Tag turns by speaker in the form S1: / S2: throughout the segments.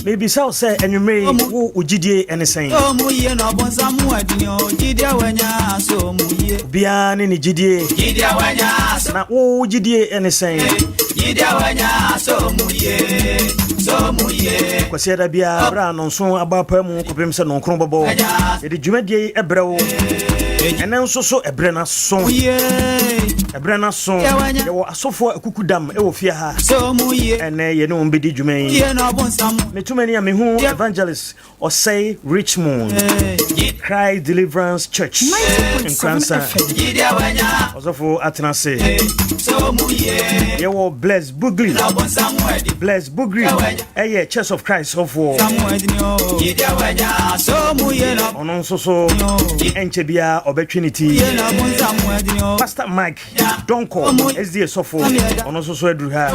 S1: Mebisa wo sɛ anwummere yi wo wo gyidie ne sɛn? Obiara ne ne gyidie. Na wo wo gyidie ne sɛn? Kwasiada biara berɛ a nɔnso aba apa mu kɔpem sɛ nɔnkron bɔbɔ yɛde dwumadie yi ɛbrɛ wo. Ɛnɛ nso so ɛberɛ no aso. Ɛberɛ no aso. Yɛwɔ asɔfoɔ akuku dam ɛwɔ fie ha. Ɛnɛ yɛne wɔn bɛdi dwuma yi. Metu m'ani a mehu Evangelist Osei Richmond, Christ Deliverance Church, Nkoransa. Ɔsɔfo atena ase. Yɛwɔ Bless Bugri. Bless Bugri ɛyɛ Church of Christ sɔfoɔ. Ɔno nso so ɛnkyɛ biara ɔbɛtwe ne ti. Pastor Mike Donkor SDA sɔfo ɔno nso so aduru ha.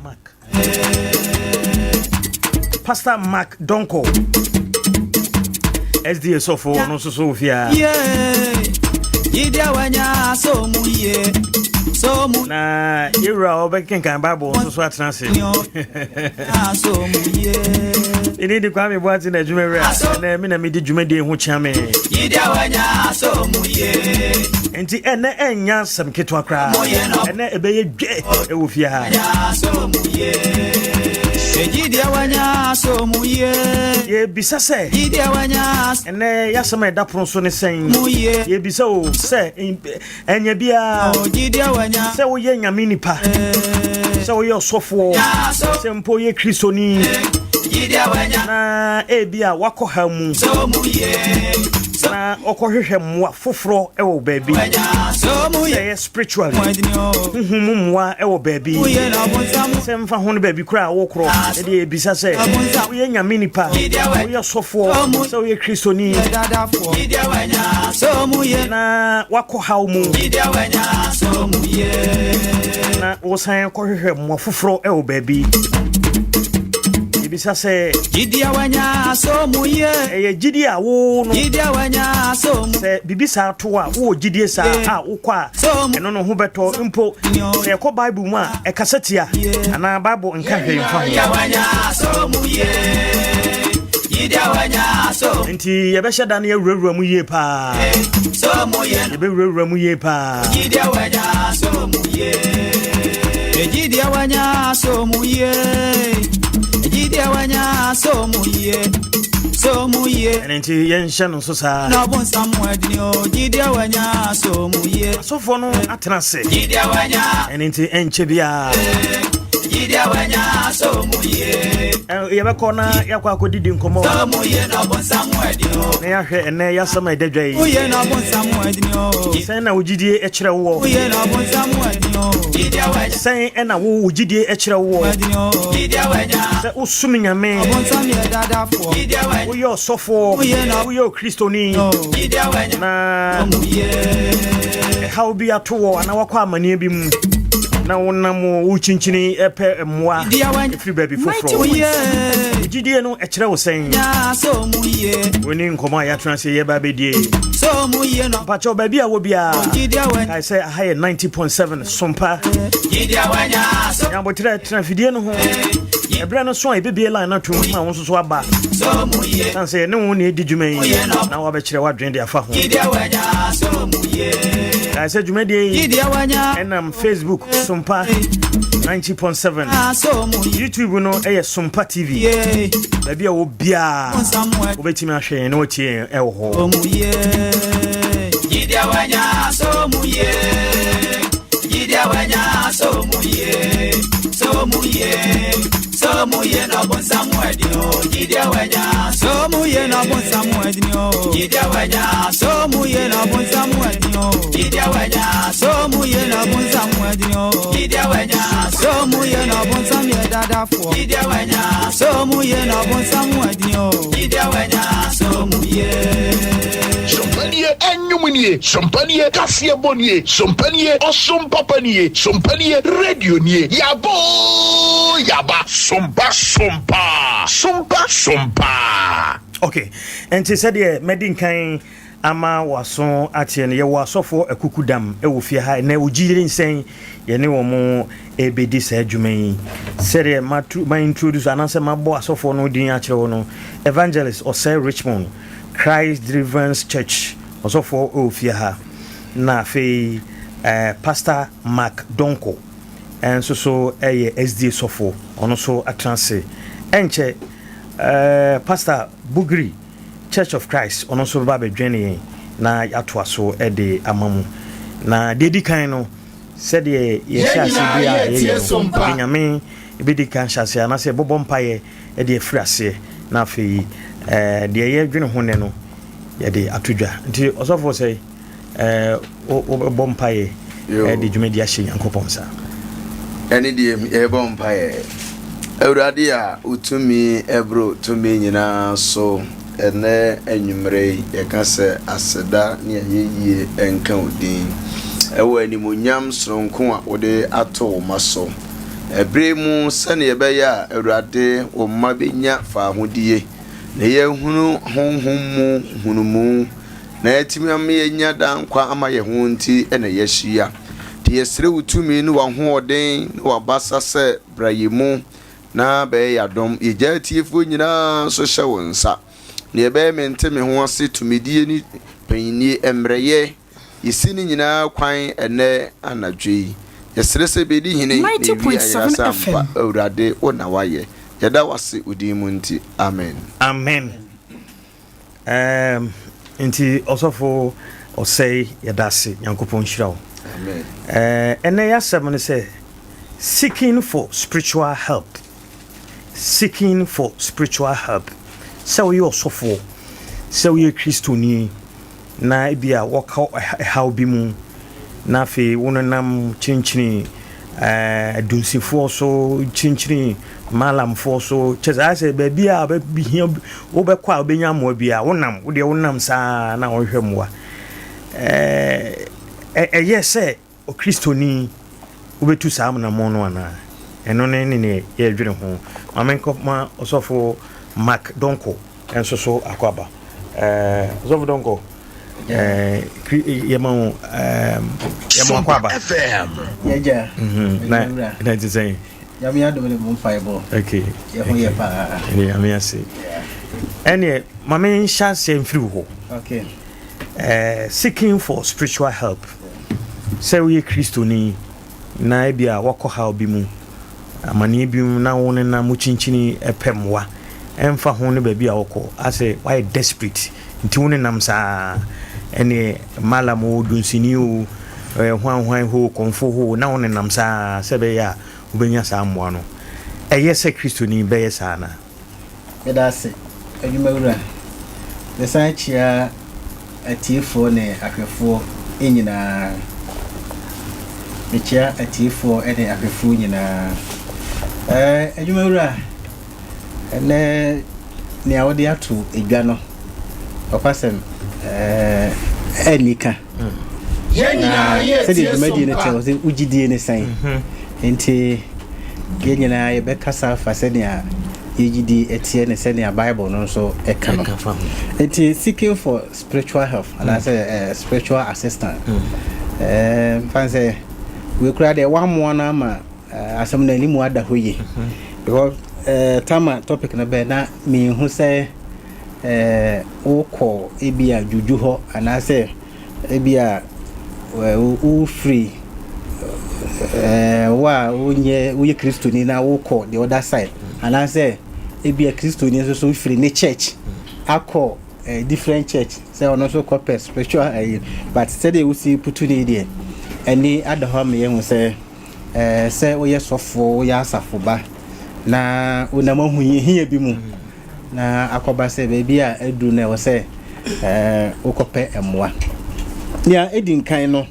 S1: Mark. Pastor Mark Donkor SDA sɔfo ɔno nso so wɔ fie ha. Na yɛwura a ɔbɛkenkan Bible nso so atena ase. Ɛne de Kwame Boate na adwuma wura. Ɛnɛ me na medi dwumadie ho kyea me. Nti ɛnɛ ɛnya asɛm ketewa koraa. Ɛnɛ ɛbɛyɛ dwe ɛwɔ fie ha. Yɛbisa sɛ ɛnɛ yɛasɛm a ɛda pono so ne sɛn? Yɛbisa o sɛ Ɛnyɛ biara sɛ woyɛ nyame nipa, sɛ woyɛ ɔsɔfoɔ, sɛ mpo woyɛ kristoni, na ebi a wakɔ ha mu na ɔkɔhwehwɛ mmoa foforɔ wɔ baabi, sɛ ɛyɛ spiritual huhu mu mmoa wɔ baabi, sɛ mfa ho no baabi koraa a wokorɔ, ɛdeɛ ebisa sɛ woyɛ nyame nipa, woyɛ ɔsɔfoɔ, sɛ woyɛ kristoni na wakɔ haw mu na wosan kɔhwehwɛ mmoa foforɔ wɔ baabi, ebisa sɛ ɛyɛ gyidi a wo no sɛ biribi saa to a wowɔ gyidie saa a wokɔ a ɛno no ho bɛtɔ mpo sɛ yɛkɔ Bible mu a ɛkasa tia anaa Bible nka hwee mfa ho. Nti yɛbɛhyɛ da no yɛwurawura mu yie paa, yɛbɛwurawura mu yie paa. Ɛno nti yɛnhyɛ no nso saa. Asɔfoɔ no atena ase, ɛno nti ɛnkyɛ biara yɛbɛkɔ na yɛakɔ akɔdidi nkɔmmɔ na yɛahwɛ ɛnɛ yɛasɛm a ɛda dwa yi. Sɛn na wo gyidie kyerɛ woɔ? Sɛn ɛna wo wo gyidie kyerɛ woɔ sɛ wosom Nyame, woyɛ ɔsɔfoɔ, woyɛ okristoni na ɛhaw bi ato wɔ anaa wakɔ amanneɛ bi mu na wonam wokyinkyini pɛ mmoa ɛfiri baabi foforɔ, wo gyidie no ɛkyerɛ wo sɛn? Woni nkɔmmɔ a yɛatena ase yɛba bɛdie. Mpakyɛw, baabi a wɔ biara, kae sɛ aha yɛ 90.7 Sompa. Nyabotrɛ tena fidie no ho. Ɛberɛ no so a yɛbɛbie line no atom ma wo nso so aba, sane sɛ yɛne wo ne ɛdi dwuma yi na woabɛkyerɛ woadwene de afa ho. Kae sɛ dwumadie yi ɛnam Facebook Sompa 90.7, YouTube no ɛyɛ Sompa TV. Baabi a wɔ biaa wobɛtumi ahwɛ yɛn na watie yɛn ɛwɔ hɔ.
S2: Sompanie ɛnwom nie, sompanie kaseɛbɔ nie, sompanie ɔsom papa nie, sompanie radio nie, yaba oo yaba. Sompa sompa, sompa sompa.
S1: Ok, nti sɛdeɛ madi nkan ama w'aso ateɛ no, yɛwɔ asɔfoɔ akukudam wɔ fie ha ɛnɛ. Ogyiyere nsɛn yɛne wɔn ɛrebɛdi saa adwuma yi. Sɛdeɛ matu ma introduce anaasɛ mabɔ asɔfoɔ no din akyerɛ wo no, Evangelist Osei Richmond, Christ Deliverance Church ɔsɔfoɔ wɔ fie ha, na afei eh, Pastor Mark Donko nso so yɛ SDA sɔfo, ɔno nso atena ase. Ɛnkyɛ eh, Pastor Bugiri Church of Christ, ɔno nso bɛba abɛdwɛne yɛn na yɛatoa so de ama mu. Na deɛ ɛdi kan no, sɛdeɛ yɛhyɛ ase bi a yɛyɛ no, yɛde Nyame bɛdi kan hyɛ aseɛ anaasɛ yɛbɔbɔ mpaeɛ de afiri aseɛ, na afei eh, deɛ yɛdwene ho nnɛ no yɛde ato dwa. Nti ɔsɔfoɔ sɛ eh, wobɛbɔ mpaeɛ eh, de dwumadi ahyɛ Nyankopɔn nsa.
S3: Ɛne deɛ yɛbɔ mpaeɛ. Awurade a wotumi ɛboro tumi nyinaa so, ɛnɛ anwummerɛ yi yɛka sɛ aseda ne ayɛyie nka wo din ɛwɔ animuonyam soronko a wode ato wo mma so ɛberɛ mu, sɛdeɛ ɛbɛyɛ a Awurade wo mma bɛnya faahodie na yɛahunu honhom mu nhunumu na atumi ama yɛanya daa nkwa ama yɛn ho nti na yɛahyia. Nti yɛsrɛ wo tumi ne w'ahoɔden ne w'abasa sɛ bra yɛn mu na bɛyɛ yɛn adom. Yɛgya atiefoɔ nyinaa nso hyɛ wo nsa. Deɛ ɛbɛyɛ mente me ho ase tumidie ne panyinnie mmerɛyɛ, yɛsi ne nyinaa kwan ɛnnɛ anadwo yi. Yɛsrɛ sɛ bɛdi hene na yɛwie ayera sɛ ampa Awurade wo na woayɛ. Yɛda wo ase wo din mu nti. Amen.
S1: Amen. Ɛɛm nti ɔsɔfo Ɔsɛe yɛda ase Nyankopɔn nhyira wo.
S3: Amen.
S1: Ɛɛ ɛnɛ yɛasɛm ne sɛ seeking for spiritual help. Seeking for spiritual help. Sɛ woyɛ ɔsɔfoɔ, sɛ woyɛ Kristoni na ebia wɔka ɛhaw bi mu na afei wonenam kyinkyini adunsifoɔ so, kyinkyini malamfoɔ so, kyɛ sɛ ayɛ sɛ baabi a wobɛhia wobɛkɔ a wobɛnya mmoa bi a wonam, wodeɛ wonam saa na wɔhwehwɛ mmoa. Ɛyɛ sɛ Okristoni wobɛtu saa anammɔn no anaa? Ɛno ne ne neɛ yɛredwene ho. Ma menkɔ ma Ɔsɔfo Mark Donkor nso so akɔ aba. Eh, Ɔsɔfo Donkor, eh, yɛma wo eh, yɛma wo akɔ aba.
S4: Yɛgya,
S1: mhm, na na ɛte sɛn?
S4: Nyame adom ne mo mpaebɔ.
S1: Okay.
S4: Yɛ ho yɛ paa.
S1: Ɛne Nyame ase. Ɛneɛ, ma menhyɛ aseɛ mfiri wo
S4: hɔ. Okay.
S1: Eh, seeking for spiritual help. Sɛ woyɛ Kristoni na ebia woakɔ haw bi mu, amanneɛ bi mu na wo nenam wo kyinkyini pɛ mmoa, ɛmfa ho ne baabi a wokɔ, asɛ woayɛ desperate nti wo nenam saa, ɛne malam o, dunsini o, eh, hwan hwan ho, kɔmfo ho, na wo nenam saa sɛ ɛbɛyɛ a wobɛnya saa mmoa no. Ɛyɛ sɛ Kristoni bɛyɛ saa anaa?
S4: Meda ase, adwumawura. Mesan kyia atiefoɔ ne ahwɛfoɔ nyinaa. Mekyia atiefoɔ ne ahwɛfoɔ nyinaa. Ɛɛ, adwumawura, ɛnɛ nea wode ato dwa no, ɔkwasɛm, ɛɛ, ɛnni ka. Na sɛdeɛ dwumadie no teɛ, sɛ wo gyidie ne sɛn mhm. Nti yɛn nyinaa yɛbɛkasa afa sɛnea yɛ gyidie ɛteɛ ne sɛnea Bible no nso ɛka no. Nti seeking for spiritual help mm. anaasɛ uh, spiritual assistance mm. eh, mfa sɛ wei koraa deɛ woamoa no ama eh, asɛm no animu ada hɔ yie mhm. because uh, tama topic no bɛɛ na mehu sɛ eh, wokɔ ebia dwudwu hɔ anaasɛ ebia wofiri eh, wo a wonyɛ woyɛ Kristoni na wokɔ the other side anaasɛ ebia Kristoni nso so firi ne church akɔ eh, different church sɛ ɔno nso kɔpɛ spiritual ayi, but sɛdeɛ wosi putu ne deɛ ɛni ada hɔ ama yɛhu sɛ eh, sɛ woyɛ sɔfoɔ, woyɛ asafo ba na wonam ahohiahia bi mu na akɔba sɛ baabi a aduru no ɛwɔ sɛ wokɔpɛ mmoa. Nea edi nkan no,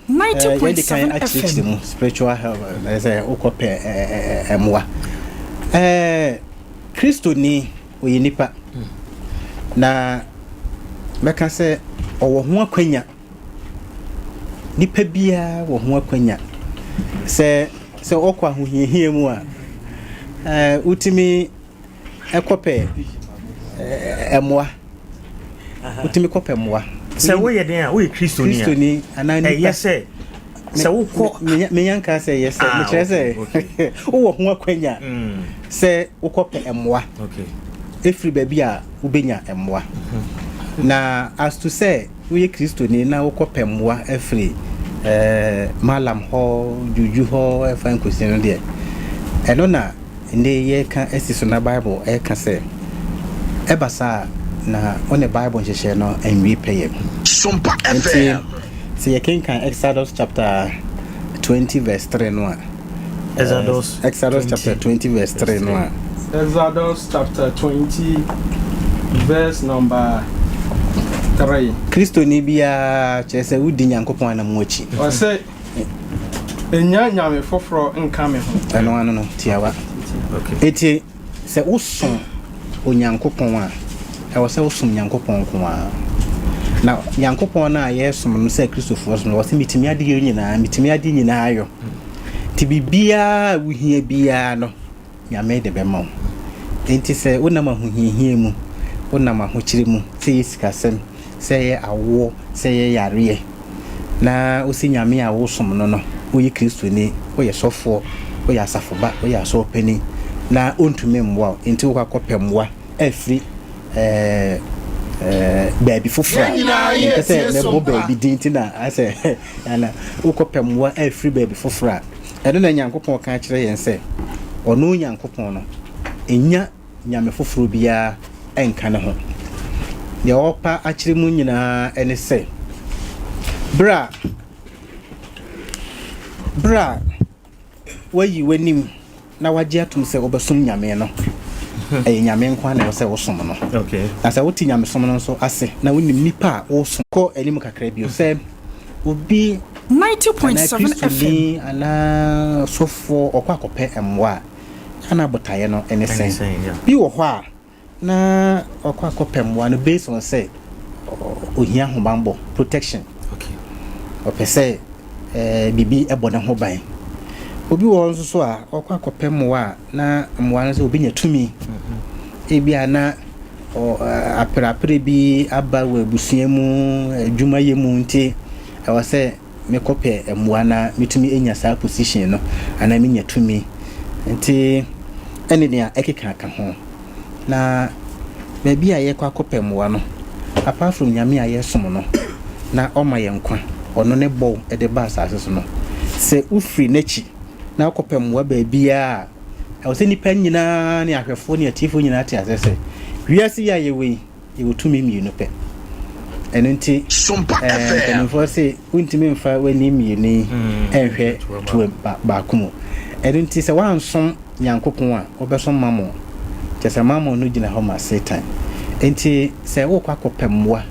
S4: yɛde kan akyerɛkyerɛ mu spiritual help, sɛ wokɔpɛ mmoa. Kristoni ɔyɛ nipa, na mɛka sɛ ɔwɔ ho akwanya. Nipa biara wɔ ho akwanya sɛ sɛ ɔkɔ ahohiahia mu a, wotumi kɔpɛ mmoa. Wotumi kɔpɛ mmoa.
S1: Sɛ woyɛ den a, woyɛ Kristoni a,
S4: Kristoni anaa nipa.
S1: Ɛyɛ sɛ sɛ wokɔ.
S4: Menya nka sɛ ɛyɛ sɛ, mekyerɛ sɛ wowɔ ho akwanya sɛ wokɔpɛ mmoa ɛfiri baabi a wobɛnya mmoa. Na as to sɛ woyɛ Kristoni na wokɔpɛ mmoa afiri Mallam hɔ, Juju hɔ ɛfa nkosi no deɛ, ɛno na nnɛ yi yɛreka asi so na Bible ɛreka sɛ ɛba saa a na wo ne Bible nhyehyɛe no nwie pɛyɛ.
S2: Sompa
S4: Nti
S2: FM.
S4: sɛ yɛkenkan Exodus chapter 20 verse 3 no a,
S1: Exodus
S4: Exodus chapter 20 verse 3 no a.
S5: Exodus chapter 20 verse number 3.
S4: Kristoni biara kyerɛ sɛ wodi Nyankopɔn anam akyi.
S5: Ɔsɛ nya nyame foforɔ nka me ho.
S4: Ɛno ano no tiawa. Eti sɛ wosom Onyankopɔn a, ɛwɔ sɛ wosom Nyankopɔn nko ara. Na Nyankopɔn no a yɛsom no sɛ Kristofoɔ som no, ɔsɛ metumi adeɛ nyinaa, metumi adeɛ nyinaa yɔ. Nti biribiara a wohia biara no, Nyame de bɛma wo. Enti sɛ wonam ahohiahia mu, wonam ahokyere mu, sɛ ɛyɛ sikasɛm, sɛ ɛyɛ awoɔ, sɛ ɛyɛ yareɛ, na wose Nyame a wosom no no, woyɛ Kristoni, woyɛ sɔfoɔ, woyɛ asafoba, woyɛ asɔrpanin, na ɔntumi mmoa wo, enti wokɔ akɔpɛ mmoa afiri ɛɛ baabi foforɔ a, mempɛ sɛ mɛbɔ baabi din nti na asɛ ana wokɔpɛ mmoa afiri baabi foforɔ a, Ɛno na Nyankopɔn ka kyerɛ yɛn sɛ, ɔno Nyankopɔn no, nnya nyame foforɔ biara nka ne ho. Deɛ ɔrepa akyerɛ mu nyinaa ne sɛ, berɛ a berɛ a woayi w'anim na wagye atom sɛ wobɛsom Nyame no, ɛyɛ Nyame nko ara na ɛwɔ sɛ wosom no. Na sɛ wote nyamesom no nso ase na wonim nipa a wosom. Kɔ anim kakra bio sɛ obi anaa Kristoni anaa sɔfoɔ ɔkɔ akɔpɛ mmoa a, na botaeɛ no ne sɛn? Bi wɔ hɔ a, na ɔkɔ akɔpɛ mmoa no based on sɛ ohia ahobanbɔ, protection. Ɔpɛ sɛ biribi bɔ ne ho ban. Obi wɔ hɔ nso so a, ɔkɔ akɔpɛ mmoa a, na mmoa no sɛ obenya tumi. Ebia na aperapere bi aba wɔ abusua mu, adwumayɛ mu nti, ɛwɔ sɛ mekɔpɛ mmoa na metumi anya saa position no anaa menya tumi. Nti ɛne nea ɛkeka ka ho. Na baabi a yɛkɔ akɔpɛ mmoa no, apart from Nyame a yɛsom no na ɔma yɛn nkwa, ɔno ne bɔ wo de ba asase so no, sɛ wofiri n'akyi na wokɔpɛ mmoa baabiara a, ɛwɔ sɛ nnipa nyinaa ne ahwɛfoɔ ne atiefoɔ nyinaa te aseɛ sɛ wiase yi a yɛwɔ yi, yɛwɔ tumi mmienu pɛ. Ɛno nti,
S2: Sompa FM.
S4: mpanimfoɔ se wontumi mfa w'ani mmienu yi nhwɛ toa baako mu. Ɛno nti sɛ woansom Nyankopɔn a, wobɛsom Mammon. Kyerɛ sɛ Mammon no gyina hɔ ma Satan. Enti sɛ worekɔ akɔpɛ mmoa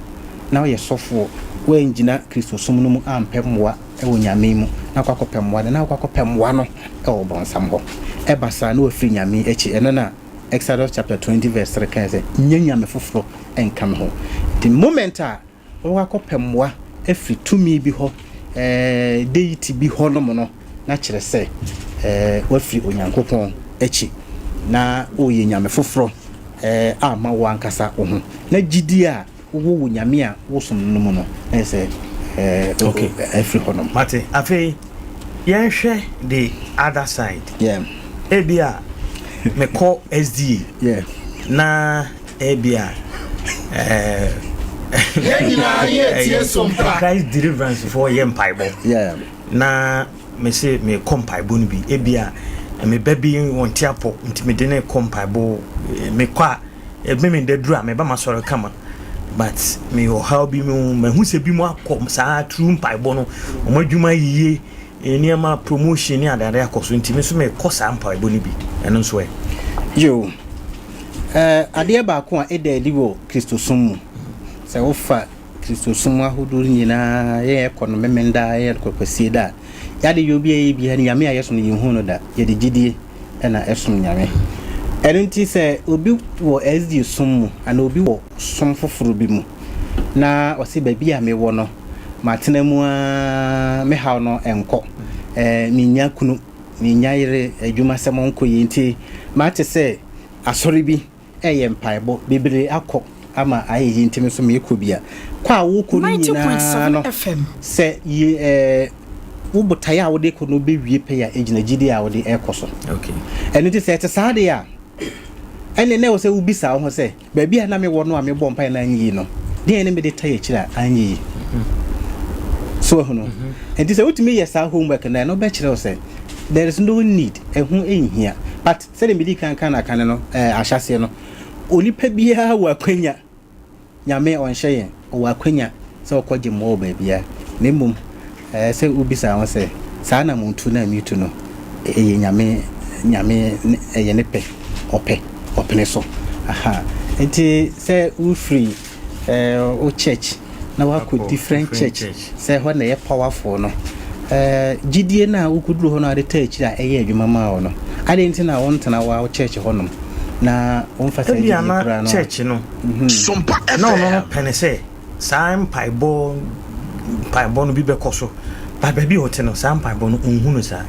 S4: na woyɛ sɔfoɔ, woangyina Kristosom no mu ampɛ mmoa wɔ Nyame mu na wokɔ akɔpɛ mmoa no, na wokɔ akɔpɛ mmoa no wɔ bɔnsam hɔ. Ɛba saa na woafiri Nyame akyi. Ɛno na Exodus chapter 20 verse 3 kae sɛ, Nyɛ nyame foforɔ nka me ho. The moment a wobɛkɔ akɔpɛ mmoa afiri tumi bi hɔ, deity bi hɔ nom no, na kyerɛ sɛ woafiri Onyankopɔn akyi na woreyɛ nyame foforɔ ama wo ankasa wo ho. Na gyidie a wowɔ wɔ Nyame a wosom no no mu no, na ɛyɛ sɛ afiri hɔ nom.
S1: Mate. Afei yɛnhwɛ the other side.
S4: Yeah.
S1: Ebia mekɔ SDA.
S4: Yeah.
S1: Na ebia
S2: Yɛn nyinaa yɛ tie sompa.
S1: Christ Deliverance foɔ yɛ mpaebɔ.
S4: Yeah.
S1: Na mese mekɔ mpaebɔ no bi. Ebia me ba bi wɔnte apɔ nti mede no kɔ mpaebɔ. Mekɔ a Memenda duru a meba m'asɔre kama but meyɛ ɔhaw bi mu mahu sɛ bi mu akɔ saa true mpaebɔ no wɔn adwuma yiye nneɛma promotion ne adeade akɔ so nti me nso mekɔ saa mpaebɔ no bi ɛno nso ɛ.
S4: Yo, eh, adeɛ baako a ɛda adi wɔ Kristosom mu, sɛ wofa Kristosom ahodoɔ nyinaa, yɛn ɛkɔ no Memenda, yɛn ɛkɔ Kwasieda a, yɛade yɛ obi a yɛyɛ biara no, Nyame a yɛsom no yɛnhu no da, yɛde gyidie na ɛsom Nyame. Ɛno nti sɛ obi wɔ SDA som mu anaa obi wɔ som foforo bi mu na ɔse baabi a mewɔ no matena mu ara me haw no nkɔ, mennya kunu, mennya yere, adwumasɛm nkɔ yie nti mate sɛ asɔre bi reyɛ mpaebɔ, bebree akɔ. ama ayɛ yie nti me nso meekɔ bi a, kɔ a worekɔ no nyinaa no, sɛ yie ɛɛ wo botaeɛ a wode kɔ no bɛwie pɛyɛ a, ɛgyina gyidie a wode ɛrekɔ so. Ɛno nti sɛ ɛte saa deɛ a, ɛnneɛ na ɛwɔ sɛ wobisa wo ho sɛ, Baabi a na mewɔ no a mebɔɔ mpaeɛ na anyɛ yie no, deɛn ne mede tae akyire a anyɛ yie? So wahu no? Nti sɛ wotumi yɛ saa homework no a, ɛno bɛkyerɛ wo sɛ there is no need, ɛho nhia. But sɛdeɛ medii kan kaa no akane no, eh, ahyɛaseɛ no, onipa biara wɔ akwanya, Nyame ɔnhyɛ yɛn, ɔwɔ akwanya sɛ ɔkɔgye mmoa wɔ baabiara, na mmom ɛɛ sɛ wobisa ho sɛ, saa anamontu no a meretu no, ɛyɛ Nyame, Nyame ne, ɛyɛ ne pɛ, ɔpɛ, ɔpene so. Aha. Nti sɛ wofiri ɛɛ wo church na woakɔ different church, sɛ ɛhɔ na ɛyɛ powerful no, ɛɛ gyidie no a wokɔduru hɔ no a wode taa akyiri a ɛyɛ adwuma maa wo no, adɛn nti na wontena wo church hɔnom na womfa saa gyidie
S1: Ebia na
S4: koraa no?
S1: church no, na ɔno no pɛ ne sɛ saa mpaebɔ mpaebɔ no bi bɛkɔ so, but baabi a ɔte no, saa mpaebɔ no, ɔnhu no saa.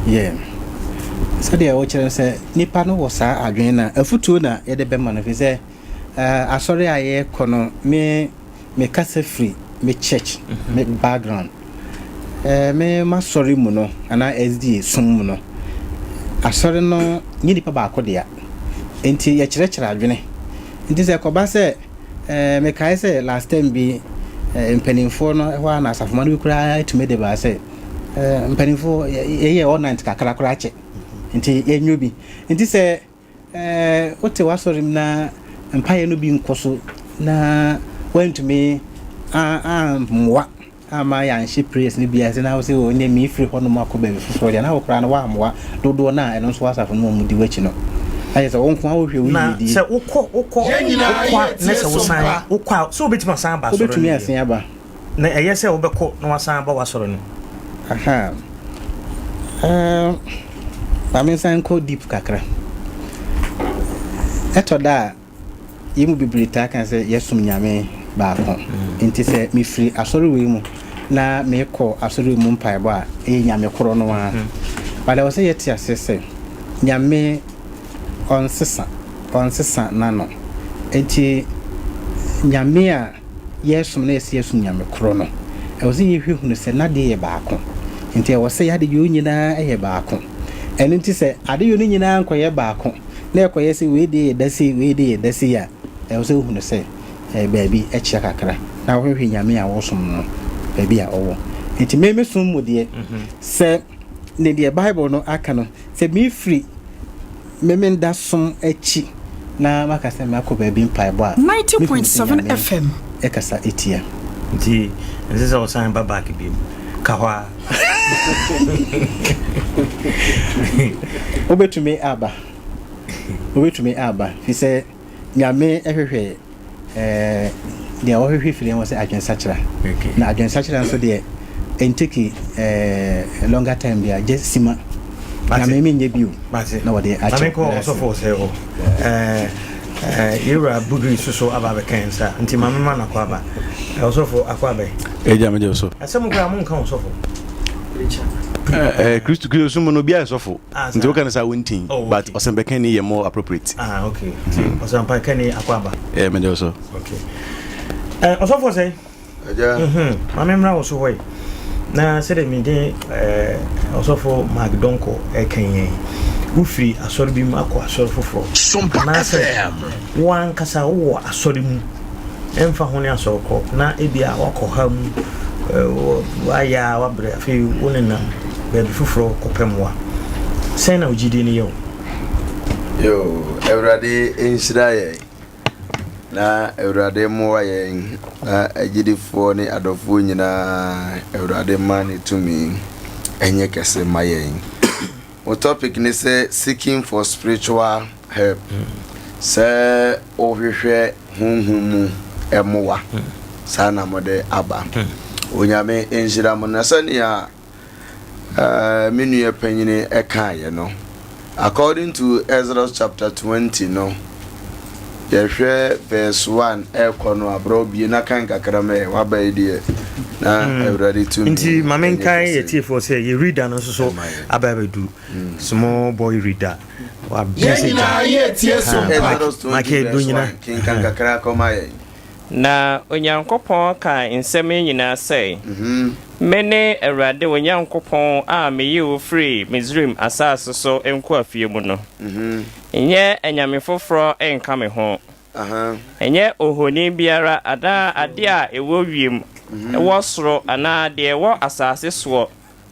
S4: Yeah. Sɛdeɛ wokyerɛ no sɛ nipa no wɔ saa adwene no a, afutuo na yɛde bɛma no, ɛfiri sɛ eh, asɔre a yɛkɔ no, me mekasa firi me church, me background. Eh, me m'asɔre mu no, anaa SDA som mu no, asɔre no nyɛ nipa baako dea. Enti yɛkyerɛkyerɛ adwene. Nti sɛ ɛkɔba sɛ Eh, mekae sɛ last term bi, eh, mpanimfoɔ no ɛhɔ a na asafomma no bi koraa tumi de baa sɛ, eh, mpanimfoɔ yɛyɛ all night kakra koraa kyɛ, nti yɛnyɛ bi. Nti sɛ eh, wote w'asɔre mu na mpaeɛ no bi nkɔ so na woantumi ammoa amma yɛanhye prayers no bi ase na wose o ɛnneɛ mefiri hɔnom akɔ baabi foforɔ deɛ na wo koraa no woammoa dodoɔ no a ɛno nso w'asafo no mu wɔdi w'akyi no na kyerɛ sɛ wo nko ara wohwɛ wo
S1: Na
S4: yiedie.
S1: sɛ wokɔ wokɔ wokɔ a na sɛ wosan wokɔ a sɛ wobɛtumi asan aba asɔre no
S4: Wobɛtumi
S1: bio?
S4: asan aba.
S1: Na ɛyɛ sɛ wobɛkɔ na wasan aba w'asɔre no?
S4: Aha ɛɛm ma mensan nkɔ deep kakra. Ɛtɔ da a Yɛn mu bebree taa ka sɛ yɛsom Nyame baako. Nti sɛ mefiri asɔre wei mu na mekɔ asɔre wei mu mpaebɔ a, ɛyɛ Nyame korɔ no ara. But ɛwɔ sɛ yɛte aseɛ sɛ Nyame ɔnsesa, ɔnsesa n'ano. Nti Nyame a yɛsom na yɛsɛ yɛsom Nyame korɔ no, ɛwɔ sɛ yɛhwɛ hunu sɛ n'adeɛ yɛ baako. Nti ɛwɔ sɛ y'adeyɔ nyinaa yɛ baako. Ɛno nti sɛ adeyɔ no nyinaa nkɔyɛ baako na ɛkɔyɛ sɛ wei deɛ yɛ da sei, wei deɛ yɛ da sei a, ɛwɔ sɛ wohunu sɛ ɛyɛ baabi kyea kakra na wohwehwɛ Nyame a wosom no no baabi a ɔwɔ. Nti me me som mu deɛ, sɛ ne deɛ Bible no aka no, sɛ mefiri Memenda som akyi na maka sɛ makɔ baabi mpaebɔ a, mehunu sɛ Nyame kasa tia.
S1: Nti ɛnsɛ sɛ ɔsan ba back bio. Ka hɔ ara.
S4: Wobɛtumi aba. Wobɛtumi aba, firi sɛ Nyame hwehwɛ eh, deɛ ɔhwehwɛ firi yɛn hɔ sɛ adwensakyera. Na adwensakyera nso deɛ, ɛnteki eh, longer time bia, just sima. Nyame menyɛ bio na wɔde akyɛ.
S1: Mame kɔ ɔsɔfo ɔsɛe hɔ. Eh, eh, yɛwura Budui soso aba abɛka yɛn nsa, nti mame ma no akɔ aba. Eh, ɔsɔfo akɔ aba yi.
S6: Agya megye wo so.
S1: Asɛm koraa monka ɔsɔfo.
S6: Eh, eh, Kristo Kristo som no obiara yɛ sɔfo. Ah, nti woka no saa wontin oh, but ɔsɛmpakani yɛ more appropriate.
S1: Ah, okay. Nti ɔsɛmpakani akɔ aba.
S6: Eh, megye wo so.
S1: Okay. Eh, ɔsɔfo sɛ.
S3: Agya.
S1: Mhm. Maame mmra wo so hɔ yi. Na sɛdeɛ mede eh, ɔsɔfo Mark Donko ɛka yɛn wofiri asɔre bi mu akɔ asɔre foforɔ anaasɛ wo ankasa wowɔ asɔre mu ɛmfa ho ne asɔre kɔ na ebia wakɔ ha mu wayɛ a wabrɛ afei wo nenam baabi foforɔ kɔpɛ mmoa sɛn na wo gyidie no yɛ wo?
S3: Yo, Awurade nhyira yɛn na Awurade mmoa yɛn na agyidifoɔ ne adɔfoɔ nyinaa Awurade ma ne tumi ɛnyɛ kɛse ma yɛn. Mo topic ne sɛ seeking for spiritual help. Sɛ wohwehwɛ honhom mu mmoa. Saa na mode aba. Onyame nhyira mo. Na sɛnea eh, me nua panyini ɛkaeɛ no, according to Exodus chapter 20 no, yɛhwɛ verse 1 ɛkɔ no aberɛ obie na kan kakra mɛ waba yi deɛ. Na Awurade tumi.
S1: Nti ma
S3: ɛnyɛ
S1: menkae
S3: kɛse.
S1: yɛ tiefoɔ sɛ yɛ reader no nso so
S3: Ɛma yɛn.
S1: aba abɛdu. Small boy reader. Wabɛn
S2: Yɛn
S1: sɛ
S2: nyinaa
S1: gya.
S2: yɛretie
S1: Ah,
S2: sompa.
S3: Exodus 20
S1: Michael
S3: verse
S1: Donyina.
S3: 1 kenkan kakra kɔma yɛn.
S7: Na Onyankopɔn kaa nsɛm yi nyinaa sɛ, Mene Awurade wo Nyankopɔn a meyii wo firii Misraim asase so nkoafie mu no. Nyɛ anyame foforɔ nka me ho. Nyɛ ohoni biara anaa adeɛ a ɛwɔ wiem wɔ soro anaa deɛ ɛwɔ asase soɔ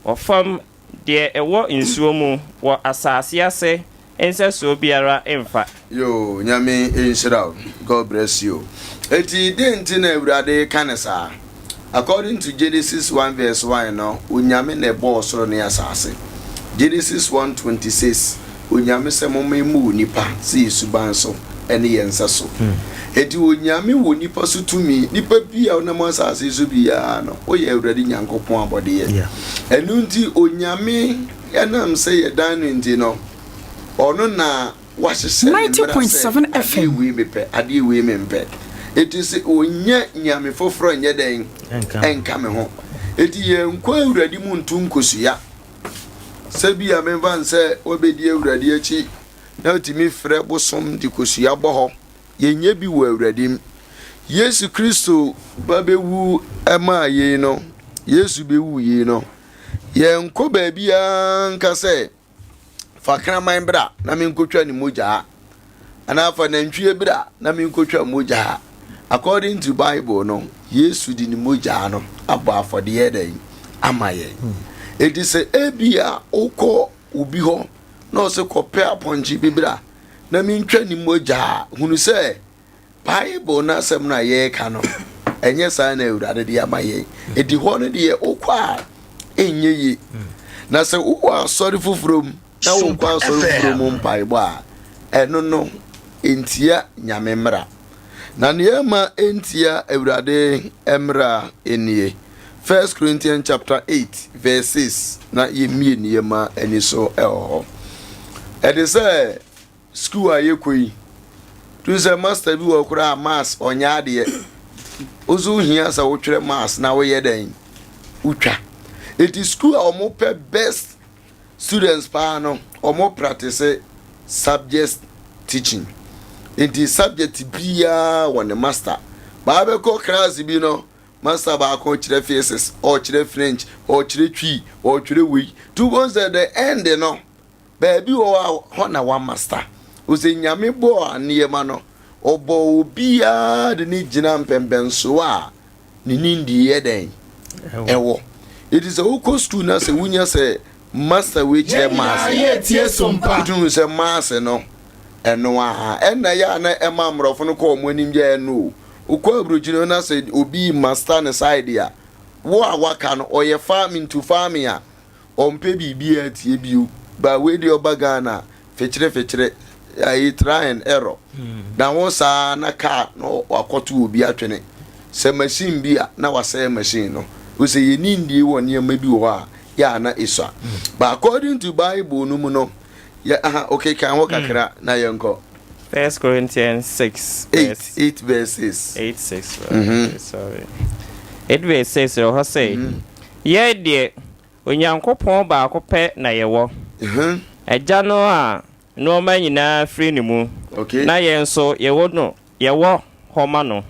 S7: wɔ fam, deɛ ɛwɔ nsuo mu wɔ asase ase nsɛsoɔ biara mfa.
S3: Yoo Nyame nhyira wo God bless you Eti den nti na Awurade ka no saa? According to Genesis 1 verse 1 no Onyame na ɛbɔɔ ɔsoro ne asase Genesis 1:26 Onyame sɛ momma yɛmmu onipa sɛ yɛ suban so ne yɛn nsɛso Eti Onyame wɔ nipa so tumi Nipa bi a ɔnam asase so biara no woyɛ Awurade Nyankopɔn abɔdeɛ Ɛno nti Onyame ɛnam sɛ yɛdan no nti no ɔno na wahyehyɛ ne mmara sɛ
S8: 90.7
S3: adeɛ
S8: FM.
S3: wei mepɛ, adeɛ wei mempɛ. Enti sɛ ɔnyɛ nyame foforɔ nyɛ dɛn? Ɛnka me ho. Enti yɛnkɔ Awurade mu nto nkosua. Sɛ bi a memfa no sɛ woabɛdi Awurade akyi na wotumi frɛ bosom de kosua bɔ hɔ. Yɛnyɛ bi wɔ Awurade mu. Yesu Kristo ba bɛwu maa yei no, Yesu bɛwu yei no, yɛnkɔ baabiara nka sɛ Fa kraman bra na menkɔtwa ne mogyaa, anaa fa nantwie bra na menkɔtwa mogyaa. According to Bible no, Yesu de ne mogyaa no abɔ afɔdeɛ dɛn ama yɛn. Enti sɛ ebia wokɔ obi hɔ na ɔsɛ kɔpɛ apɔnkye bi bra na mentwa ne mogyaa, hunu sɛ Bible no asɛm no a yɛreka no, ɛnyɛ saa na Awurade de ama yɛn. Enti hɔ no deɛ wokɔ a ɛnyɛ yie. Na sɛ wowɔ asɔre foforɔ mu na wokɔ asɔre foforɔ mu mpaebɔ a, ɛno no ɛntia Nyame mmara. Na nea ɛma ɛntia Awurade mmara nie. First Corinthians chapter 8 verse 6 na yɛmmie nneɛma ani so ɛwɔ hɔ. Ɛte sɛ Sukuu a yɛkɔ yi, tumi sɛ master bi wɔ koraa a maths ɔnyɛ adeɛ. Wo nso wohia sɛ wotwerɛ maths na woyɛ dɛn? Wotwa. Eti sukuu a wɔpɛ best students paa no, wɔn practice subject teaching. Nti subject biara wɔ ne master. Baa bɛkɔ class bi no, master baako kyerɛ physics, ɔkyerɛ French, ɔkyerɛ Twi, ɔkyerɛ wei. Tu wɔn sɛ the end no, Baabi wɔ hɔ a, hɔ na wɔamasta. Ose Nyame bɔɔ nneɛma no, ɔbɔɔ obiara de no gyina mpɛnpɛnsoɔ a ne nimdeɛ yɛ dɛn? Ɛwɔ. Enti sɛ wokɔ sukuu na sɛ wonya sɛ master wei kyerɛ
S2: Yɛn nyinaa
S3: maths a,
S2: yɛretie som pa.
S3: wotumi hu sɛ maths no, ɛno ara. Ɛnna ɛyɛ a na ɛma mmorɔfo no kɔ wɔn anim yɛ ɛno o. Wokɔ aburokyire no na sɛ obi master ne side a, wo a woaka no, ɔyɛ farming to farming a, Ɔmpɛ biribiaa tie bio but wei deɛ ɔba Ghana a fekyere fekyere ayi try and error na ho saa na car na wakɔto obi atwene sɛ machine bi a na wasɛe machine no wosɛ yɛni ndie wɔ nneɛma bi wɔ hɔ a yɛ a na esua but according to Bible no mu no yɛ aha okay kan hɔ kakra na yɛnkɔ.
S7: First Corinthians 6
S3: 8
S7: verse
S3: 8 verse 6
S7: 8 6 mm-hmm. sorry 8 verse 6 ɛwɔ hɔ sɛ mm-hmm. Yɛn deɛ, Onyankopɔn baako pɛ na yɛwɔ, Agya no a nnoɔma nyinaa firi ne mu, na yɛn nso yɛwɔ no, yɛwɔ hɔ ma no,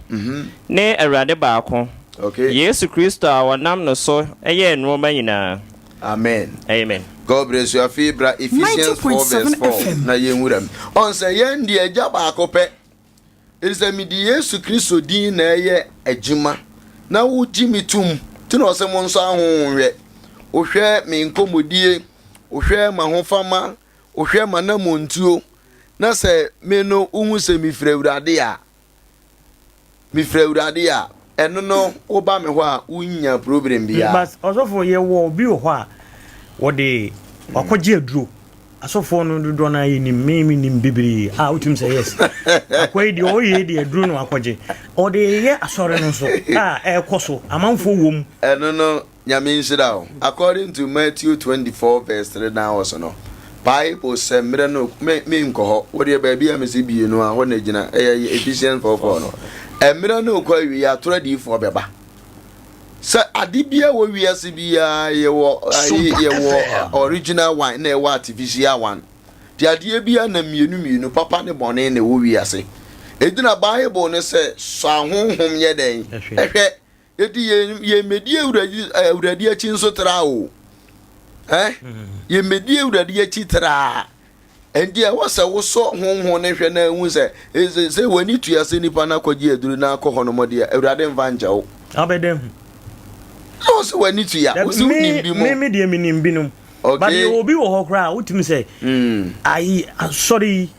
S7: ne Awurade baako, Yesu Kristo a wɔnam no so yɛɛ nnoɔma nyinaa.
S3: Amen.
S7: Amen.
S3: God bless you. Afei bra Ephesians 4 verse
S8: 90.7
S3: 4
S8: FM.
S3: na yɛnwura mu. Ɔn sɛ yɛn deɛ agya baako pɛ. Efisɛ mede Yesu Kristo din na ɛyɛ adwuma, na wogye me tom, nti na ɔse monsɔ ahonhom nhwɛ. Wohwɛ me nkɔmmɔdie, wohwɛ m'ahofama, wohwɛ m'anammɔntuo, na sɛ me no wohu sɛ mefiri Awurade a, mefiri Awurade a, ɛno no woba me hɔ a wonnya problem biara.
S1: But ɔsɔfo yɛwɔ obi wɔ hɔ a wɔde wakɔgye aduro Asɔfoɔ no dodoɔ no ara yɛnim, me menim bebree a wotumi sɛ yes akoa yi deɛ ɔyɛ deɛ aduro na wakɔgye ɔde yɛ asɔre no nso a ɛrekɔ so amanfoɔ wɔ mu.
S3: Ɛno no Nyame nhyira wo. According to Matthew 24 verse 3 downwards no, Bible sɛ mmerɛ no me menkɔ hɔ, wo deɛ baabi a mese bie no a hɔ na gyina, ɛyɛ Ephesians 4 4 no. Mmerɛ no rekɔ awie atoro adiyifoɔ bɛba. Sɛ ade biara wɔ wiase biara yɛwɔ ayi yɛwɔ original one na ɛwɔ artificial one. Nti adeɛ biara nam mmienu mmienu, papa ne bɔne na ɛwɔ wiase. Enti na Bible no sɛ sɔ ahonhom yɛ dɛn? Ɛhwɛ. Enti yɛn yɛmmɛdi awurade awurade akyi nso tra o. Ɛ? Yɛmmɛdi awurade akyi tra. Enti ɛwɔ sɛ wosɔ honhom no hwɛ na ehu sɛ ese sɛ w'ani tua sɛ nipa no akɔgye aduru na akɔ hɔ nom deɛ awurade mfa nkyɛ wo.
S1: Abɛda hu.
S3: Sɛ wɔ sɛ w'ani tua, wo sɛ wonim bi mo.
S1: Me me deɛ menim binom.
S3: Okay.
S1: But yɛwɔ obi wɔ hɔ koraa a wotumi sɛ mm. ayi asɔre yi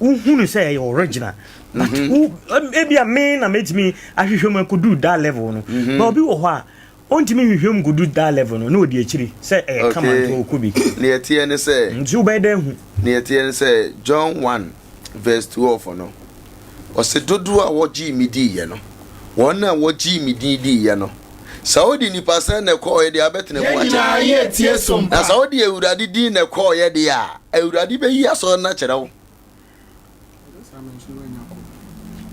S1: wohunu sɛ ɛyɛ original. But mm -hmm. wo ebi a me na metumi ahwehwɛ mu akɔduru that level no. Mm -hmm. But obi wɔ hɔ a Ɔntumi nhwehwɛ mu nkodu that level no na ɔdi akyiri sɛ ɛyɛ kama nti ɔkɔ bi.
S3: Nea ɛteɛ ne sɛ.
S1: Nti wobɛyɛ dɛn ahu?
S3: Nea ɛteɛ ne sɛ, John 1 verse 12 no, ɔse dodoɔ a wɔgyee me diiɛ no, wɔn a wɔgyee me din diiɛ no, sɛ wode nnipa sɛn na ɛkɔɔeɛ deɛ abɛtena mu akyɛ. Na sɛ wode Awurade din na ɛkɔɔeɛ deɛ a, Awurade bɛyi asɔre no akyerɛ wo.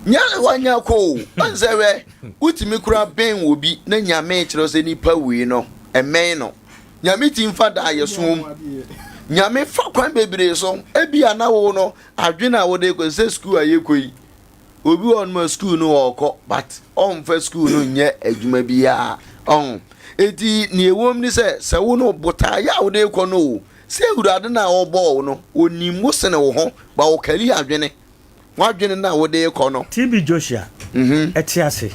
S3: Nya wanya kɔ o. Ɔn sɛ hwɛ, wotumi kora bɛn wɔ bi na Nyame kyerɛ sɛ nipa wei no, ɛmɛn no. Nyame ti mfa da ayɛsom. Nyame fa kwan bebree so. Ebia na wo no, adwene a wode kɔ sɛ sukuu a yɛkɔ yi. Obi wɔ no ma sukuu no ɔkɔ, but ɔmfa sukuu no nyɛ adwuma biara. Ɔn. Eti nea ɛwom ne sɛ, sɛ wo no botaeɛ a wode kɔ no o, Sɛ Awurade no a ɔbɔɔ wo no, ɔnim wo sene wo ho, ba ɔkari adwene, w'adwene no a wode rekɔ no.
S1: TB Joshua te ase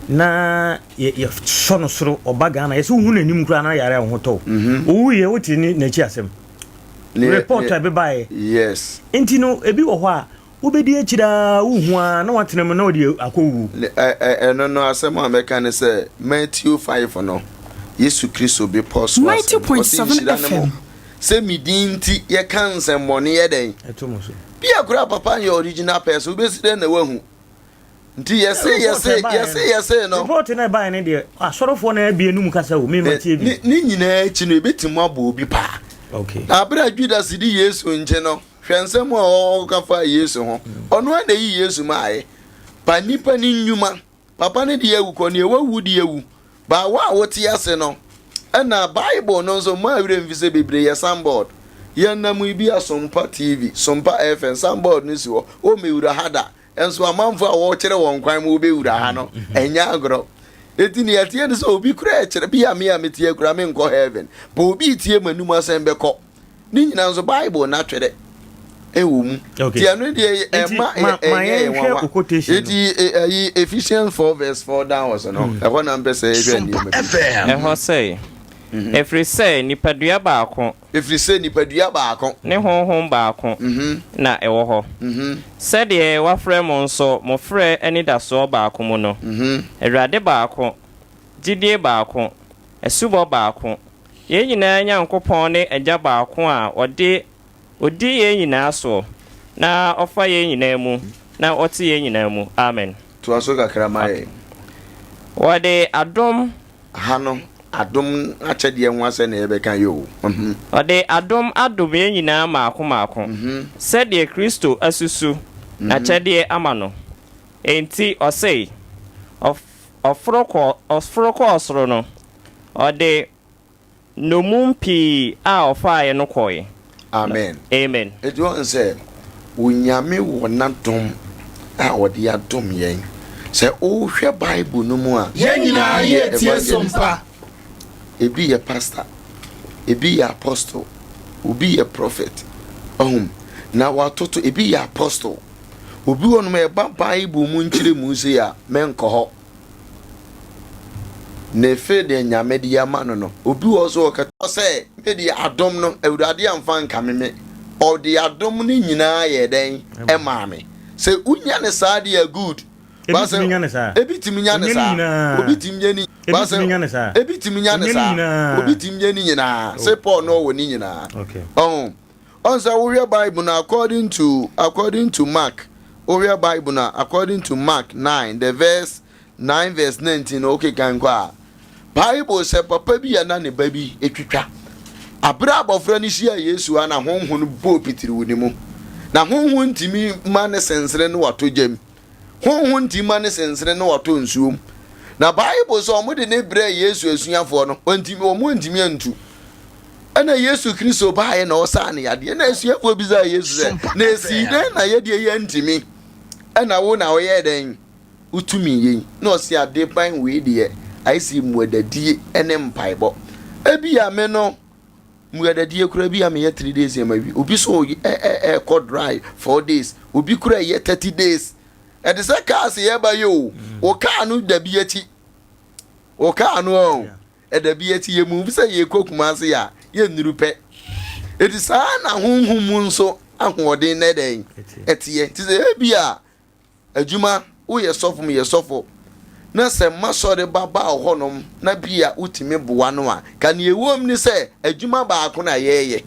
S1: na yɛsɔ no soro ɔba Ghana yɛsɛ wohu n'anim koraa na yare a wo ho tɔ wo. Owuiɛ wote ne n'akyi asɛm. Report a ɛbebaeɛ.
S3: Yes.
S1: Nti no ebi wɔ hɔ a Wobɛdi akyire ara wohu ara na watena mu na ɔde akɔ wuo.
S3: Ɛno no asɛm a mɛka ne sɛ Matthew 5 no Yesu Kristo bepɔ so asɛm ɔse nhyira ne mo sɛ me din nti yɛka nsɛmmɔne yɛ dɛn
S1: ɛto mo so.
S3: Bia koraa papa nyɛ original person wobɛsi dɛn na wahu nti yɛse yɛse yɛse yɛse no.
S1: Report no ɛbaeɛ no deɛ asɔrefoɔ no abie no mu kasa o me ma tie bi.
S3: Ne nyinaa akyi no ɛbɛtumi abɔ obi paa.
S1: Okay.
S3: Na abere a Judas di Yesu nkye no Hwɛ nsɛm a ɔka faa Yesu ho. Ɔno ara na eyi Yesu maae. Pa nnipa ne nnwuma. Papa no de awu kɔ, nea wawu de awu. Ba wo a wote ase no. Ɛna Bible no nso, mma werɛ mfi sɛ bebree yɛ signboard. Yɛnam yi bi a Sompa TV, Sompa FM, signboard no si hɔ. O mewura ha da. Nso amanfo a wɔkyerɛ wɔn kwan ma wɔbɛwura ha no, ɛnyɛ agorɔ. Enti nea ɛteɛ ne sɛ obi koraa ɛkyerɛ, bi a me a mete akura menkɔ heaven, but obi retie m'anum asɛm bɛkɔ. Ne nyinaa nso Bible no atwerɛ ɛwɔ mu.
S1: Okay.
S3: Nti ɛno deɛ ɛma ɛnyɛ yɛn nwanwa. Eti ɛyi Ephesians 4 verse 4 downwards no, hmm. ɛhɔ na mpɛ sɛ ɛhwɛ nneɛma bi.
S7: Ɛhɔ sɛ, mhm. ɛfiri sɛ nipadua baako.
S3: Ɛfiri sɛ nipadua baako.
S7: Ne honhom baako mhm. na ɛwɔ hɔ.
S3: Mhm.
S7: Sɛdeɛ wɔafrɛ mo nso mo frɛ anidasoɔ baako mu no, Awurade baako, gyidie baako, asubɔ baako, Yɛn nyinaa Nyankopɔn ne Agya baako a ɔde ɔdi yɛn nyinaa soɔ, na ɔfa yɛn nyinaa mu, na ɔte yɛn nyinaa mu. Amen.
S3: Toa so kakra ma yɛn.
S7: Wɔde adom.
S3: Ha no, adom akyɛdeɛ ho asɛm na yɛbɛka yi o.
S7: Ɔde adom adom yɛn nyinaa mmaako mmaako, sɛdeɛ Kristo asusu n'akyɛdeɛ ama no. Enti ɔse, Ɔforo kɔɔ soro no, Ɔde nnommum pii a ɔfaaeɛ no kɔeɛ.
S3: Amen.
S7: Amen.
S3: Enti woahu sɛ Onyame wɔ n'adom a ɔde adom yɛn. Sɛ wohwɛ Bible no mu a,
S5: Yɛn nyinaa
S3: ebi yɛ
S5: yɛ tie
S3: evangelist,
S5: sompa.
S3: ebi yɛ pastor, ebi yɛ apostle, obi yɛ prophet. Ɔhom na watoto ebi yɛ apostle. Obi wɔ nom a ɛba Bible mu nkyerɛmu sei a, menkɔ hɔ. Ne fe deɛ Nyame de ama no no, obi wɔ hɔ so ɔka. Sɛ, me deɛ adom no, Awurade amfa ankame me, ɔde adom no nyinaa yɛɛ dɛn? Ɛmaa me. Sɛ wonya no saa deɛ a, good.
S1: Ebi tumi nya no saa.
S3: Ebi tumi nya no saa. Obi tumi nya ne.
S1: Ebi tumi nya no saa.
S3: Ebi tumi nya no saa. Obi tumi nya ne nyinaa. Sɛ Paul no ɔwɔ ne nyinaa. Ɔho. Ɔn sɛ wohwɛ Bible no according to according to Mark wohwɛ Bible no according to Mark 9 the verse 9 verse 19 no wokekan kɔ a Bible sɛ papa bi a na ne ba bi etwitwa abere abɔfra no hyia Yesu a na honhom no bɔɔ pitiri wɔ ne mu na honhom ntumi ma ne sensene no watɔ gyam honhom ntumi ma ne sensene no watɔ nsuom. Na Bible sɛ wɔde ne brɛɛ Yesu asuafoɔ no, wɔntumi, wɔn antumi antu. Ɛna Yesu Kristo baeɛ na ɔsaa ne yadeɛ. Na asuafoɔ bisaa Yesu sɛ, na esii dɛn na yɛdeɛ yɛntumi, ɛna wo na woyɛɛ dɛn wotumi yei? Na ɔse ade ban wei deɛ ayɛ sɛ mmuadadie ne mpaebɔ. Ebia me no mmuadadie koraa bi a meyɛ 3 days ama wi. Obi so ɛkɔ dry 4 days, obi koraa ɛyɛ 30 days. Ɛte sɛ cars yɛba yi o, wo car no da bi akyi. Wo car no o, ɛda bi akyi yɛ move sɛ yɛkɔ Kumasi a, yɛnnuru pɛ. Eti saa na honhom mu nso ahoɔden na ɛdɛn ɛteɛ. Nti sɛ ebi a adwuma woyɛ sɔfo meyɛ sɔfo na sɛ masɔre ba ba wɔ hɔnom na bi a wotumi boa no a, ka nea ɛwom ne sɛ adwuma baako na yɛyɛ.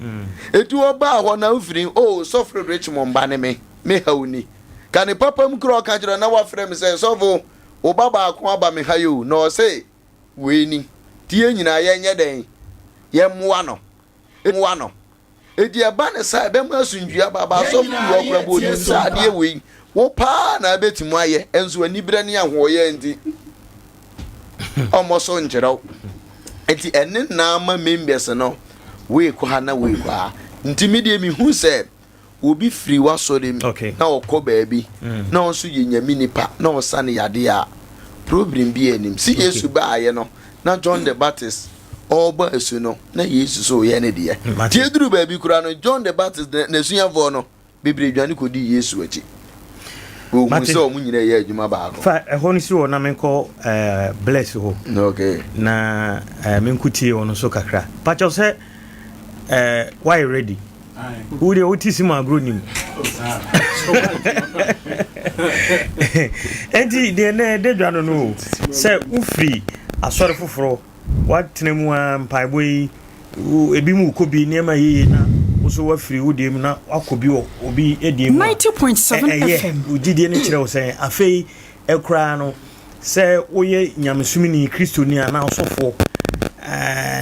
S3: Eti ɔbaa hɔ na wofiri o sɔfo Richmond ba ne me, me haw ni. Ka ne papa mu koraa ɔka kyerɛ na wafrɛ me sɛ sɔfo wo ba baako aba me ha yi o na ɔse wei ni nti yɛn nyinaa yɛnyɛ dɛn yɛmmoa no mmoa no eti ɛba ne saa ɛbɛma asomdwie aba aba asɔfo bi wɔ kora bɔ onim sɛ adeɛ wei wo paa na abɛtumi ayɛ nso aniberɛ ne ahoɔyɛ nti ɔmmɔ so nkyerɛ wo nti ɛne naa ma members no wei kɔ ha na wei kɔ ha nti me deɛ mehu sɛ obi firi w'asɔre mu na ɔkɔ baabi na ɔno nso yɛ nyame nipa na ɔsa no yadeɛ a, problem biara nnim. Se Yesu baeɛ no, na John the Baptist ɔrebɔ asu no, na Yesu nso reyɛ ne deɛ. Nti ɛduru baabi koraa no, John the Baptist n'asuafoɔ no bebree dwane kɔdii Yesu akyi. Wɔhuu sɛ wɔn nyinaa reyɛ adwuma baako.
S1: Fa ɛhɔ no si hɔ na menkɔ eh, Bless hɔ.
S3: Okay.
S1: Na eh, menkɔtie ɔno nso kakra. Pakyɛw sɛ eh, woayɛ ready? Wo deɛ wote si mu agorɔ nim. Enti deɛ na ɛda dwa no no o, sɛ wofiri asɔre foforɔ woatena mu a mpaebɔ yi ebi mu kɔ bi nneɛma yeye na wo so woafiri wo deɛ mu na wakɔ bi wɔ obi deɛ mu a ɛyɛ wo gyidie no kyerɛ wo sɛ afei ɛkoraa no Sɛ woyɛ nyamesomni, Kristoni anaa ɔsɔfoɔ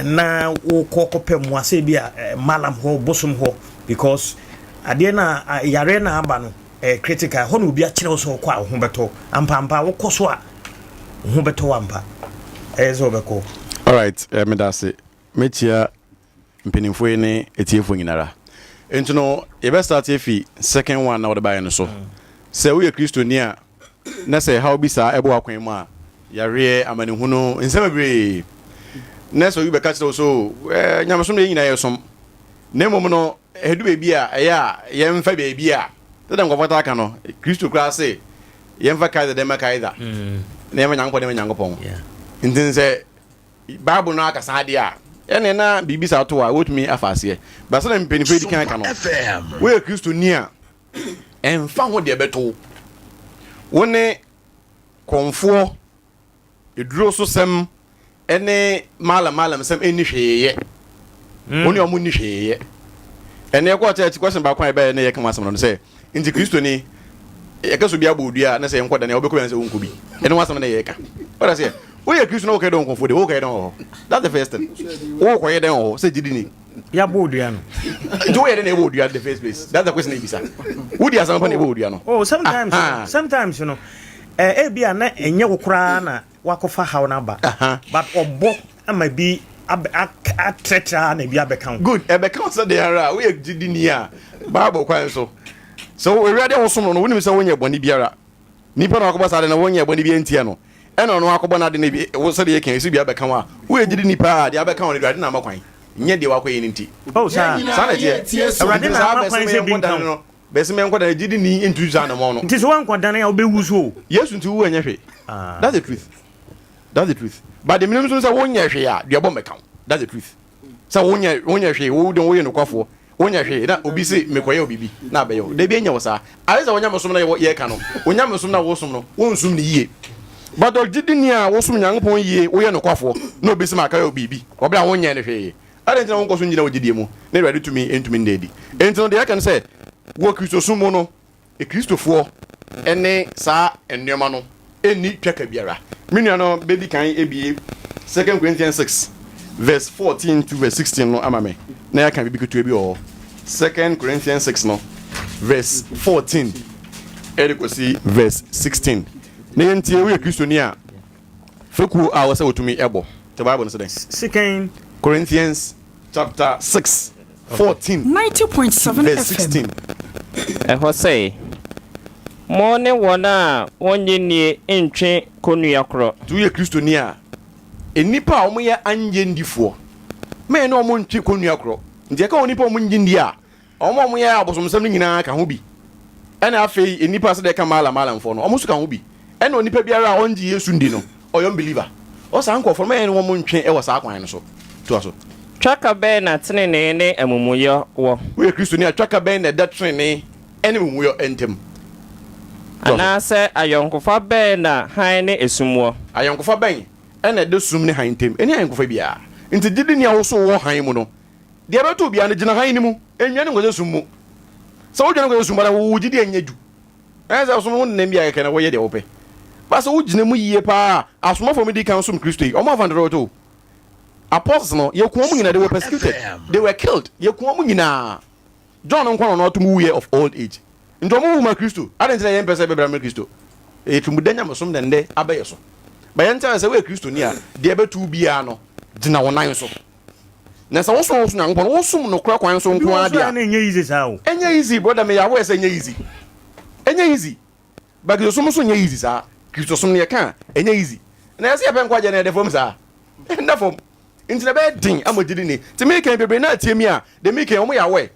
S1: na wokɔ kɔpɛ mmoa sɛ ebi a malam hɔ, bosom hɔ because adeɛ no a yareɛ no a aba no ɛyɛ critical ɛhɔ na obi akyerɛ wo sɛ wokɔ a wo ho bɛtɔ ampaampa wokɔ so a wo ho bɛtɔ wo ampa ɛyɛ sɛ wobɛkɔ.
S6: Alright, eh, meda ase. Mɛkyia mpanimfoɔ yi ne atiefoɔ nyinara. Nti no, yɛbɛ start afi second one na wɔde baeɛ no so. Sɛ woyɛ Kristoni a, na sɛ haw bi saa ɛbɔ w'akwan mu a, yareɛ, amanehunu, nsɛm bebree, na sɛ obi bɛka kyerɛ wo sɛ, oh, eh, nyamesom deɛ yɛn nyinaa yɛsom. Na mmom no, ɛdu baabi a, ɛyɛ a yɛmfa baabi a, sɛdeɛ nkurɔfoɔ taa ka no, Kristo koraa se, yɛmfa Kaesar deɛ mma Kaesar, na yɛmfa Nyankopɔn deɛ mma Nyankopɔn. Nti sɛ Bible no aka saa deɛ a, ɛnneɛ na biribi saa to a, wobɛtumi afa aseɛ. But sɛdeɛ mpanimfoɔ adi kan aka no, woyɛ Kristoni a, ɛmfa ho deɛ ɛbɛto wo. Wo ne kɔmfoɔ, eduro so sɛm ne malam malam sɛm ɛnni hwee yɛ. Wo ne wɔn nni hwee yɛ. Ɛnna ɛkɔɔ church question baako a yɛbɛyɛ na yɛka ho asɛm no sɛ, nti Kristoni yɛka sɛ obi abɔ odua a na sɛ yɛnkɔ dane a wobɛkɔ bi anasɛ wonkɔ bi. Ɛno ho asɛm na yɛka. Wɔda sɛ woyɛ Kristo na wokɔyɛ dɛn wɔ nkɔmfoɔ de wokɔyɛ dɛn wɔ hɔ. That's the first thing. Wokɔyɛ dɛn wɔ hɔ sɛ gyidi ni.
S1: Yɛabɔ odua no.
S6: Nti woyɛ dɛn na ɛbɔ odua the first place? That's the question ebisa. Wodi asɛm pa na ɛbɔ odua no.
S1: Oh, sometimes, sometimes no, eh, ebi a na ɛnyɛ wo koraa na wakɔfa haw no aba but ɔbɔ ama bi atrɛtrɛ na ebi abɛka wo.
S6: Good, ɛbɛka wo sɛ deɛ ara a woyɛ gyidini a Bible kwan so sɛ Awurade a wosom no no wonim sɛ wonyɛ bɔne biara nipa na wakɔbɔ saa de no wonyɛ bɔne biara ntia no ɛna ɔno akɔbɔ n'ade no bi wo sɛdeɛ yɛka ɛsɛ bi abɛka wo a woyɛ gyidini paa deɛ abɛka wo no Awurade na ama kwan nyɛ deɛ wakɔyɛ no nti.
S1: Oh saa.
S6: Saa na ɛteɛ.
S1: Awurade na ama kwan sɛ bi nka wo.
S6: Bɛse mɛnkɔ dane gyidi ni ntu saa anamɔn no.
S1: Nti sɛ woankɔ dane a wobɛwu so o.
S6: Yesu nti wowu ɛnyɛ hwee that's the truth that's the truth but deɛ menim nso ne sɛ wonyɛ hwee a duabɔ mmɛka wo that's the truth sɛ wonyɛ wonyɛ hwee wo deɛ woyɛ nokwafoɔ wonyɛ hwee na obi se mekɔyɛ wo biribi na abɛyɛ wo dabi ɛnyɛ wo saa ayɛ sɛ onyamesom na yɛka no onyamesom na wosom no wonsum no yie but ɔgyidini a wosom Nyankopɔn yie woyɛ nokwafoɔ na obi se makɔyɛ wo biribi wɔ berɛ a wonyɛ no hwee Adɛn nti na wonkɔ so nnyina wo gyidie mu na Awurade tumi ntumi nna adi? Enti no, deɛ ɛka ne sɛ, wɔ Kristosom mu no, Kristofoɔ ne saa nneɛma no nni twaka biara. Me nua no bɛdi kan abue Second Corinthians 6 verse 14 to verse 16 no ama me na yɛaka biribi ketewa bi wɔ hɔ. Second Corinthians 6 no verse 14 ɛde kɔsi verse 16. Na yɛntie, woyɛ Kristoni a. Fekuo a wɔsɛ wɔtumi bɔ. Te Bible no sɛ dɛn?
S1: Second.
S6: Corinthians chapter 6, 14 to verse 16.
S7: Ɛhɔ sɛ, Mo ne wɔn a wɔnnye nnie ntwe kɔnnua korɔ.
S6: Nti woyɛ Kristoni a, nnipa a wɔyɛ annye ndifoɔ, ma yɛne wɔn ntwe kɔnnua korɔ. Nti yɛka wɔn nnipa a wɔnnye nni a, Wɔn a wɔyɛ abosomsɛm no nyinaa ka ho bi. Ɛna afei nnipa sɛdeɛ ɛka Maalam Maalamfoɔ no, wɔn nso ka ho bi. Ɛna onipa biara a ɔngye Yesu ndi no, ɔyɛ unbeliever. Ɔ saa nkorɔfoɔ no, mma yɛne wɔn ntwe wɔ saa kwan no so. Toa so.
S7: Twaka bɛn na tenenee ne amumuyɔ wɔ?
S6: Woyɛ Kristoni a, twaka bɛn na ɛda trenee ne amumuyɔ ntam? Toa so.
S7: Anaasɛ ayɔnkofa bɛn na hann ne esum wɔ?
S6: Ayɔnkofa bɛn na ɛda sum ne hann ntam? Ɛnni ayɔnkofa biara. Nti gyidini a wo so wɔ hann mu no, Deɛ ɛbɛto obiara no, gyina hann no mu, nnwane nkɔhyɛ sum mu. Sɛ wodwane kɔhyɛ sum mu a, na wo gyidie nyɛ du. Ɛnyɛ sɛ ɔsom ho nenam biara kɛkɛ na woyɛ deɛ wopɛ. Ba sɛ wogyina mu yie paa a, asomafoɔ a wɔdii kan som Kristo yi, wɔamfa ntotototo o. Apostles no, yɛku wɔn nyinaa, they were persecuted, they were killed, yɛku wɔn nyinaa. John nko na ɔno atom wuiɛ of old age. Nti wɔn wu ma Kristo. Adɛn nti na yɛmpɛ sɛ yɛbɛbra ma Kristo? Ɛyɛ tumuda nyamesom na nnɛ abɛyɛ so. Ba yɛnte ase sɛ woyɛ Kristoni a, deɛ ɛbɛto wo biara no, gyina wo nan so. Na sɛ wosom wo Nyankopɔn no, wosom nokorɛ kwan so
S1: Ebi
S6: nko
S1: wɔ
S6: ara
S1: nso
S6: deɛ
S1: a
S6: a,
S1: na ɛnyɛ easy saa o.
S6: ɛnyɛ easy brother, meyɛ aware sɛ ɛnyɛ easy. Ɛnyɛ easy. But Kristosom nso nyɛ easy saa. Kristosom no yɛka a, ɛnyɛ easy. Na yɛse yɛpɛ nkwagyeɛ no, ɛda fam saa? Ɛnda fam. Nti na ɛbɛyɛ den ama gyidini. Nti meka yi, bebree no a tie me a, deɛ meka yi, wɔyɛ aware.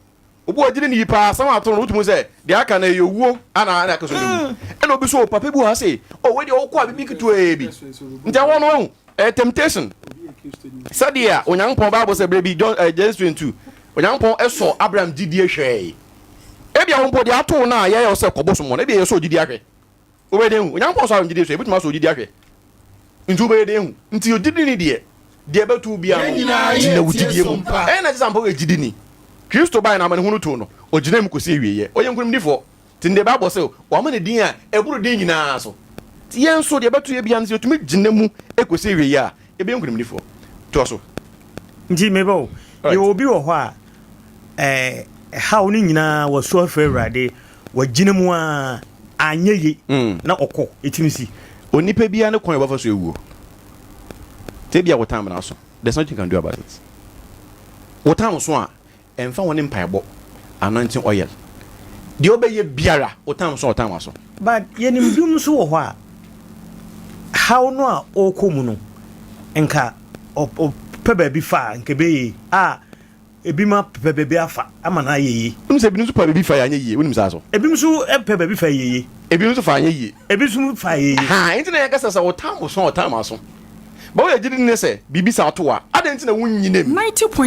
S6: Obi wɔ gyidi no yi paa asɛm ato no wotumi hu sɛ deɛ aka no ɛyɛ owuo ana na aka sɛ ɔbɛwu. Ɛna obi so papa bi wɔ ha sei oh wei deɛ wokɔ a bibi ketewaa bi nti ɛhɔ no wahu ɛyɛ temptation sɛdeɛ Onyankopɔn Bible sɛ berɛ bi John eh, Genesis 22 Onyankopɔn ɛsɔ Abraham gyidie hwɛe ebia wo mpo deɛ ato wo no a yɛyɛ wo sɛ kɔbɔ som wɔ no ebia yɛsɔ gyidie ahwɛ Wobɛyɛ dɛn ahu? Onyankopɔn sɔ ahomgyedie so, yɛbɛtumi asɔ ogyidie ahwɛ. Nti wobɛyɛ dɛn ahu? Nti ogyidini deɛ, deɛ ɛbɛto wo biara no, gyina wo gyidie mu. Ɛyɛ na ɛkyerɛ sɛ ampa woyɛ gyidini. Kristo baeɛ no, amanehunu too no, ɔgyinaa mu kɔsii awieeɛ. Ɔyɛ nkonimdifoɔ. Nti nnɛ Bible se, wɔama no din a ɛboro din nyinaa so. Nti yɛn nso, deɛ ɛbɛto yɛn biara no, sɛ yɛtumi gyina mu kɔsi awieeɛ a, yɛbɛyɛ nkonimdifoɔ. Toa so.
S1: Nti meba o, yɛwɔ obi wɔ hɔ a, ɛɛ, ɛhaw no nyinaa wasu afrɛ Awurade, Wagyina mu ara, anyɛ ye na ɔkɔ. Ɛtumi si.
S6: Onipa biara ne kwan a ɔbɛfa so awuo. Sɛ ebia wo time no aso, there's nothing you can do about it. Wo time so a, ɛmfa ho ne mpaebɔ, anointing oil, deɛ wobɛyɛ biara, wo time so a, wo time aso.
S1: But yɛnim binom nso wɔ hɔ a, haw no a ɔrekɔ mu no, nka ɔpɛ baabi fa a, nka ɛbɛyɛ yie. A Ebinom apɛ baabi afa ama no ayɛ yie.
S6: Wonim sɛ ebinom nso pɛ baabi fa yɛ anyɛ yie, wonim saa so?
S1: Ebinom nso pɛ baabi fa yɛ yie.
S6: Ebinom nso fa anyɛ yie.
S1: Ebi nso fa yɛ yie.
S6: Haa, enti na yɛka sɛ sɛ wo tam so a, wo tam aso. Ba woyɛ gyidini ne sɛ biribi saa to wo a, adɛn nti na wonnyina mu?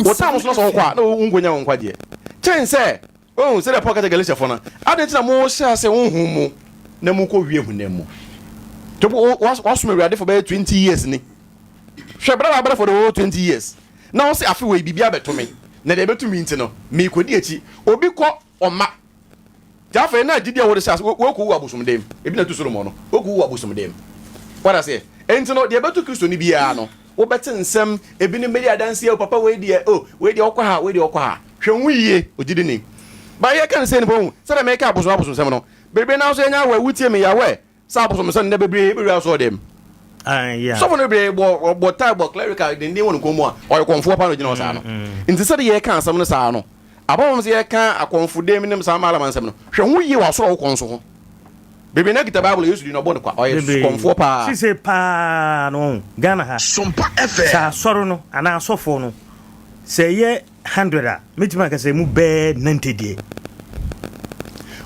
S6: Wo tam so na sɛ wokɔ a, na wonkɔnya wo nkwagyeɛ. Kyɛn sɛ, oh, sɛdeɛ Paul ka kyerɛɛ Galatiafoɔ no, adɛn nti na mohyɛ ase honhom mu na mokɔwie honam mu? Nti woasom Awurade for bɛyɛ 20 years ni. Hwɛ, berɛ a wabrɛ for the whole 20 years. Na ɔse afe wei biribi abɛto me na deɛ ɛbɛto me nti no merekɔdi akyi. Obi kɔ ɔmma. Nti afei na gyidie a wɔde hyɛ ase wɔkɔwu abosomdam. Ebi na ɛto Solomon no, wɔkɔwu abosomdam. Wate aseɛ? Nti no deɛ ɛbɛto Kristoni biara no, wobɛte nsɛm, ebinom bɛdi adanseɛ, o papa wei deɛ, o wei deɛ ɔkɔ ha, wei deɛ ɔkɔ ha. Hwɛ wo ho yie, ogyidini. Ba yɛka no sei no mpo, sɛdeɛ meka abosom abosomsɛm no, bebree naa nso yɛnyɛ aware, wotie me, yɛ aware. Sɛ abosom sɛ nnɛ bebree bɛwura asɔre dɛm. Sɔfo no bebree bɔ bɔ tie bɔ clerical denden wɔ ne kɔn mu a ɔyɛ kɔnfoɔ paa na ɔgyina hɔ saa no. Nti sɛde yɛka asɛm no saa no, ababam sɛ yɛka akɔnfo dɛm ne saa malama nsɛm no, hwɛ ho yie wɔ asɔre a wokɔ nso ho. Bebree na kita Bible Yesu di na ɔbɔ no kwa, ɔyɛ kɔnfoɔ paa.
S1: Sise paa no Ghana ha. Sɛ asɔre no anaa asɔfoɔ no sɛ ɛyɛ 100 a, mɛtumi aka sɛ emu bɛɛ 90 deɛ.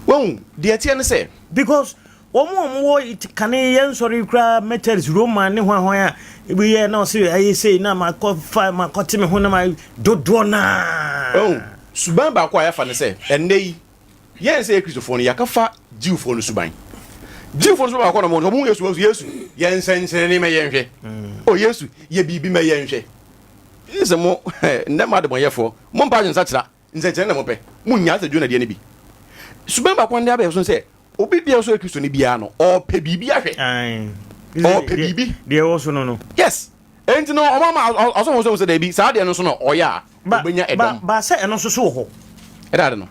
S6: Wahu, deɛ ɛteɛ ne sɛ.
S1: Because wɔn a wɔwɔ kane yɛn nsɔre koraa Methodist, Roman ne hwan hwan a ebi yɛ na ɔse ayɛ sei na makɔ fa makɔte me ho na ma dodoɔ naa.
S6: Wahu, suban baako a yɛafa ne sɛ, ɛnnɛ yi, yɛn sɛ yɛ Kristofoɔ no, yɛakɔfa Jewfoɔ no suban. Jewfoɔ no suban baako na wɔn wɔn hu Yesu, wɔn Yesu, yɛ nsɛnkyerɛnne ma yɛnhwɛ. O Yesu, yɛ biribi ma yɛnhwɛ. Ye sɛ mo, nnɛ mma adebɔnyɛfoɔ, mompa adwensakyera, nsɛnkyerɛnne na mopɛ, monnyaa sɛ Jonah deɛ no bi. Suban baako a nnɛ abɛyɛ so ne sɛ, obi biara a ɔsɛ ɔyɛ Kristoni biara no, ɔɔpɛ biribi ahwɛ. Ɔɔpɛ biribi.
S1: Deɛ ɛwɔ so no no.
S6: Yes. Enti no, ɔmo ama asɔfo nso ahu sɛ daabi, saa deɛ no nso no, ɔyɛ a, ɔbɛnya ɛdɔm.
S1: Ba, sɛ ɛno nso so wɔ hɔ.
S6: Ɛda ade no.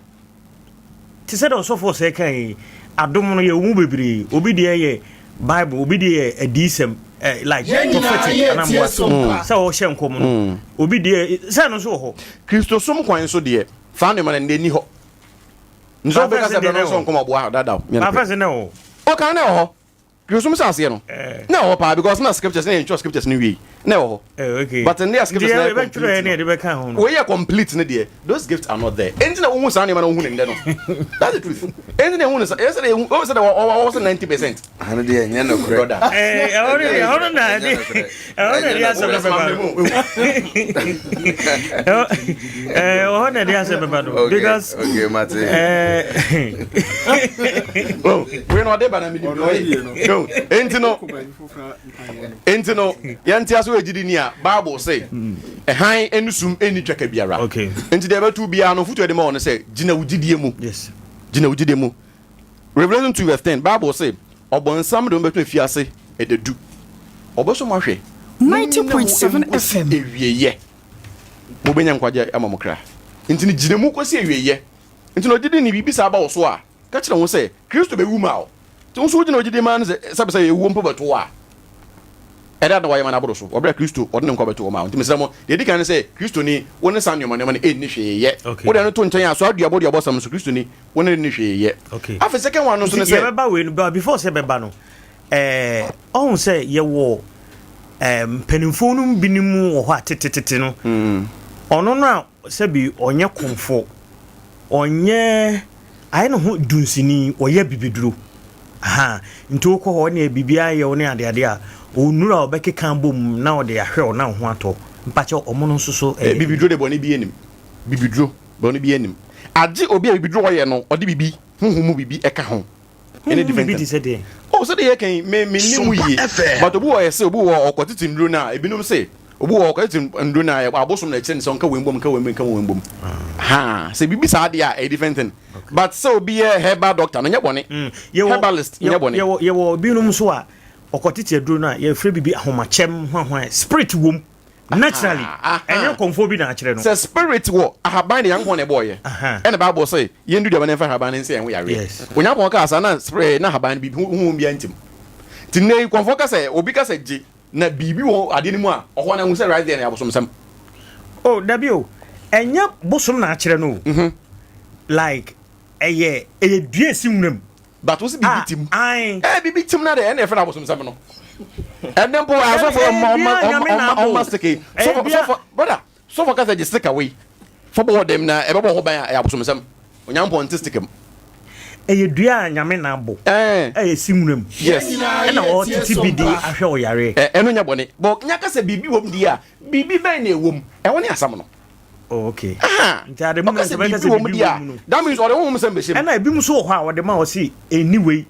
S1: Te sɛ deɛ ɔsɔfo ɔsɛe kan yi, adom no yɛwɔ mu bebree. Obi deɛ yɛ. Bible, obi deɛ yɛ adiyisɛm, eh, like
S8: Yɛn nyinaa
S1: prophetic
S8: yɛ
S1: anaa
S8: tie
S1: mmoa
S8: som pa.
S1: sɛ ɔhyɛ nkɔm no. Obi deɛ sɛ ɛno nso wɔ hɔ.
S6: Kristosom kwan so deɛ, saa nneɛma no ɛnnɛ nni hɔ. Nso
S1: Ba
S6: wobɛka
S1: first
S6: sɛ
S1: deɛ
S6: brɛ
S1: na
S6: no nso
S1: ɛwɔ.
S6: nkɔm ɔboa dadaw. Nyɛ
S1: Ba
S6: nokorɛ.
S1: first na ɛwɔ.
S6: Ɔka na ɛwɔ hɔ. Kristosom hyɛ aseɛ no, na ɛwɔ hɔ paa because na scriptures na yɛntwerɛ scriptures no nwiei, na ɛwɔ hɔ.
S1: Eh, okay.
S6: But nnɛ a scriptures
S1: Nti
S6: no ayɛ
S1: yɛbɛtwerɛ
S6: complete
S1: ne
S6: no,
S1: yɛde bɛka ho no.
S6: wei yɛ complete no deɛ, those gifts are not there. Enti na wohu saa nneɛma no wohu no nnɛ no. That's the truth. Enti na ehu no sa, ɛyɛ sɛ deɛ ehu, wohu sɛ deɛ wɔ wɔ wɔ sɛ 90%.
S3: Ano deɛ ɛnyɛ nokorɛ.
S6: Brother.
S1: Eh, ɛhɔ no deɛ, ɛhɔ no na ɛde, ɛhɔ na ɛde asɛm no bɛba no. Ɛhɔ eh, ɛhɔ na ɛde asɛm bɛba no.
S3: Okay,
S1: Because
S3: okay, mate.
S1: eh,
S6: Oh, wei na ɔde ba na menim deɛ ɔyɛ. No, enti no, enti no, yɛnte ase wɔ gyidi ni a, Bible se, ɛhan ne sum nni twaka biara.
S1: Okay.
S6: Enti deɛ ɛbɛto biara no, fotu a ɛde ma wɔ no sɛ, gyina wo gyidie mu.
S1: Yes.
S6: Gyina wo gyidie mu. Revelation 2 verse 10, Bible se, Ɔbonsam de mo bɛto afiase ɛda du. Ɔbɛsɔ mo ahwɛ. Monnyina mu
S8: 90.7
S6: nkosi
S8: FM.
S6: awieyɛ. Mobɛnya nkwagye ama mo kra. Nti no gyina mu kɔsi awieyɛ. Nti no ɔgyidi ni biribi saa ba wo so a, ka kyerɛ ho sɛ, Kristo bɛwu maa wo. Nti wo nso wogyina ogyidi maa no sɛ, sɛbesɛbe ewuo mpo bɛto wo a, ɛdɛn na wayɛ ma no aboro so wɔ berɛ a Kristo ɔde ne nkwa bɛto hɔ maa wo? Nti mesrɛ mo, deɛ ɛdi kan ne sɛ, Kristoni, wo ne saa nneɛma nneɛma no ɛnni hwee yɛ.
S1: Okay.
S6: Wode ɛno to nkyɛn a, saa duabɔ duabɔsɛm nso, Kristoni, wo ne no nni hwee yɛ.
S1: Okay.
S6: Afei second one no nso ne
S1: Nti
S6: sɛ.
S1: yɛbɛba wei no, but before sɛ yɛbɛba no, eh, ɔhu sɛ yɛwɔ eh, mpanimfoɔ no binom wɔ hɔ a tetetete no, ɔno no a sɛbi ɔnyɛ komfo, ɔnyɛ ayɛ ne ho dunsini, ɔyɛ bibiduro. Aha, nti wokɔ hɔ ne biribiara yɛ wo ne adeade a, ɔnuru a ɔbɛkeka bom na ɔde ahwɛ wo na wo ho atɔ. Mpakyɛ ɔmo no nso so ɛyɛ.
S6: Bibiduro de bɔne bi anim. Bibiduro bɔne bi anim. Agye obi a bibiduro ɔyɛ no ɔde biribi, honhom mu biribi ɛka ho. Ɛne
S1: Honhom
S6: different
S1: biribi te
S6: thing.
S1: sɛ deɛn?
S6: Oh sɛdeɛ yɛka yi me menni mu
S2: Sompa
S6: yie
S2: FM.
S6: but obi wɔ hɔ yɛse obi wɔ hɔ ɔkɔtete nnuro no a ebinom se obi wɔ hɔ ɔkɔtete nnuro no a abosom na ɛkyerɛ no sɛ ɔnka wei mbom nka wei mbom nka wei mbom haa sɛ biribi saa deɛ a ɛyɛ different thing but sɛ obi yɛ herbal doctor no nyɛ bɔne
S1: Mm, yɛwɔ
S6: herbalist nyɛ
S1: yɛ-
S6: bɔne.
S1: yɛwɔ yɛwɔ binom nso a ɔkɔtete aduro no a yɛfrɛ biribi ahomakyɛm hwahwa spirit wom. Naturally, ɛnyɛ kɔmfoɔ bi na akyerɛ no.
S6: Sɛ spirit wɔ ahaban de Nyankopɔn na ɛbɔɔyɛ. Ɛna Bible sɛ yɛn duduaba no mfa ahaban no nsɛ yɛn ho yareɛ. Onyankopɔn kaa saa na spirit na ahaban no biribi honhom biara ntim. Nti nnɛ yi kɔmfoɔ ka sɛ obi ka sɛ gye na biribi wɔ adeɛ no mu a ɔhɔ no ahu sɛ right there na ɛyɛ abosomsɛm.
S1: Oh dabi o, ɛnyɛ bosom na akyerɛ no o. Like ɛyɛ ɛyɛ dua esi nwura mu.
S6: But wo se biribi tim.
S1: Ae.
S6: Eh biribi tim na de ɛna yɛfrɛ no abosomsɛm no. Ɛnɛ mpo asɔfo ɔma ɔma ɔma ɔma sike. Sɔfo sɔfo brother sɔfo kasa gye sika wei. Fa bɔ dɛm na ɛbɛbɔ ho ban a ɛyɛ abosomsɛm. Onyankopɔn nte sika mu.
S1: Ɛyɛ dua a Nyame na abɔ.
S6: Ɛɛ.
S1: Ɛyɛ si nwura mu.
S6: Yes.
S1: Ɛna ɔtete bi de ahwɛ ɔyareɛ.
S6: Ɛno nyɛ bɔne. Bɔ nya kasa biribi wɔ mu deɛ a biribi bɛn na ɛwɔ mu. Ɛhɔ ne asɛm no.
S1: Oh, okay.
S6: Aha.
S1: Nti ade mu
S6: Ɔka sɛ
S1: sɛ bɛka
S6: biribi
S1: sɛ
S6: wɔ mu
S1: biribi
S6: deɛ
S1: wɔ
S6: a,
S1: mu no.
S6: that means ɔde honhom sɛm bɛhyɛ mu.
S1: Ɛna ebi mu nso wɔ hɔ a ɔde ma ɔse ɛnni wei,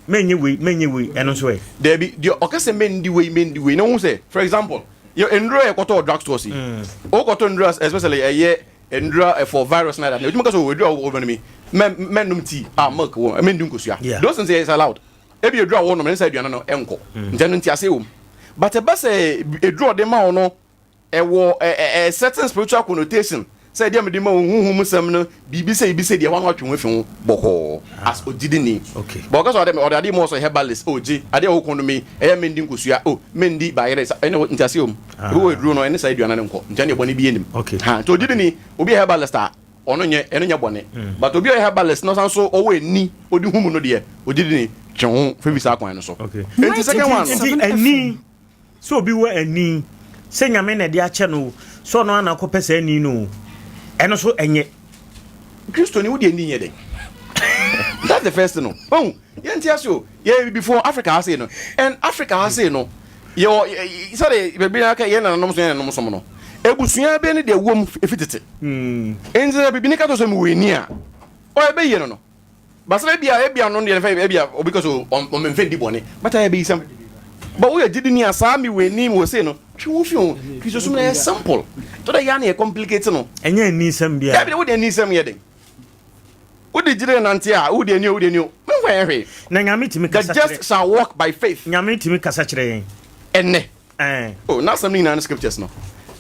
S1: mɛnyɛ wei, mɛnyɛ wei, ɛno nso ɛ?
S6: Daabi, deɛ ɔka sɛ mɛndi wei, mɛndi wei, na wohu sɛ, for example, yɛ nnuro a yɛkɔtɔ wɔ drug stores yi, wokɔtɔ nnuro a especially ɛyɛ nnuro a for virus na ɛda, ɛtumi ka sɛ oh, aduro a wɔnom yi, mɛ mɛnnom tea a milk wɔ mu, mɛndi nkosua.
S1: Yeah.
S6: Those things is allowed. Ebi aduro a wɔnom ne sɛ aduane no ɛnkɔ, nti ɛno nteaseɛ wɔ mu. But ɛba sɛ aduro a ɔde ma wo no, Ɛwɔ ɛ ɛ certain spiritual connotation sɛ ɛdeɛ mede ma wo honhom mu sɛm no biribi sɛ biribi sɛ deɛ hɔ ano atwe ho afi ho bɔkɔɔ as ogyidini.
S1: Okay.
S6: But ɔka sɛ ɔde ɔde adeɛ mu ɔsɔ herbalist oh gye adeɛ a wokɔn no mi ɛyɛ mendi nkosua oh mendi bayerɛ sa ɛne nti aseɛ om. Ebi wɔ aduro no ɛne saa aduane no nkɔ nti ɛne bɔne bi anim.
S1: Okay.
S6: Ha nti ogyidini obi yɛ herbalist a ɔno nyɛ ɛno nyɛ bɔne but obi a ɔyɛ herbalist na ɔsan so ɔwɔ ani ɔde hu mu no deɛ ogyidini twe ho firi saa kwan no so.
S1: Okay.
S6: Nti second one no.
S1: Nti ani Sɛ obi wɔ ani, sɛ Nyame na ɛde akyɛ no o, sɛ ɔno ara na akɔpɛ saa ani no o, ɛno so ɛnyɛ.
S6: Kristoni wo deɛ ani nyɛ dɛn? That's the first thing o. Wahu? Yɛnte ase o. Yɛyɛ before Africa ha sei no. And Africa ha sei no, yɛwɔ sɛde baabi na aka yɛn nananom so yɛn nananom som no. Abusua bɛ ne deɛ wɔm efi tete. Nti sɛ bibini ka to sɛ mewɔ ani a, ɔyɛ bɛyie no no. Basra ebia ebia no deɛ fɛ ebia obi ka so ɔmfɛ ndi bɔne but ɛyɛ bɛyisɛm but woyɛ gyidini a saa mi wɔ anim wɔ sei no twe wo fi ho Kristosom no yɛ simple to dɛ yɛ na yɛ complicate no
S1: ɛnyɛ anisɛm biara
S6: dabi wode anisɛm yɛ den wode gyidie nante a wode ani o wode ani o memfa yɛ hwee
S1: na Nyame tumi
S6: the
S1: kasa kyerɛ
S6: just shall walk by faith
S1: Nyame tumi kasa kyerɛ yɛn
S6: ɛnɛ
S1: Ɛɛ.
S6: Oh, n'asɛm no nyinaa ne scriptures no.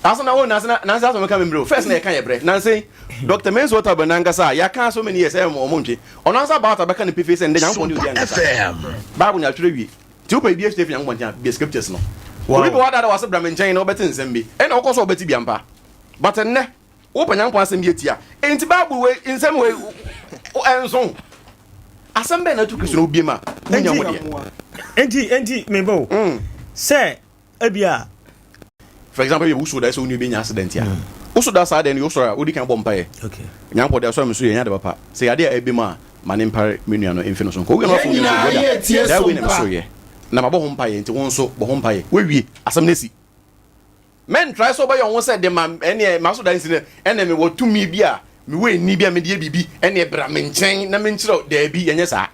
S6: Asɛm na oh, nansa na nansa asɛm ka membrɛ o. First na yɛka yɛ brɛ. Nansa yi, Dr. Mensa Otabil nankasa a yɛaka so many years ɛyɛ ɔmo ntwe. Ɔno ankasa about abɛka no pefee sɛ ndɛ Nyankopɔn ne obi ankasa. Bible no yɛatwerɛ wie. Nti wopɛ biribi afi Nyankopɔn nkyɛn a, bue scriptures no. Obi bɛ wadada wase bra me nkyɛn na wobɛte nsɛm bi. Ɛna wokɔ so a wobɛte bi ampa. But nnɛ, wopɛ Nyankopɔn asɛm bi atia. Enti Bible wei, nsɛm wei, ɛnso. Asɛm bɛn na ɛto Kristo na wobie ma wonya ho deɛ?
S1: Enti, enti, meba o. Sɛ Ebia.
S6: For example, ebia woso dae sɛ wo nua bi anya accident a. Woso da saa dae no, wosɔre a, wodi kan bɔ mpaeɛ. Nyankopɔn deɛ asɔre a meso yɛ, ɛnyɛ ade papa. Sɛ ɛyɛ adeɛ a ɛbem a, ma ne mpare me nua no mfi no so nkɔ. Wowie na woafrɛ wo nua no sɛ, Brother, dae wei na mesoeɛ, na mabɔ ho mpaeɛ, nti wo nso bɔ ho mpaeɛ. Woawie, asɛm no asi. Mɛntrae sɛ wobɛyɛ wo ho sɛ de ma ɛneɛ maso dae nti no, ɛneɛ mewɔ tumi bi a mewɔ ani bi a mede yɛ biribi, ɛneɛ bra me nkyɛn na menkyerɛ wo. Daabi, yɛnyɛ saa.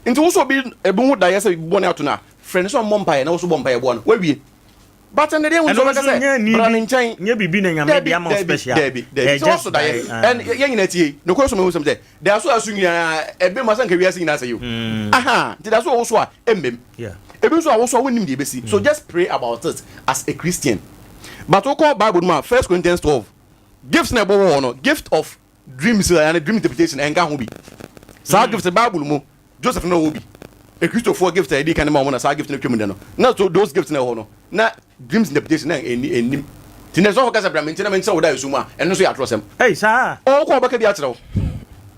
S6: Nti wo sɛ obi ebi ho daeɛ sɛ biribi bɔne ato no a, Frɛ no sɛ ɔmmɔ mpaeɛ na wo nso bɔ mpaeɛ boa no. Woawie. But ɛnɛ deɛ
S1: nso
S6: ɔbɛka sɛ bra ne nkyɛn.
S1: Nyɛ biribi na Nyame de ama wo special.
S6: Daabi, daabi, daabi. Sɛ waso daeɛ, ɛn yɛn nyinaa tie. Nokorɛ so mahu sɛm sɛ, da so a so nyinaa ɛbem a sɛ nka wiase nyinaa asɛe o. Aha, nti da so a woso a ɛmmem. Ebi nso a woso a wonnim deɛ ɛbɛsi. So just pray about it as a Christian. But wokɔ Bible no mu a, First Corinthians 12, gifts na ɛbɔ wɔ hɔ no, gift of dreams and dream interpretation ɛnka ho bi. Saa gift Bible mu Joseph na ɔwɔ bi. Akristofoɔ gift a yɛdi kan de ma wɔn na saa gift no atwam nnɛ no, na so those gifts na ɛwɔ hɔ no, na dreams interpretation na ɛnni ɛnnim. Nti na sɔfo ka sɛ bra me nkyɛn na menkyerɛ wo da ɛso mu a, ɛno nso yɛ atorɔsɛm.
S1: Ei saa.
S6: Ɔwɔ kɔ a ɔbɛka bi akyerɛ wo.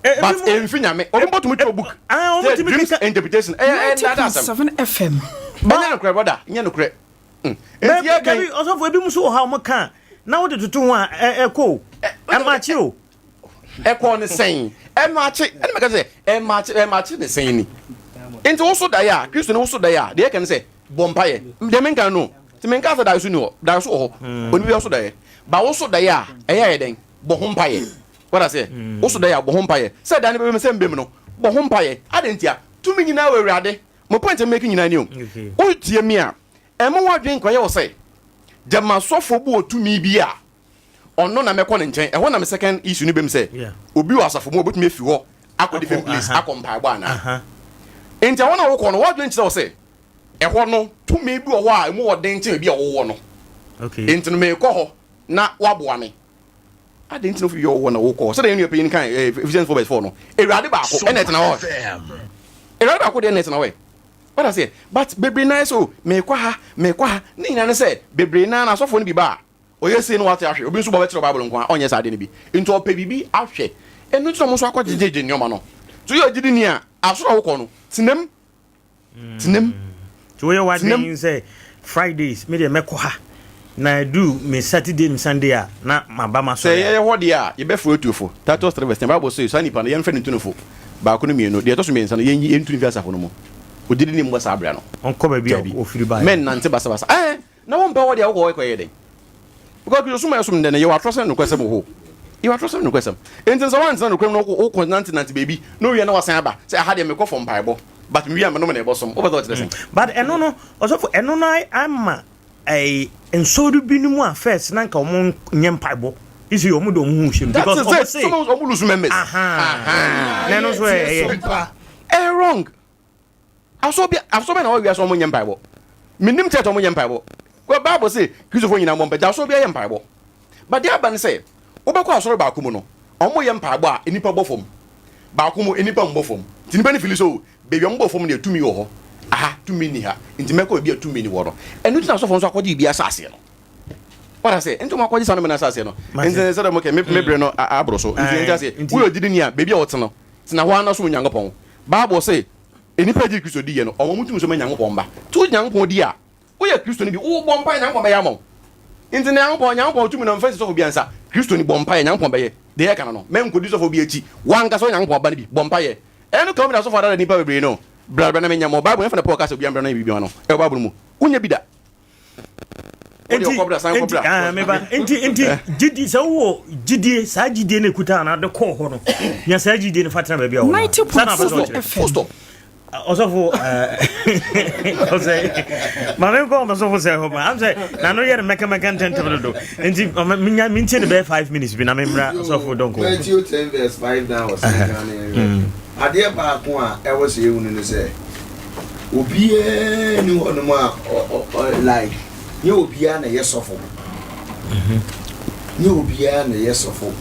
S6: But ɛmfi Nyame. Obi mpo tumi twerɛ book sɛ dreams interpretation ɛyɛ ɛyɛ nnaadaa asɛm.
S8: 90.7 FM.
S6: Ɛnyɛ nokorɛ brother, ɛnyɛ nokorɛ. Mm. Nti yɛ
S1: kan. Dabi ɔsɔfo ebi mu nso wɔ hɔ a wɔn ka na wode toto ho a ɛkɔ o. Ɛmakye o.
S6: Ɛkɔɔ ne sɛn? Ɛmakye. Ɛna mɛka sɛ ɛmakye ɛmakye ne sɛn ni. Nti woso daeɛ a, Kristo ne woso daeɛ a, deɛ ɛka ne sɛ bɔ mpaeɛ. Deɛ menka no no. Nti menka sɛ daeɛ so ni hɔ. Daeɛ so wɔ hɔ. Hmm. Onipa bi so daeɛ. Ba woso daeɛ a, ɛyɛ ayɛ dɛn? Bɔ ho mpaeɛ. Wada sɛ, hmm. woso daeɛ a, bɔ ho mpaeɛ. Sɛ daeɛ no bɛbɛm sɛ mbɛm no, bɔ ho mpaeɛ. Adɛn ntia? Tumi nyinaa wɔ Awurade. Mo point a meki nyinaa ni o. Wotie me a, ɛmma w'adwene nkɔyɛ wo sɛ gyama sɔfo bi wɔ tumi bi a ɔno na mɛkɔ ne nkyɛn. Ɛhɔ na me second issue no bɛm sɛ obi wɔ asafo mu a obetumi afi hɔ akɔ different place akɔ mpaebɔ anaa. Nti ɛhɔ na wokɔ no, w'adwene kyerɛ wo sɛ ɛhɔ no tumi bi wɔ hɔ a emu wɔ den kyɛn baabi a wowɔ no. Nti no mekɔ hɔ na waboa me. Adɛn nti na wofi wɔ hɔ na wokɔ hɔ? Sɛdeɛ yɛn nua panyin kan eh, Ephesians 4 verse 4 no, Awurade baako ɛna ɛtena hɔ. Awurade baako deɛ ɛna ɛtena hɔ. Wata seɛ, but bebree naa sɛ o, meekɔ ha, meekɔ ha, ne nyinaa ne sɛ bebree naa na asɔfoɔ no bi ba a, ɔyɛ sei na wate ahwɛ, obi nso bɔ bɛkyerɛ Bible nko a, ɔnyɛ saa adeɛ no bi. Nti ɔpɛ biribi ahwɛ. Ɛno nti na ɔmo nso akɔgyegyegye nneɛma no. So yɛ ɔgyidini a, asoro a wokɔ no, tenam. Tenam.
S1: Nti woyɛ w'adwene sɛ Fridays me deɛ mɛkɔ ha na ɛdu me Saturday ne Sunday a na maba m'asɔre
S6: Sɛ yɛyɛ hɔ deɛ a, yɛbɛfrɛ atuofo. Titus 3 vs 10, Bible se saa nnipa no, yɛmfrɛ no ntunufo. Baako ne mmienu. Deɛ ɛtɔ so mmiɛnsa no, yɛnyi, yɛntu no mfi asafo no mu. Ogyidini mmɔ saa bra no.
S1: Ɔnkɔ baabi a ɔfiri baeɛ.
S6: Mɛnnante basabasa. Ɛɛ, Na wo mpɛ hɔ deɛ wokɔ hɔ kɔyɛ dɛn? Because Kristosom a yɛsom ndɛ no yɛwɔ atorɔsɛm ne nokwasɛm wɔ hɔ o. Yɛwɔ atorɔsɛm ne nokwasɛm. Enti sɛ woantena nokorɛ mu na wokɔ wokɔ nante nante baabi na owie a na wasan aba sɛ aha deɛ mekɔ for mpaebɔ but mewie a menom na ɛbɔsom. Wopɛ sɛ ɔkyerɛ sɛn?
S1: But ɛno no ɔsɔfo ɛno no ama ɛɛ nsɔre binom a first na nka wɔn nyɛ mpaebɔ isi wɔn de wɔn ho hyɛ mu because
S6: wɔn se wɔn lose members.
S1: Ahaa na ɛno nso ɛyɛ.
S6: Ɛyɛ wrong. Asɔr bi asɔr bɛn na ɔwɔ wiase a wɔnyɛ mpaebɔ? Minnim church a wɔnyɛ mpaebɔ. Well, Bible se Kristofo nyinaa mmɔ mpae, nti asɔr biara yɛ mpaebɔ. But deɛ aba ne sɛ, wobɛkɔ asɔre baako mu no, wɔyɛ mpaebɔ a nnipa bɔ fam. Baako mu, nnipa mmɔ fam. Nti nnipa no fili sɛ, oh, baabi a wɔbɔ fam deɛ tumi wɔ hɔ, aha tumi nni ha, nti mɛkɔ baabi a tumi nni hɔ no. Ɛno nti na asɔfoɔ nso akɔgye biribi ahyɛ aseɛ no. Wate aseɛ? Nti wɔakɔgye saa nneɛma no ahyɛ aseɛ no. Nti sɛdeɛ mokɛ, me, me berɛ no aboro so. Nti yɛnte aseɛ. Woyɛ ogyidini a, baabi a wote no, tena hɔ ara na som Onyankopɔn. Bible se, Nnipa a gyee Kristo diiɛ no, ɔma wɔn tumi sɛ wɔyɛ Nyankopɔn mma. Nti wogye Nyankopɔn di a, woyɛ Kristoni bi, wobɔ mpaeɛ Nyankopɔn bɛyɛ ama wo. Nti Nyankopɔn, Nyankopɔn tumi no mfa nsi sɔfo biara nsa. Kristoni, bɔ mpaeɛ, Nyankopɔn bɛyɛ. Deɛ yɛka no no, mɛnkɔdi sɔfo bi akyi. W'ankasa woyɛ Nyankopɔn ba no bi, bɔ mpaeɛ. Ɛno ka wo bi na asɔfo adaadaa nnipa bebree no. Bra, bra na menyɛ ma wo. Bible, ɛhefa na Paul kaa sɛ obiara mmra na ɔnyɛ biribi mma no? Ɛwɔ Bible no mu. Wonyɛ bi da.
S1: Nti, nti, ah, meba, nti, nti, gyidi, sɛ wowɔ gyidie, saa gyidie no ekuta anaa de kɔɔ hɔ no, nya saa gyidie no fa tena baabi a wɔ no. Saa na apɛ sɛ ɔkyerɛ. Ɔsɔfo, ɔsɛ, maame nkɔ ɔsɔfo sɛ hɔ ma, am sɛ, n'ano yɛ no mɛkɛmɛkɛ ntɛntɛm dodo, nti, menya, mentie no bɛyɛ 5 minutes bi na memmra ɔsɔfo dɔnkɔ.
S3: Matthew 10 verse 5 na ɔsɛ kan ne adeɛ baako a ɛwɔ sɛ yɛhunu ne sɛ, Obiara nni hɔnom a ɔ like nyɛ obiara na ɛyɛ sɔfo. Nyɛ obiara na ɛyɛ sɔfo.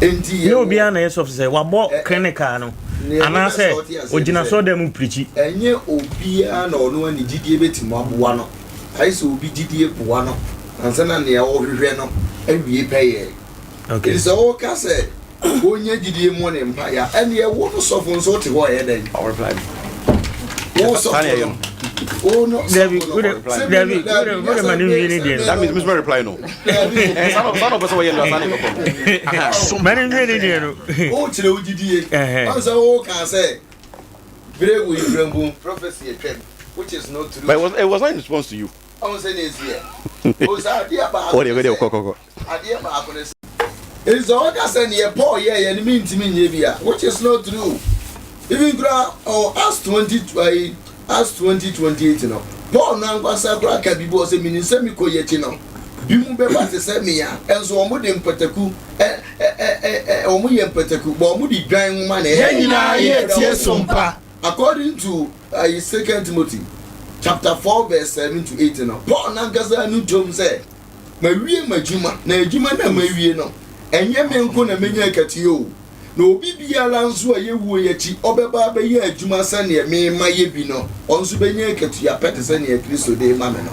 S3: Enti
S1: yɛ. Nyɛ obiara na ɛyɛ sɔfo sɛ wabɔ clinical no. Anaasɛ ɔgyina asɔredan mu pirikyi.
S3: Ɛnyɛ obiara na ɔno ara ne gyidie bɛtumi aboa no. Ayɛ sɛ obi gyidie boa no ansa na nea ɔrehwehwɛ no awie pɛyɛ.
S1: Okay.
S3: Enti sɛ woka sɛ ɔnya gyidie mmɔ ne mpaeɛ a, ɛnneɛ wo no sɔfo nso wote hɔ ɛyɛ dɛn? Wo sɔfo no, wo no sɔfo no.
S1: Dabi, dabi, wode ma ne nwie ne deɛ no.
S6: That means Mr. Reply no. Sana sana ɔpɛ sɛ wɔyɛ no asane kɔkɔ.
S1: Ma ne nwie ne deɛ no.
S3: Wokyerɛ wo gyidie. Ɔn sɛ woka sɛ bere wɔ Ibrahim prophecy atwam, which is not true.
S6: But it was not in response to you.
S3: Ɔn sɛ ne ɛsi yɛ. O sɛ adeɛ baako ne sɛ. Adeɛ baako ne sɛ, enti sɛ wɔka sɛ neɛ Paul yɛeɛ no mentumi nyɛ bi a, which is not true. Even koraa ɔwɔ Acts 20 ayi Acts 20 28 no, Paul no ankasa koraa ka biribi wɔ sɛ menim sɛ mekɔ yi akyi no, bi mu bɛba te sɛ me a, ɛnso wɔn de mpataku ɛ ɛ ɛ ɛ wɔn yɛ mpataku, but wɔn de dwan nwoma na ɛyɛ.
S8: Yɛn nyinaa yɛ tie som pa.
S3: According to ayi Second Timothy chapter 4 verse 7 to 8 no, Paul nankasa no dwom sɛ. Mawie m'adwuma, na adwuma no a mawie no, ɛnyɛ me nko na menya akatua o, na obi biara nso a yɛwuo yi akyi ɔbɛba abɛyɛ adwuma sɛdeɛ me mayɛ bi no, ɔno nso bɛnya akatua pɛ te sɛ nea Kristo de rema me no.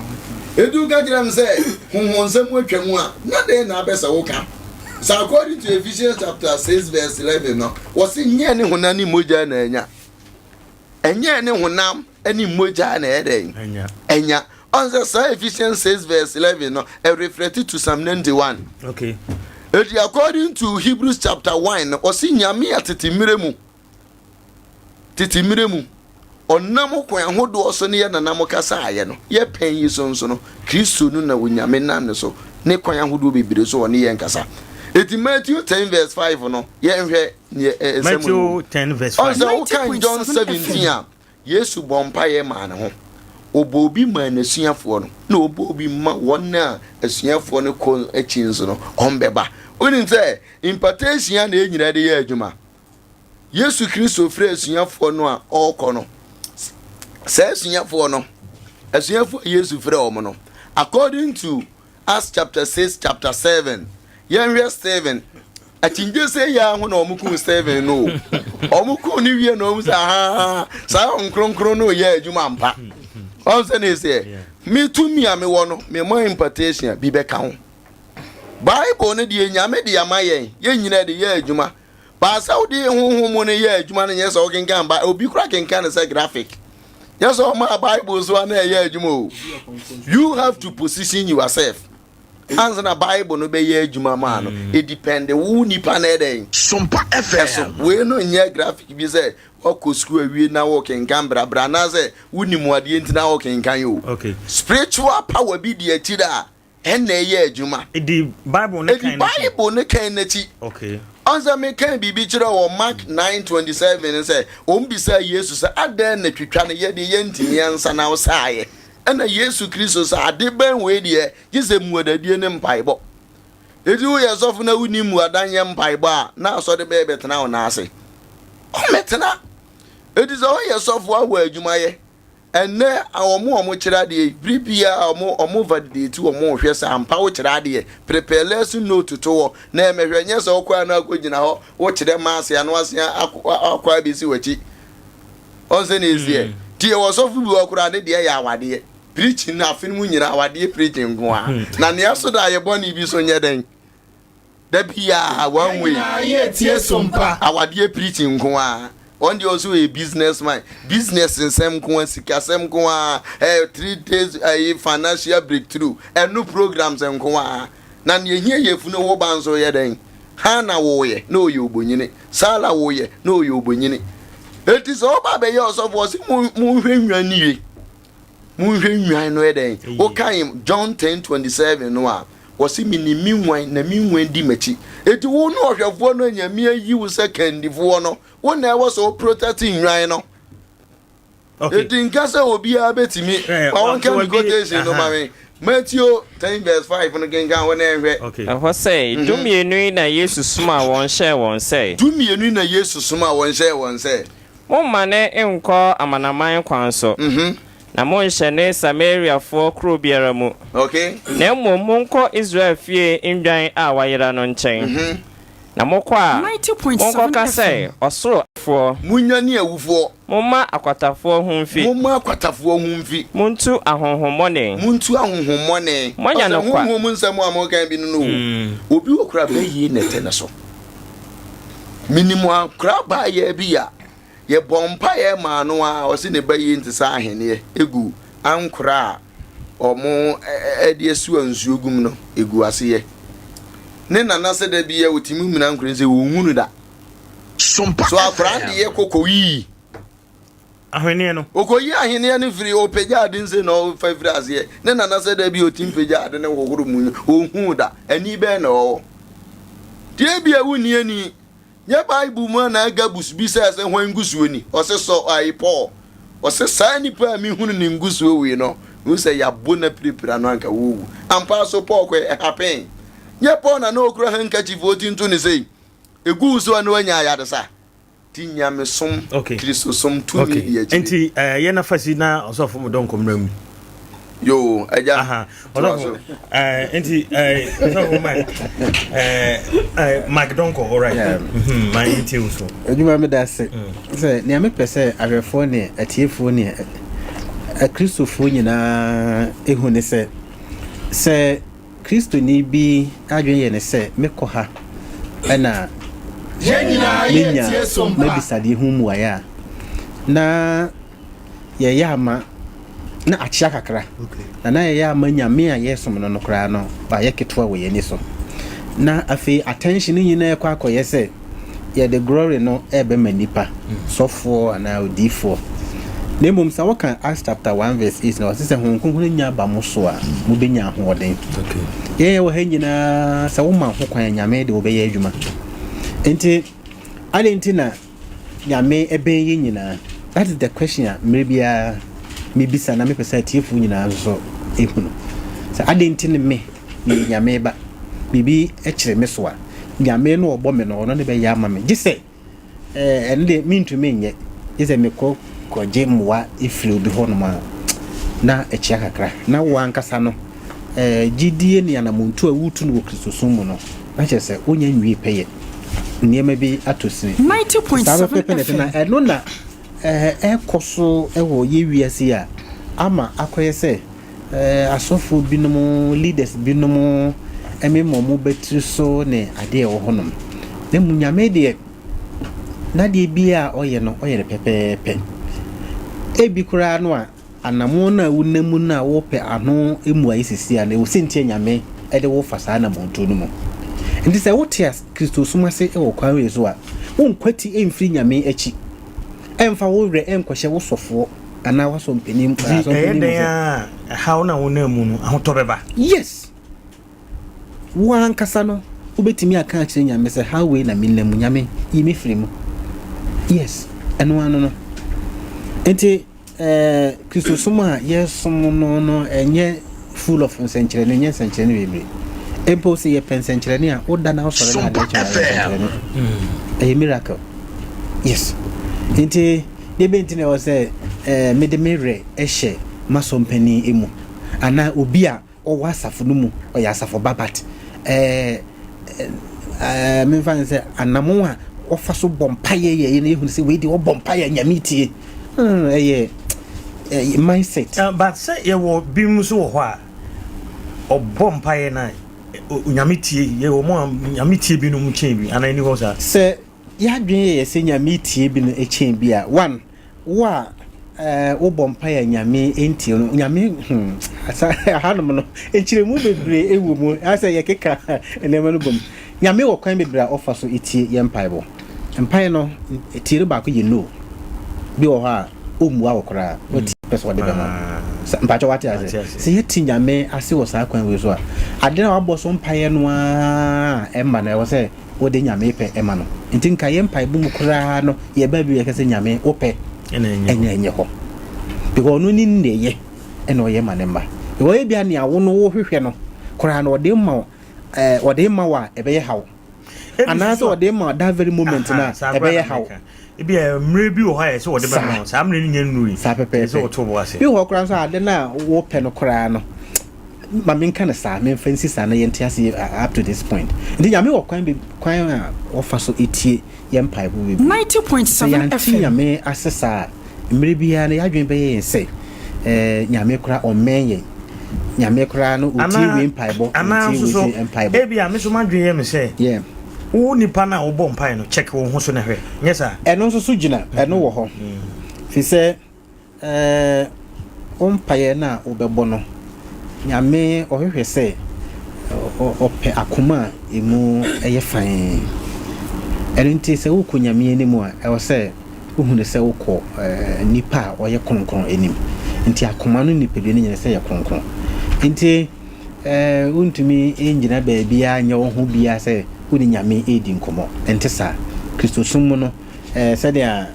S3: Enti woka kyerɛ me sɛ honhonsɛm atwa mu a, na dɛn na abɛ sɛ woka? Sɛ according to Ephesians chapter 6 verse 11 no, wɔse nyɛ ne honam ne mogya na anya. Ɛnyɛ ne honam ne mogya na ɛyɛ dɛn? Anya. Ɔn sɛ saa Ephesians 6 verse 11 no, ɛ reflect to Psalm 91.
S1: Okay.
S3: Eti according to Hebrews chapter 1 no, ɔsi Nyame a tete mmerɛ mu, tete mmerɛ mu, ɔnam kwan ahodoɔ so ne yɛ nanam kasaeɛ no, yɛ pɛn yi so nso no, Kristo no na Onyame nam ne so, ne kwan ahodoɔ bebree so ɔne yɛn kasa. Eti Matthew 10 verse 5 no, yɛnhwɛ neɛ ɛ nsɛm
S1: Matthew
S3: no.
S1: 10 verse
S3: Ɔn
S1: 5.
S3: sɛ wokan John 17 a, Yesu bɔɔ mpaeɛ maa ne ho. Ɔbɔɔ bi maa n'asuafoɔ no, na ɔbɔɔ bi ma wɔn a asuafoɔ no kɔ akyi nso no, wɔbɛba. Wonim sɛ impartation a na yɛn nyinaa de yɛ adwuma. Yesu Kristo frɛ asuafoɔ no a ɔrekɔ no, saa asuafoɔ no, asuafoɔ a Yesu frɛ wɔn no, according to Acts chapter 6 chapter 7 yɛnhwɛ Stephen akyingye sɛ yɛ aho na wɔn kun Stephen no o wɔn kun ne wie na wɔn sɛ ahaa saa wɔn kronkron no yɛ adwuma mpa wɔn sɛ ne sɛ me tumi a mewɔ no me mɔ impartation bi bɛka ho Bible no deɛ nyame de ama yɛn yɛn nyinaa de yɛ adwuma Baasa wode honhom mu no yɛ adwuma no nyɛ sɛ wokenkan ba obi kora kenkan no sɛ graphic. Nyɛ sɛ ɔmaa Bible so a na ɛyɛ adwuma o. You have to position yourself. Ansa na Bible no bɛyɛ adwuma maa no, mm. edepende wo nipa na ɛdɛn.
S2: Sompa FM.
S3: Ɛso wei no nyɛ graphic bi sɛ wakɔ sukuu awie na wɔkenkan brabra anaasɛ wonim adeɛ nti na wɔkenkan o.
S1: Okay.
S3: Spiritual power bi di akyire a Ɛnna ɛyɛ adwuma.
S1: Edi Bible ne kan n'akyi.
S3: Edi Bible ne kan n'akyi.
S1: Okay.
S3: Ɔn sɛ mekan biribi kyerɛ wɔ Mark 9:27 sɛ wɔn bisaa Yesu sɛ adɛn na twitwa no yɛ deɛ yɛntumi ansa na ɔsaeɛ. Ɛna Yesu Kristo sɛ ade bɛn wei deɛ gye sɛ mmuadadie ne mpaebɔ. Eti woyɛ sɔfo na wonni mmuada nyɛ mpaebɔ a na asɔre bɛyɛ bɛtena wo nan ase. Ɔmmɛtena. Eti sɛ woyɛ sɔfo a wɔ adwuma yɛ. Ɛnnɛ wɔn a wɔkyerɛ adeɛ yi, bere biara wɔn wɔn validate wɔn rehwɛ sɛ ampa wokyerɛ adeɛ. Prepare lesson note to hɔ na ɛmɛhwɛ nyɛ sɛ wokɔ a na akɔgyina hɔ wokyerɛ maase ano ase akɔ akɔ abɛsi w'akyi. Ɔn sɛ na ɛsiɛ. Mm. Nti yɛwɔ sɔfo bi wɔ koraa ne deɛ yɛ awadeɛ. Preaching no afe no mu nyinaa awadeɛ preaching nko ara. Hmm. Na nea so da yɛ bɔne bi so nyɛ dɛn. Da biara one way. Awadeɛ preaching nko ara. Wɔn deɛ ɔsɛ ɔyɛ business man. Business nsɛm nko ara, sikasɛm nko ara, eh, 3 days eh, financial breakthrough, ɛno programs nko ara. Na nea ehia yɛ funu wo ba nso yɛ dɛn? Hana woyɛ na ɔyɛ obonyini. Sara woyɛ na ɔyɛ obonyini. Eti sɛ ɔba abɛyɛ ɔsɔfo ɔsɛ monhwɛ nnwan no yie. Monhwɛ nnwan no yɛ dɛn? Wokan John 10:27 no a, Wɔse menim me nguan na me nguan di m'akyi. Enti wo ne ɔhwɛfoɔ no a Nyame ayi wo sɛ kandifoɔ no, wo na ɛwɔ sɛ wo protect nnwan no.
S1: Okay.
S3: Enti nka sɛ obiara bɛtumi.
S1: Eh,
S3: Ma wɔnka
S1: wa-
S3: me quotation no ma me. Matthew 10 verse 5 no kenkan hɔ na ɛnhwɛ.
S1: Okay.
S7: Ɛhɔ sɛ, 12 yi na Yesu somaa wɔn hyɛɛ wɔn sɛ.
S3: 12 yi na Yesu somaa wɔn hyɛɛ wɔn sɛ.
S7: Mommane nnkɔ amanaman kwan so, na monnhyɛne Samariafoɔ kuro biara mu,
S3: Okay.
S7: na mmom monkɔ Israel fie nnwan a wɔayera no nkyɛn. Na mokɔ a, monkɔka sɛ, 'Ɔsoro foɔ.
S3: Monnyane awufoɔ.
S7: Momma akwatafoɔ ho mfi.
S3: Momma akwatafoɔ ho mfi.
S7: Montu ahonhommɔne.
S3: Montu ahonhommɔne.
S7: Moanya no
S3: Ɔsɛ
S7: kwa.
S3: honhom nsɛm a mokan bi no no o. Obi wɔ koraa bɛyie na ɛte ne so. Menim akora baayɛ bi a yɛbɔ mpaeɛ maa no a ɔse ne ba yie nte sɛ aheneɛ egu ankora a ɔmo ɛde asuwa nsuo gum no egu aseɛ. Ne nana sɛ da bi a ɔtumi muna nkora sɛ ɔnhunu da. So akwadaa no de yɛ kɔ kɔyii.
S1: Ahweneɛ no.
S3: Ɔkɔyi ahweneɛ no firi ɔpagya ade nse na ɔfa firi aseɛ. Ne nana sɛ da bi ɔtumi pagya ade no hohoro mu ɔnhuu da. Ani bɛn na ɔwɔ? Deɛ bi a wonni ani. Nyɛ Bible mu a na Agabus bisaa sɛ hwan ngusoɔ ni? Ɔse sɔ ayi Paul. Ɔse saa nipa a mehunu ne ngusoɔ wei no, mehu sɛ yɛabo no apirapira no anka wɔwu. Ampa ara so Paul kɔɛ, ɛhappen. Nyɛ Paul na na ɔkura handkerchief ɔtinto ne sei. Egu wo so a na wanya ayaresa. Ti nyamesom,
S1: Okay.
S3: Kristosom tumi
S1: Okay.
S3: di akyire.
S1: Nti eh, yɛ na fasi na ɔsɔfo mu dɔnkɔ mmra mu.
S3: Yoo, agya.
S1: Aha.
S3: Toa
S1: Ɔsɔfo
S3: so.
S1: eh, nti eh, ɔsɔfo Mike eh, eh, Mike Donkor, all right.
S4: Yeah.
S1: Mhm, ma ntie wo so.
S4: Adwuma meda ase sɛ nea mepɛ sɛ ahwɛfoɔ ne atiefoɔ ne akristofoɔ nyinaa ehu ne sɛ sɛ Kristoni bi adwene yɛ no sɛ mekɔ ha na menya m'abisadeɛ ho mmuaeɛ a, na yɛyɛ ama na akyea kakra, na na yɛyɛ ama Nyame a yɛsom no no koraa no wayɛ ketewa wɔ yɛn ani so. Na afei attention no nyinaa kɔ akɔyɛ sɛ yɛde glory no rebɛma nnipa, sɔfoɔ anaa odiyifoɔ. Na mmom sɛ woka Acts chapter 1 verse 8 na ɔse sɛ Honhom Kronkron nya ba mo so a, mobɛnya ahoɔden. Yɛn yɛwɔ ha nyinaa sɛ woma ho kwan a Nyame de wobɛyɛ adwuma. Nti adɛn nti na Nyame bɛn yɛn nyinaa? That is the question a mmerɛ biara mebisa na mepɛ sɛ atiefoɔ nyinaa nso so ehunu. Sɛ adɛn nti ne me meyɛ Nyame ba, biribi kyere me so a, Nyame no ɔbɔ me no, ɔno ne bɛyɛ ama me. Gye sɛ, eh, ɛno deɛ mentumi nyɛ, gye sɛ mekɔ kɔgye mmoa firi obi hɔnom a, na ɛkyea kakra. Na wo ankasa no, eh, gyidie ne anamontuo a wotu no wɔ Kristosom mu no, na kyerɛ sɛ wonya nwie pɛyɛ. Nneɛma bi atɔ sini. Saa pɛpɛpɛ na ɛte, na ɛno na eh, ɛkɔ so wɔ yɛ wiase yi a ama akɔyɛ sɛ Asɔfoɔ binom, leaders binom mema wɔn batiri so ne adeɛ a ɛwɔ hɔnom. Na mmom Nyame deɛ, n'adeɛ biara a ɔyɛ no, ɔyɛ no pɛpɛɛpɛ. Ebi koraa no a, anammɔn no a wonam mu no a wopɛ ano mmuaeɛ seesei a no, ɛwɔ sɛ nti a Nyame de wo fa saa anammɔntuo no mu. Nti sɛ wote Kristosom ase wɔ kwan wei so a, wonkwati mfiri Nyame akyi, ɛmfa wo werɛ nkɔhyɛ wo sɔfoɔ anaa w'asɔmpanin
S1: Nti ɛyɛ
S4: asɔmpanin mu
S1: dɛn
S4: sɛ.
S1: ara a, ɛhaw no a wonam mu no, ahotɔ bɛba.
S4: Yes! Wo ankasa no, wobɛtumi aka akyerɛ Nyame sɛ, haw wei na menam mu, Nyame, yi me firi mu. Yes, ɛno ano no. Nti, eh, Kristosom a yɛsom no no, ɛnyɛ full of nsɛnkyerɛnne, ɛnyɛ nsɛnkyerɛnne bebree. Mpo sɛ yɛpɛ nsɛnkyerɛnne a, woda na wosɔre na adeɛ kye a, ɛyɛ nsɛnkyerɛnne. Ɛyɛ miracle. Yes. Nti, Deɛ bɛn nti na ɛwɔ sɛ mede me werɛ hyɛ m'asɔmpanin mu anaa obi a ɔwɔ asafo no mu, ɔyɛ asafo ba but memfa no sɛ anamon a wɔfa so bɔ mpaeɛ yɛ yɛ no yɛhunu sɛ wei deɛ ɔbɔ mpaeɛ nyame tie ɛyɛ mindset.
S1: But sɛ yɛwɔ binom nso wɔ hɔ a ɔbɔ mpaeɛ na nyame tie yɛwɔ mo a nyame tie binom kyɛn bi anaa ɛni hɔ saa?
S4: Sɛ Y'adwene yɛ yɛ sɛ Nyame tie bi no kyɛn bi a, one, wo a eh, wo bɔ mpaeɛ a Nyame ntie no, Nyame hmm, asa, ahanom no, nkyerɛmu bebree ɛwɔ mu, asɛ yɛkeka nneɛma no bom. Nyame wɔ kwan bebree a ɔfa so tie yɛn mpaebɔ. Mpaeɛ no, tie no baako yɛ no. Bi wɔ hɔ a, ɔmmua wo koraa, watie pɛ sɛ ɔde bɛma wo. Mpakyɛ wate ase? Sɛ yɛte Nyame ase wɔ saa kwan wei so a, ade no a wabɔ so mpaeɛ no ara a ɛmma no, ɛwɔ sɛ wode Nyame pɛ ma no. Nti nka yɛ mpaebɔ mu koraa no yɛba bi yɛka sɛ Nyame wo pɛ ɛna ɛnyɛ hɔ. Because ɔno ne nneyɛ ɛna ɔyɛ ma ne mma. Because ebia nea wo no wohwehwɛ no koraa no ɔde ma wo ɛɛ ɔde ma wo a ɛbɛyɛ haw. Anaasɛ ɔde ma that very moment no a ɛbɛyɛ haw.
S1: Ebi a mmerɛ bi wɔ hɔ a ɛsɛ wɔde bɛma wo saa mmerɛ no nya nnurui.
S4: Saa pɛpɛɛpɛ.
S1: Ɛsɛ wɔto bo ase.
S4: Bi wɔ hɔ koraa nso ade no a wopɛ no koraa no. Ma menka no saa, memfa nsi saa na yɛnte ase up to this point. Nti Nyame wɔ kwan bi kwan a ɔfa so tie yɛn mpaebɔ bebree. Sɛ
S9: 90.7
S4: yɛante
S9: FM.
S4: Nyame ase saa a, mmerɛ biara no yɛadwene bɛyɛ yɛn sɛ eh, Nyame koraa ɔmmɛn yɛn. Nyame koraa no ɔtie
S1: Anaa,
S4: wei mpaebɔ,
S1: anaa
S4: ɔntie
S1: nso
S4: wei
S1: so,
S4: sei mpaebɔ.
S1: ebia me nso m'adwene yɛ me sɛ,
S4: Yeah.
S1: wo nipa no a wobɔ mpae no, check wo ho so na hwɛ. Nyɛ saa?
S4: Ɛno nso so gyina, ɛno wɔ hɔ. Firi sɛ Ɛɛ, wo mpaeɛ no a wobɛbɔ no, Nyame ɔhwehwɛ sɛ ɔpɛ akoma a ɛmu yɛ fann. Ɛno nti sɛ wokɔ Nyame anim a, ɛwɔ sɛ wohunu sɛ wokɔ nipa a ɔyɛ kronkron anim. Nti akoma no nipadua no nyina sɛ yɛ kronkron. Nti wontumi ngyina baabiara nyɛ wo ho biara sɛ wo ne Nyame redi nkɔmmɔ. Ɛnte saa. Kristosom mu no, sɛdeɛ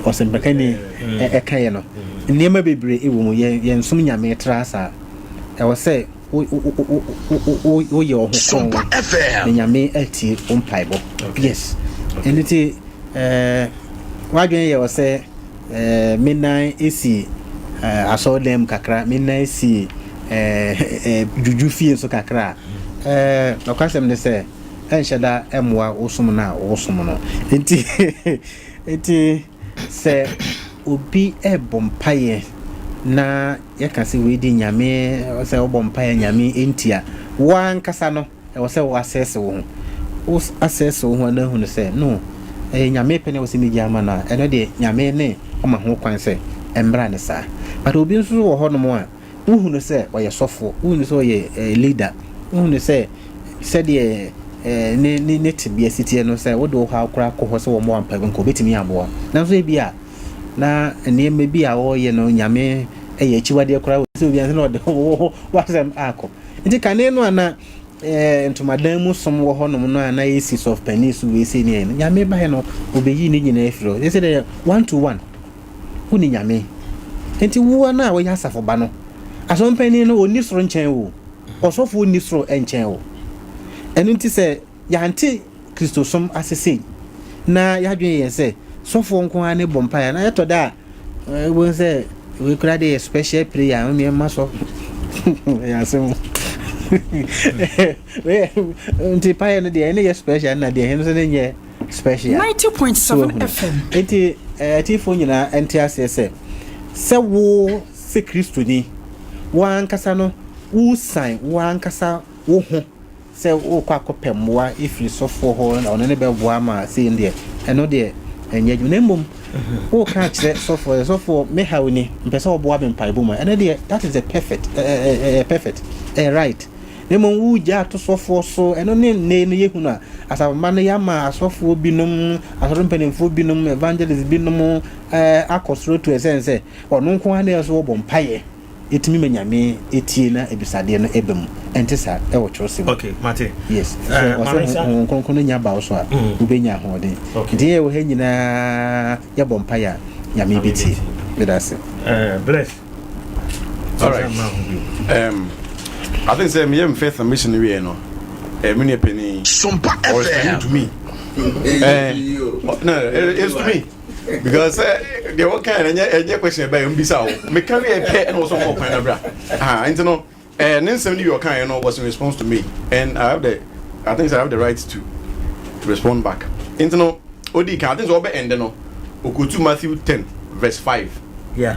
S4: ɔsɛmpakani ɛkaeɛ no, nneɛma bebree wɔ mu. Yɛnsom Nyame tra saa. Ɛwɔ sɛ woyɛ wo ho kronn na Nyame atie wo mpaebɔ. Yes. Ɛno nti w'adwene yɛ wɔ sɛ me nan si asɔredan mu kakra, me nan si dwudwu fie nso kakra a, nokwasɛm ne sɛ ɛnhyɛ da mmoa wo som no a wosom no. Nti, nti sɛ obi rebɔ mpaeɛ na yɛka sɛ wei de Nyame, sɛ wobɔ mpaeɛ Nyame nti a, wo ankasa no, ɛwɔ sɛ wo asɛse wo ho. Wo asɛse wo ho a na ahunu sɛ, no, ɛyɛ Nyame pɛ na ɛwɔ sɛ megye ama no a, ɛno deɛ Nyame ne ɔma ho kwan sɛ ɛmmra no saa. But obi nso wɔ hɔnom a, Wohu no sɛ ɔyɛ sɔfoɔ, wohu no sɛ ɔyɛ leader, wohu no sɛ sɛdeɛ ne ne ne tebea si teɛ no, sɛ wode wo haw koraa kɔ hɔ sɛ wɔmmɔ wo mpaebɔ nka ɔbɛtumi aboa. Nanso ebi a na nneɛma bi a ɔreyɛ no Nyame ɛyɛ akyiwadeɛ koraa sɛ obi ansa na ɔde w'asɛm akɔ. Nti kane no a na ntomadan mu som wɔ hɔnom no a na yɛsi sɔfopanin so wei sei ne ɛyɛ no, Nyame baeɛ no ɔbɛyii ne nyinaa afiri hɔ. Sɛ sɛ one to one. Wo ne Nyame. Enti wo ara a woyɛ asafo ba no, asɔrmpanin no ɔnni soro nkyɛn wo, ɔsɔfoɔ nni soro nkyɛn wo. Ɛno nti sɛ yɛante Kristosom ase sei na yɛadwene yɛn sɛ sɔfoɔ nko ara ne bɔ mpaeɛ na ɛtɔ da a wobɛhu sɛ wei koraa deɛ yɛ special prayer a womeɛ ma sɔfo ɛyɛ asɛm nti paeɛ no deɛ ɛne yɛ special na deɛ ɛno nso ne nyɛ special.
S9: 90.7
S4: So wahunu?
S9: FM.
S4: Enti eh, atiefoɔ nyinaa nte aseɛ sɛ, sɛ wo sɛ Kristoni, wo ankasa no, wosan wo ankasa wo ho sɛ wokɔ akɔpɛ mmoa ɛfiri sɔfoɔ hɔ na ɔno ne bɛboa ma sei no deɛ, ɛno deɛ ɛnyɛ adwuma. Na mmom woka akyerɛ sɔfoɔ sɛ, sɔfoɔ me haw ni, mpɛ sɛ ɔboa me mpaebɔ mu a, ɛno deɛ that is the perfect, ɛyɛ perfect, ɛyɛ right. Na mmom wogyaa to sɔfoɔ so, ɛno ne nnɛ yi no yɛhunu a asafomma no yɛama asɔfoɔ binom, asɔre mpanimfoɔ binom, evangelist binom eh, akɔ soro to ɛsɛn sɛ ɔno nko ara na ɛsɛ wɔbɔ mpaeɛ ɛtumi ma Nyame ɛtie na abisadeɛ no ɛba mu. Ɛnte saa ɛwɔ twerɛsɛm mu.
S1: Okay, mate.
S4: Yes,
S1: Eh,
S4: sɛ ɔsɛ
S1: maame sa.
S4: Honhom Kronkron no nya ba wo so a, wobɛnya ahoɔden.
S1: Okay.
S4: Nti yɛn wɔ ha nyinaa yɛbɔ mpaeɛ a, Nyame
S1: Nyame
S4: bɛtie.
S1: bɛtie.
S4: Meda ase.
S1: Eh, bless.
S6: All right. I think sɛ meyɛ me first submission wieɛ no, me nua panin
S2: Sompa
S6: ɔresponding
S2: FM.
S6: to me. No, it's to me. Because deɛ wɔka no ɛnyɛ ɛnyɛ question ɛbɛyɛ mbisa wo. Meka wie pɛ ɛna wɔsɔ kɔ kwan na bra. Ah, nti no, ne nsɛm no bi ɔkaeɛ no was in response to me and I have the I think I have the right to respond back. Nti no, odi kan, I think sɛ ɔbɛ ɛnde no, okotu Matthew 10 verse 5.
S1: Yeah.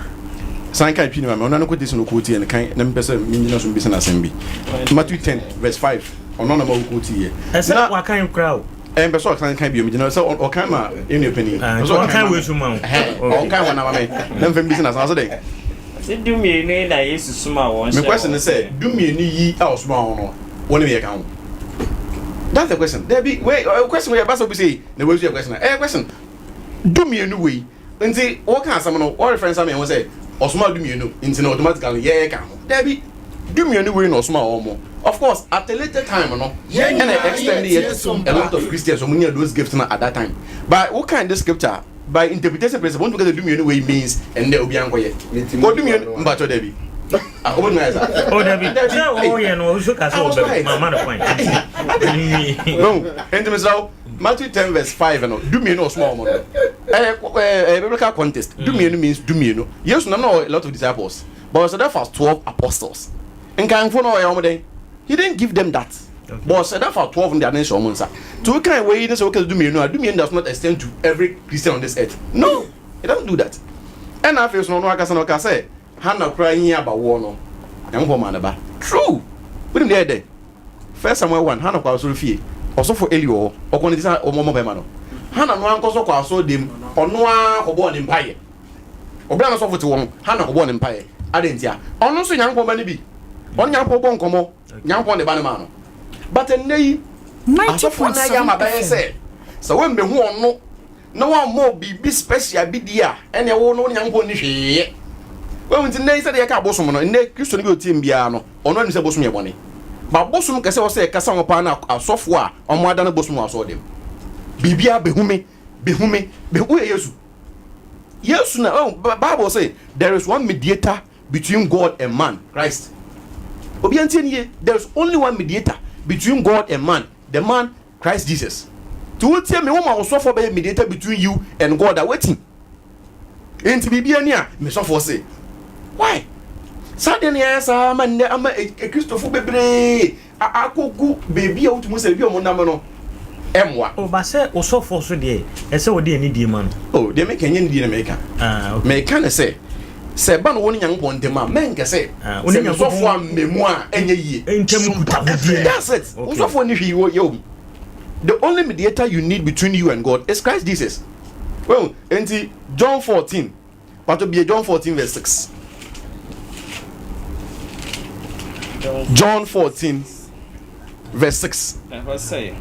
S6: San kan twi ne ma me, ɔno ano quotation okotu yɛ no kan na mepɛ sɛ mengyina so mbisa no asɛm bi. Matthew 10 verse 5, ɔno na ma okotu yɛ.
S1: Ɛsɛ wakan koraa o.
S6: Ɛ mpɛ sɛ ɔsan kan bio megyina sɛ ɔkan ma ɛnua panin.
S1: Ah, nti ɔkan wei so ma wo.
S6: Ɔkan wɔn ama me na mfa mbisa no asɛm ɔsɛ dɛn?
S7: Ɔse dumienu yi na Yesu somaa wɔn
S6: Me
S7: hyɛɛ
S6: question
S7: wɔn
S6: ne sɛ
S7: sɛ.
S6: dumienu yi a ɔsomaa wɔn no wɔn ne me yɛ ka ho? That's the question. Dabi wei question wei ɛba sɛ obi sɛ na wei nso yɛ question a ɛyɛ question. Dumienu wei nti wɔka asɛm no wɔ reference ama yɛn ho sɛ ɔsomaa dumienu nti no automatically yɛyɛ ka ho. Dabi dumienu wei na ɔsomaa wɔn mo. Of course at a later time no
S8: Yɛn
S6: ɛna
S8: nyinaa
S6: extend
S8: yɛ
S6: yɛ
S8: tie
S6: to a lot
S8: sompa.
S6: of Christians wɔn nya those gifts no at that time. But wo kan this scripture By interpretation principle, wontumi ka sɛ dumienu wei means ɛndɛ obiara nkɔyɛ. Kɔ dumienu, mpakyɛw dabi. Ah, wobɛtumi ayɛ saa.
S1: Oh, dabi. Sɛ ɔyɛ no, ɔso ka sɛ ɔbɛ mama no kwan.
S6: No, nti mesrɛ wo, Matthew 10 verse 5 no, dumienu ɔsoma wɔn no. Ɛyɛ ɛyɛ biblical context. Dumienu means dumienu. Yesu nam na ɔwɔ a lot of disciples. But ɔhyɛ da fa 12 apostles. Nkanfo no ɔyɛ wɔn dɛn? He didn't give them that. But ɔhyɛ da fa 12 no de ade no hyɛ wɔn nsa. Nti wokan wei ne sɛ woka 12 a, 12 does not extend to every Christian on this earth. No! It doesn't do that. Ɛna afei so no ɔno ankasa no ɔka sɛ Hannah koraa nyi abawoɔ no, Nyankopɔn maa no ba. True! Wonim deɛ ɛyɛ dɛ? First Samuel 1, Hannah kɔ asɔre fie, ɔsɔfo Eli wɔ hɔ, ɔkɔ ne ti sɛ ɔmmɔ mpaeɛ ma no. Hannah no ara nkɔsɔ kɔ asɔre dɛm, ɔno ara kɔbɔɔ ne mpaeɛ. Ɔberɛ a na sɔfo te hɔ no, Hannah kɔbɔɔ ne mpaeɛ. Adɛn ntia? Ɔno nso Nyankopɔn ba no bi. Ɔne Nyankopɔn bɔ nkɔmmɔ, Nyankopɔn de ba no maa no. But ɛnnɛ yi, asɔfoɔ no ayɛ ama bɛyɛ sɛ, sɛ woammɛhu ɔno na wammɔ wo biribi special bi di a, ɛnneɛ wo no wo ne Nyankopɔn nni hwee yɛ. Wahu nti nnɛ yi sɛdeɛ yɛka abosom no, nnɛ Kristoni bi a ɔtie me biara no, ɔno anim sɛ bosom yɛ bɔne. Ba bosom kɛsɛ wɔ sɛ yɛkasa ho paa no asɔfoɔ a wɔn adane bosom wɔ asɔre dɛm. Biribiara bɛhu me, bɛhu me, bɛhu, woyɛ Yesu. Yesu na, oh, Bible say there is one mediator between God and man, Christ. Obiara ntie nie, there is only one mediator between God and man, the man Christ Jesus. Nti wo tie me wo ma wo sɔfoɔ bɛyɛ mediator between you and God a wati. Nti biribi ani a me sɔfoɔ se. Why? Saa deɛ no yɛayɛ saa ama nnɛ ama Kristofo bebree akɔgu baabi a wotumi sɛ baabi a wɔn nam no ɛmmoa.
S1: O ba sɛ wo sɔfoɔ so deɛ ɛsɛ wɔde anidie ma no.
S6: O deɛ meka nyɛ anidie na meka. Ah, okay. Meka ne sɛ sɛ ɛba no wo ne Nyankopɔn ntam a mɛnkɛ sɛ ah, sɛ me sɔfoɔ ammɛ mu a ɛnyɛ yie.
S1: Ntam nkutahodie.
S6: That's it. Wo sɔfoɔ nni hwee wɔ yɛ wɔ mu. The only mediator you need between you and God is Christ Jesus. Well, enti John 14, pato bie John 14 verse 6. John 14 verse 6.
S7: Ɛhɔ sɛ,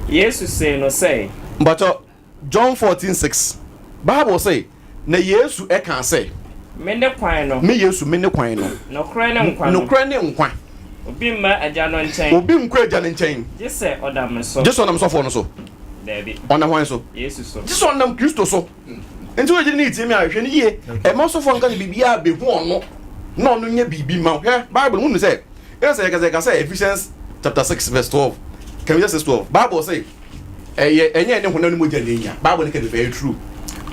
S7: Yesu see no sɛ.
S6: Mpakyɛ John 14, 6, Bible se, Na Yesu kaa sɛ.
S7: Mene kwan no.
S6: Me Yesu, mene kwan no.
S7: Nokorɛ ne nkwa no.
S6: Nokorɛ ne nkwa.
S7: Obi mma Agya no nkyɛn.
S6: Obi nkɔ Agya no nkyɛn.
S7: Gye sɛ ɔnam me so.
S6: Gye sɛ ɔnam sɔfoɔ no so.
S7: Daabi.
S6: Ɔnam hwan so?
S7: Yesu so.
S6: Gye sɛ ɔnam Kristo so. Nti wo gyidi ne tie me a, hwɛ no yie. Ɛmma ɔsɔfoɔ nka sɛ biribiara bɛhu ɔno na ɔno nyɛ biribi mma wo. Hwɛ, Bible no, wonim sɛ, ɛna sɛ yɛka sɛ yɛka sɛ Ephesians chapter 6 verse 12, Ephesians 6 12, Bible se, ɛyɛ ɛnyɛ ɛne honam ne mogya na enya. Bible no ka bi very true.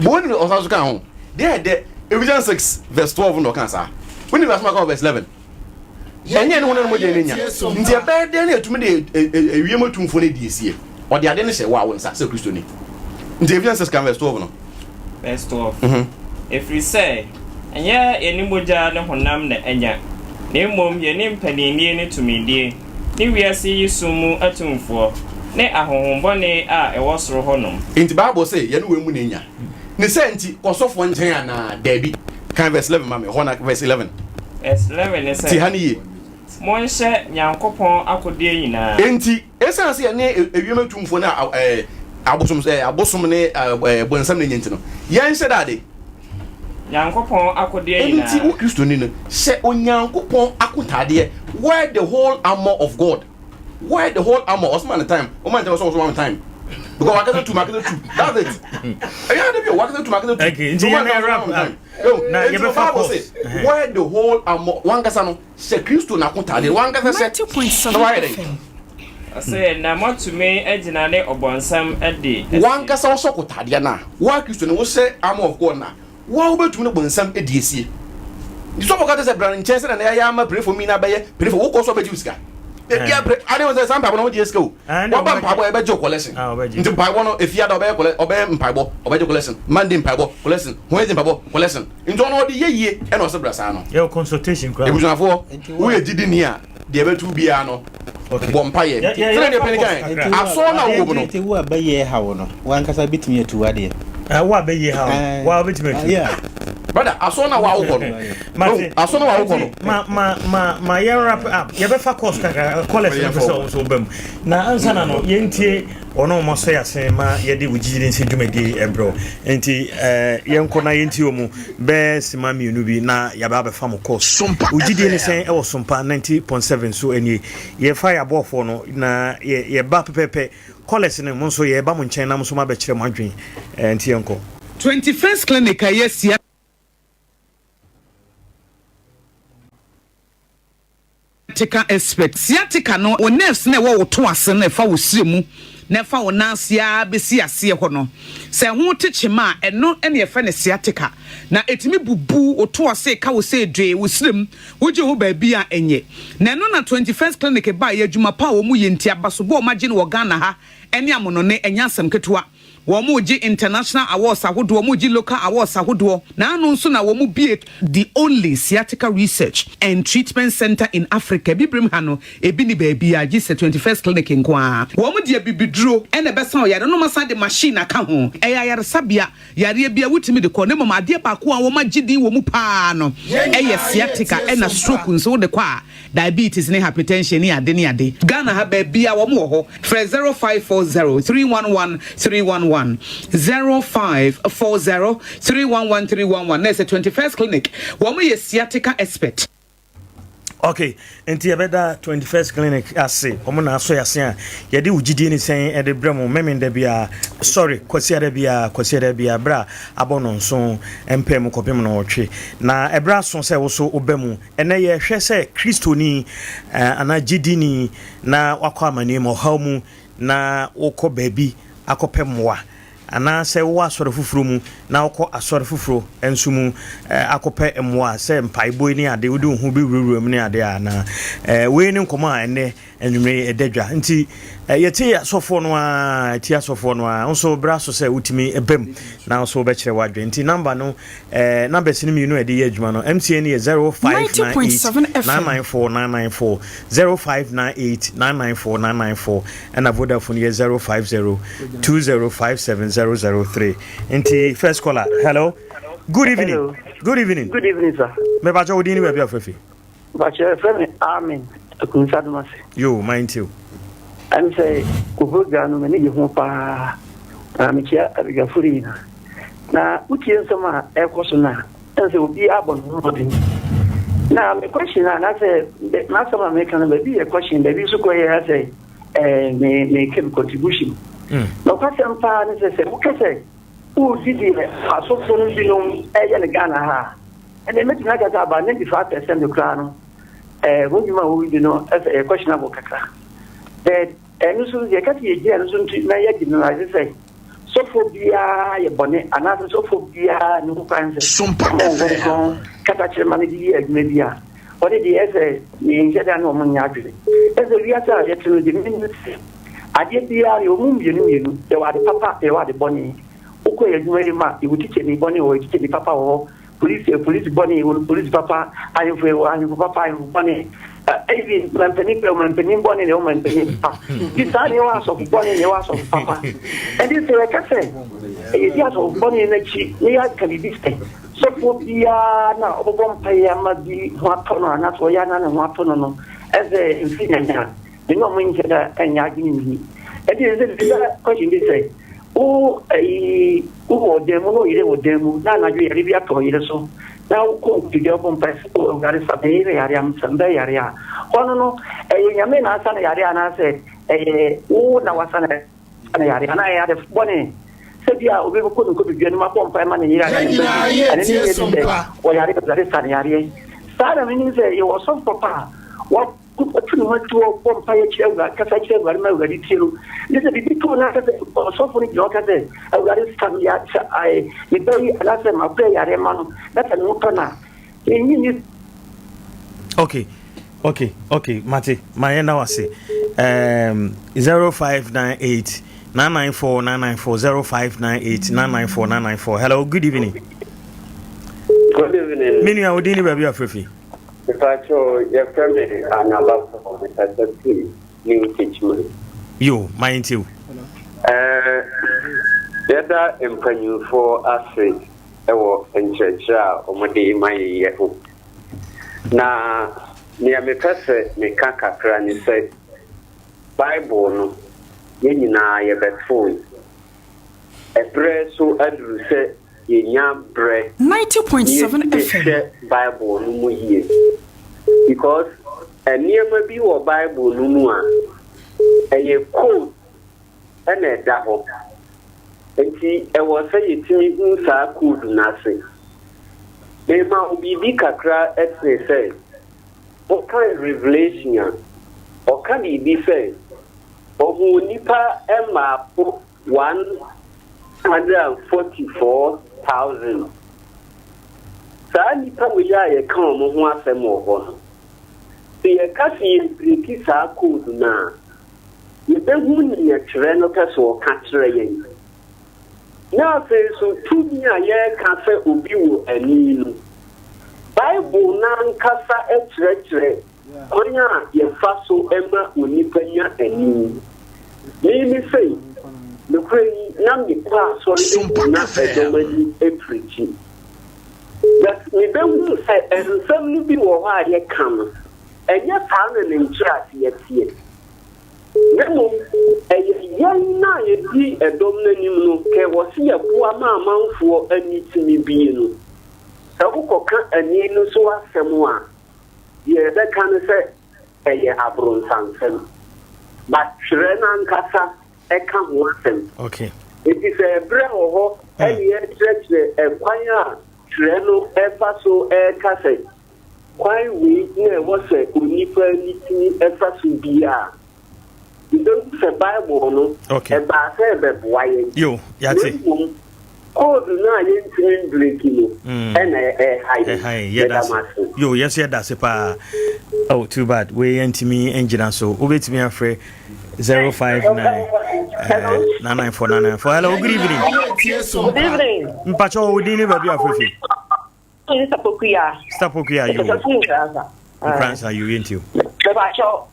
S6: But wonim ɔsan so ka ho. Deɛ ɛdɛ Ephesians 6 verse 12 na ɔka saa. Wonim asɛm aka wɔ verse 11. Ɛnyɛ ɛne honam ne mogya na enya. Nti ɛbɛyɛ dɛn na yɛtumi de ewiem atumfoɔ no adi asie? Ɔde ade no hyɛ wo a wo nsa sɛ Kristoni. Nti Ephesians 6 kan verse 12 no.
S7: Verse 12. Mm -hmm. Ɛfiri sɛ ɛnyɛ yɛne mogya ne honam na anya, na mmom yɛne mpaninnie ne tumidie, ne wiase yi sum mu atumfoɔ, ne ahonhommɔne a ɛwɔ soro hɔnom.
S6: Enti Bible se yɛne wɔn mu na enya. Ne saa nti, kɔ sɔfoɔ nkyɛn anaa? Daabi. Kan verse 11 ma me, ɛhɔ na verse 11.
S7: Verse 11 ne sɛ.
S6: Tie ha no yie.
S7: Monhyɛ Nyankopɔn akodeɛ nyinaa.
S6: Enti, esiane sɛ yɛne ewiem atumfoɔ ne abosom, abosom ne bonsam na enya nti no, yɛnhyɛ da ade.
S7: Nyankopɔn akodeɛ
S6: nyinaa. Enti wo Kristoni no, hyɛ Onyankopɔn akotaadeɛ, wear the whole armour of God, wear the whole armour, ɔsɛ ma no time, ɔma no time, ɔsɛ ɔsɛ ma no time, because wakasa tu, makasa tu, that's it, ɛyɛ ade bi o, wakasa tu, makasa tu,
S1: okay, nti yɛn na wrap up,
S6: na yɛbɛfa course, wear the whole armour, wankasa no, hyɛ Kristo n'akotaadeɛ, wankasa hyɛ, na wayɛ dɛn?
S7: Ɔsɛ na moatumi agyina ne ɔbɔnsam adi
S6: asi. Wankasa wosɔ kotaadeɛ no a, wo ara Kristoni, wohyɛ armor of God no a, wo ara wobɛtumi ne bonsam adi asie. Nti sɔfo ka kyerɛ sɛ bra ne nkyɛn sɛdeɛ na yɛayɛ ama pray for me no abɛyɛ pray for wokɔ so abɛgye wo sika. Ebia pray ade wo sɛ saa mpaebɔ no wogye sika o. Waba mpaebɔ a yɛbɛgye wo collection. Nti mpaebɔ no efiada ɔbɛyɛ collect ɔbɛyɛ mpaebɔ ɔbɛgye collection. Monday mpaebɔ collection, Wednesday mpaebɔ collection. Nti ɔno ɔde yɛ yie ɛna ɔsɛ bra saa no.
S1: Yɛwɔ consultation koraa.
S6: Abusuafoɔ woyɛ gyidini a deɛ ɛbɛto wo biara no bɔ mpaeɛ sɛdeɛ deɛ pɛni kan asɔɔ na wowɔ mu no.
S4: Nti wo a bɛyɛ ha wo no wankasa bɛtumi atu adeɛ.
S1: Wo a bɛyɛ ha wo wa bɛtumi atu.
S6: Brother asɔɔ na wawokɔ no asɔɔ na wawokɔ no.
S1: Ma ma ma ma yɛn wrap up yɛbɛfa course kakra callers no pɛ sɛ wɔn nso ba mu na ansa na no yɛntie wɔn a wɔn asɔ yɛ asen ma yɛde wo gyidie nsi dwumadie ɛbrɛ nti ɛɛ yɛnkɔ na yɛntie wɔn. Bɛyɛ sima mienu bi na yɛaba abɛfa mo course.
S2: Sompa
S1: Wo gyidie ne sɛn
S2: FM.
S1: wɔ Sompa 90.7 so nie. Yɛfa yɛ aboɔfoɔ no na yɛ yɛba pɛpɛpɛ. Callers no mo nso yɛba mo nkyɛn na mo nso mo abɛkyerɛ mo adwene. Eh, nti yɛnkɔ.
S9: 21st Clinic a ɛyɛ Sciatica expert. Sciatica no, wo nerves no a ɛwɔ wo to ase no na ɛfa wo srɛ mu. na ɛfa wo nan ase ara bɛsi aseɛ hɔ no. Sɛ ɛho te kyema a, ɛno na yɛfrɛ no sciatica. Na ɛtumi bubu wo to ase ka wo sɛ dwee wo serem, wogye ho baabi a ɛnyɛ. Na ɛno na 21st Clinic baeɛ, adwuma pa a wɔyɛ nti, abasobɔ a wɔagye no wɔ Ghana ha ne amonɔne, ɛnyɛ asɛm ketewa. Wɔregye international awards ahodoɔ, wɔregye local awards ahodoɔ, na ano nso na wɔbue the only sciatica research and treatment centre in Africa, Abibirem ha no, ebi nni baabiara gye sɛ 21st Clinic nko ara. Wɔde abibiduro na ɛbɛsa wo yareɛ na wɔasan de machine aka ho. Ɛyɛ ayaresabea, yareɛ biara wotumi de kɔ, na mmom adeɛ baako a wɔagye din wɔ mu pa ara no yɛ sciatica ɛna stroke nso wode kɔ a, Diabetes ne hypertension ne ade ne ade. Ghana ha baabia wɔn wɔ hɔ. Frɛ 0540 311 311, 0540 311 311 na ɛsɛ 21st clinic wɔn yɛ sciatica expert.
S1: Ok, nti yɛbɛda 21st clinic ase, wɔn na asɔ yɛase a yɛde wo gyidie ne sɛn ɛde brɛ mo Memenda biara, sorry, Kwasiada biara, Kwasiada biara, berɛ a abɔ nɔnson mpaa mu kɔpem nɔnwɔtwe. Na ɛberɛ aso sɛ wo so woba mu Ɛnnɛ yɛhwɛ sɛ Kristoni anaa gyidini na wakɔ amanneɛ mu, ɔhaw mu, na wokɔ baabi akɔpɛ mmoa, anaasɛ wowɔ asɔre foforɔ mu na wokɔ asɔre foforɔ nso mu akɔpɛ mmoa sɛ mpaebɔ yi ne ade, wode wo ho bɛwurawura mu ne ade a, na wei ne nkɔmmɔ a ɛnnɛ Anwummere yi ɛda dwa nti yɛte asɔfoɔ no ara, yɛte asɔfoɔ no ara nso berɛ aso sɛ wotumi ba mu na nso wobɛkyerɛ w'adwene nti namba no eh, numbers no mmienu a ɛde yɛ adwuma no MTN yɛ 0598 994 994 0598 994 994 ɛna Vodafone yɛ 050 2057003 nti first caller, hello, good evening.
S10: Hello.
S1: Good evening.
S10: Good evening, sir.
S1: Mebakyɛ wo din ne baabi afrafi.
S10: Mpakyɛ yɛfrɛ me Amen Akunsa Domase.
S1: Yoo mine too.
S10: Ɛne sɛ wo program no m'ani gye ho paa na mekyia abadwafo no nyinaa. Na wotie nsɛm a ɛrekɔ so no a, ɛne sɛ obiara bɔ ne ho mmɔden. Na me question a anaasɛ m'asɛm a meka no baabi yɛ question baabi nso kɔ yɛ asɛ ɛɛ me meka me contribution. Nokwasɛm paa ne sɛ sɛ woka sɛ woredi deɛ asɔfoɔ no binom ɛyɛ no Ghana ha a, Ɛnde mɛtumi aka sɛ about 95 percent koraa no, eh, wɔn dwuma a wɔredi no ɛsɛ ɛyɛ questionable kakra. But ɛno nso yɛka sɛ yɛgyina no so nti na yɛ generalize sɛ sɔfoɔ biara yɛ bɔne anaasɛ sɔfoɔ biara ne ho kwan sɛ
S2: Sompa
S10: Honhom
S2: FM.
S10: Kronkron kasa kyerɛ ma no de yɛ adwuma bi a, ɔne deɛ ɛsɛ menhyɛ da ne wɔn nyɛ adwene. Ɛsɛ wiase a yɛte no deɛ menim sɛ adeɛ biara yɛwɔ mu mmienu mmienu, yɛwɔ ade papa, yɛwɔ ade bɔne. Wokɔ yɛ adwuma yi mu a, yɛwɔ tikyani bɔne wɔ hɔ, tikyani papa wɔ hɔ. Polisi yɛ polisi bɔne, yɛwɔ polisi papa, ahemfo yɛwɔ ahemfo papa, ahemfo bɔne. Even mampanin pɛ, mampanin bɔne na ɛwɔ mampanin papa. Nti saa na yɛwɔ asɔfo bɔne na yɛwɔ asɔfo papa. Ɛnti sɛ yɛka sɛ yɛdi asɔfo bɔne no akyi na yɛaka biribi sɛ sɔfoɔ biara na ɔbɛbɔ mpaeɛ ama bi ho atɔ no anaasɛ ɔyɛ ana ne ho atɔ no no, ɛsɛ mfiri nyame a. Me ne ɔmo nhyɛ da nyɛ adwene nni. Ɛnti sɛ bisa question bi sɛ, wo ayi wo wɔ dan mu na ɔyere wɔ dan mu na anadwo yare bi atɔ ɔyere so na wokɔ nkotodwe wobɔ mpae sɛ o Awurade sa me yere yare a sa me ba yare a, hɔ no no ɛyɛ Nyame na asa no yare anaasɛ ɛyɛ wo na wasa no no yare anaa ɛyɛ ade bɔne sɛ bi a obi bɛkɔ ne nkotodwe anim abɔ mpae ma ne yere anaa ne ba bi ɛne ne nyɛ bi sɛ ɔyare Awurade sa no yareɛ. Saa na menim sɛ yɛwɔ ɔsɔfo papa a wa Ɔtu ne ho atu hɔ bɔ mpaeɛ kyerɛ Awurade, kasa kyerɛ Awurade ma Awurade tie no. Ne sɛ biribi to no aka sɛ ɔsɔfo no gyina hɔ ka sɛ, Awurade sa me ya sa ae me ba yi anaasɛ m'akoa yareɛ ma no na sɛ ne ho tɔ no a, mennye nni.
S1: Okay, okay, okay, mate, ma yɛn da wase. Um, 0598 994 994 0598 994 994. Hello, good evening.
S11: Good evening.
S1: Me nua, wo din ni baabi afrɛfi.
S11: Mepakyɛw yɛfrɛ me Anabafo mekasa firi New Teachman.
S1: Yo, ma yɛntie wo.
S11: Ɛɛ yɛda mpanyimfoɔ ase wɔ nkyerɛkyerɛ a wɔde ma yɛn ho. Na nea mepɛ sɛ meka kakra ne sɛ Bible no yɛn nyinaa yɛbɛtoe. Ɛberɛ so aduru sɛ yɛnya berɛ na yɛtumi hwɛ Bible no mu yie because nneɛma bi wɔ Bible no mu a ɛyɛ code na ɛda hɔ nti ɛwɔ sɛ yɛtumi hu saa code no ase. Mema wo biribi kakra te sɛ wokan Revelation a, ɔka biribi sɛ. Ɔhuu nnipa mmaako 144,000. Saa nnipa wei a yɛka wɔn ho asɛm wɔ hɔ no, sɛ yɛka sɛ yɛrebreki saa code no a, yɛbɛhu nea twerɛ no pɛ sɛ ɔka kyerɛ yɛn. Na afei nso, tumi a yɛreka sɛ obi wɔ ani no, Bible no ankasa kyerɛkyerɛ kwan a yɛfa so ma onipa nya ani. Me me sei, nokorɛ yi, na mekɔ asɔre gyina ɛdɔm anim preakyi. But mebɛhuu sɛ nsɛm no bi wɔ hɔ a yɛka no, ɛnyɛ saa na ne nkyerɛaseɛ teɛ. Na mmom ɛyɛ yɛn a yɛdi ɛdɔm no anim no, kɛ wɔ se yɛboa ma amanfoɔ ani tumi bue no. Sɛ wokɔka ani no so asɛm a, deɛ yɛbɛka ne sɛ ɛyɛ abronsansɛm. But twerɛ no ankasa ɛka ho asɛm.
S1: Okay.
S11: Enti sɛ ɛberɛ wɔ hɔ ɛne yɛrekyerɛkyerɛ ɛkwan a twerɛ no ɛfa so ɛreka sɛ kwan wei na ɛwɔ sɛ onipa ani tumi fa so bi a, yebehu sɛ Bible no, ɛbaa sɛ ɛbɛboa yɛn.
S1: Yo,
S11: Na
S1: yɛate.
S11: mmom, koodu no a yɛntumi mbreki no na ɛha yɛn.
S1: Ɛha yɛn. Yɛda
S11: Meda
S1: ase.
S11: mo ase.
S1: Yo, yɛn nso yɛda ase paa. Oh, too bad. Wei yɛntumi ngyina so. Wobɛtumi afrɛ 059 994 994. Hello, good evening.
S8: Good
S12: evening.
S1: Mpakyɛ wo din ne baabi a afrɛ fi.
S12: Sister Pokuya.
S1: Sister Pokuya yo.
S12: Nkuransa.
S1: Nkuransa yo yɛnti o.
S12: Mepakyɛw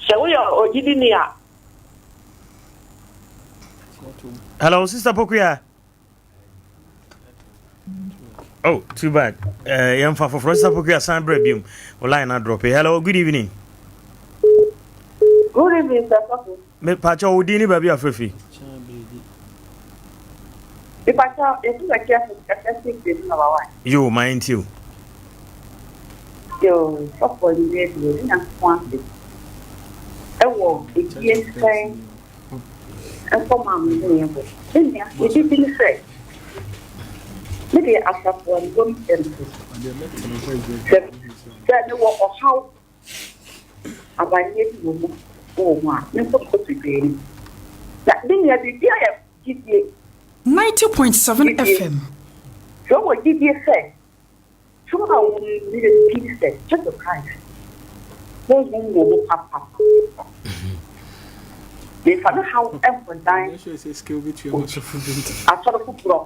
S12: sɛ woyɛ ogyidini a.
S1: Hello, Sister Pokuya. Oh, too bad. Uh, yɛmfa foforɔ Sister Pokuya san berɛ biom. O line na drop. Hello, good evening.
S12: Good evening, Sir Poku.
S1: Mepakyɛw wo din ne baabi a frɛ fi.
S12: Mepakyɛw yɛsi na kyerɛ ɛfɛ six number one.
S1: Yo, ma yɛn ti o.
S12: Yo, sɔfo anwummerɛ deɛ ne Nyankopɔn ase ɛwɔ efie sɛn nkɔmɔ a me ne yɛn bɔ. Me nua, me gyidi ne sɛ me deɛ asafo a mewɔ mu mpo sɛ sɛ mewɔ ɔhaw Amanneɛ bi wɔ mu wɔ mu a, me nso mekɔto dwa anim. Na me nua, biribiara yɛ gyidie.
S13: 90.7
S12: Gyidie.
S13: FM.
S12: Sɛ wowɔ gyidie sɛ, tumi a wɔ mu no yɛ gyidi sɛ Jesus Christ honhom wɔ mu papapapa. Memfa me haw nkɔdan obi, asɔre foforɔ.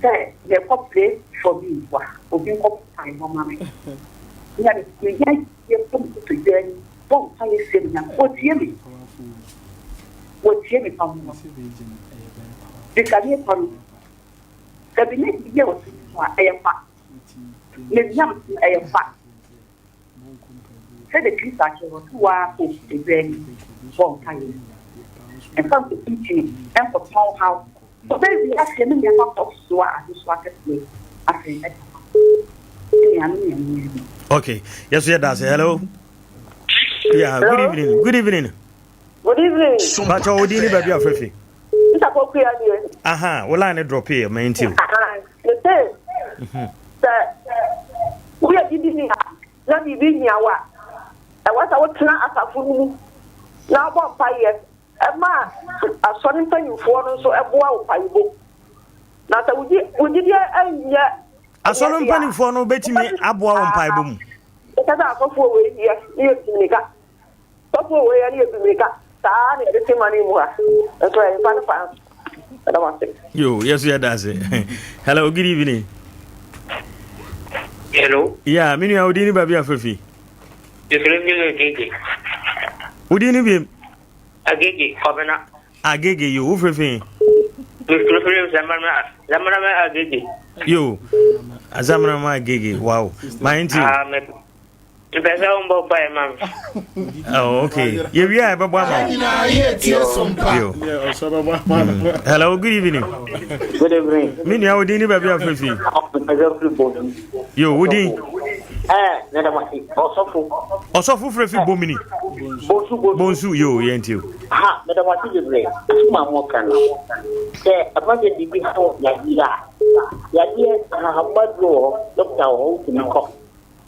S12: Sɛ yɛkɔ pray for me mpo a, obi nkɔ mpaebɔ ma me. Nea mehia yɛ kɔ me kotodwe anim bɔ mpaeɛ srɛ me Nyame, ɔtie me. Ɔtie me pa ho. Bisadeɛ pa no, sɛ menya gyidie wɔ Kristo mu a, ɛyɛ kwa. Me nyamesom ɛyɛ kwa. Sɛdeɛ Kristo akyerɛ no, ɔse wo ara kɔ kotodwe anim bɔ mpaeɛ. Mfa nkɔkyinkyini, nkɔtɔn haw. Ɔbɛwie aseɛ ne nneɛma kɔ soa adesoa kɛseɛ afei ɛde ama ne nuanom ne anuanom.
S1: Okay, yes, yeah, that's hello. Yeah, good evening. Good evening.
S12: Good evening.
S1: Bacha odi ni baby afefe.
S12: Nta pokuya nie.
S1: Aha, wo line drop here, man too.
S12: Aha, me say. Mhm. Sɛ woyɛ gyidi ni a na biribi hia wo a ɛwɔ sɛ wotena asafo no mu na wobɔ mpaeɛ Ɛma asɔre mpanyimfoɔ no nso boa wo mpaebɔ mu. Na sɛ wo gyidie nyɛ
S1: Asɔre mpanimfoɔ no bɛtumi aboa wo mpaebɔ mu.
S12: Ɛsɛ sɛ asɔfoɔ wei yɛ ne yɛ tu mirika. Sɔfoɔ wei yɛ ne yɛ tu mirika. Saa na yɛde te ma no mu ha. Nso ɛmfa no fa. Ɛda mo ase.
S1: Yo, yes, yeah, that's it. Hello, good evening.
S14: Hello.
S1: Yeah, me nua odin ni baabi afefi.
S14: Efiri mi Agege.
S1: Odin ni bi.
S14: Agege, Kɔbena.
S1: Agege, yo, wo firi fi?
S14: Mefiri Zamarama, Zamarama Agege.
S1: Yo, Zamarama Agege, wow. My auntie.
S14: Ah, me. Mpɛ sɛ wo mbɔ mpaeɛ ma me.
S1: Oh, okay. Yɛ wie a ɛbɛbɔ ama wo. Yo. Hello, good evening.
S14: Good evening.
S1: Me nua wo din ne baabi a frɛ fi? Yo, wo din?
S14: Eh, ne dama ɔsɔfo.
S1: Ɔsɔfo frɛ fi Bomini.
S14: Bonsu, bonsu.
S1: Bonsu, yo, yɛn ti o.
S14: Ha, meda mo ase bebree. Asɛm a moka no, sɛ ɛba sɛ biribi haw yadeɛ a, yadeɛ ahahamma duro wɔ hɔ, dɔkta wɔ hɔ, wotumi kɔ.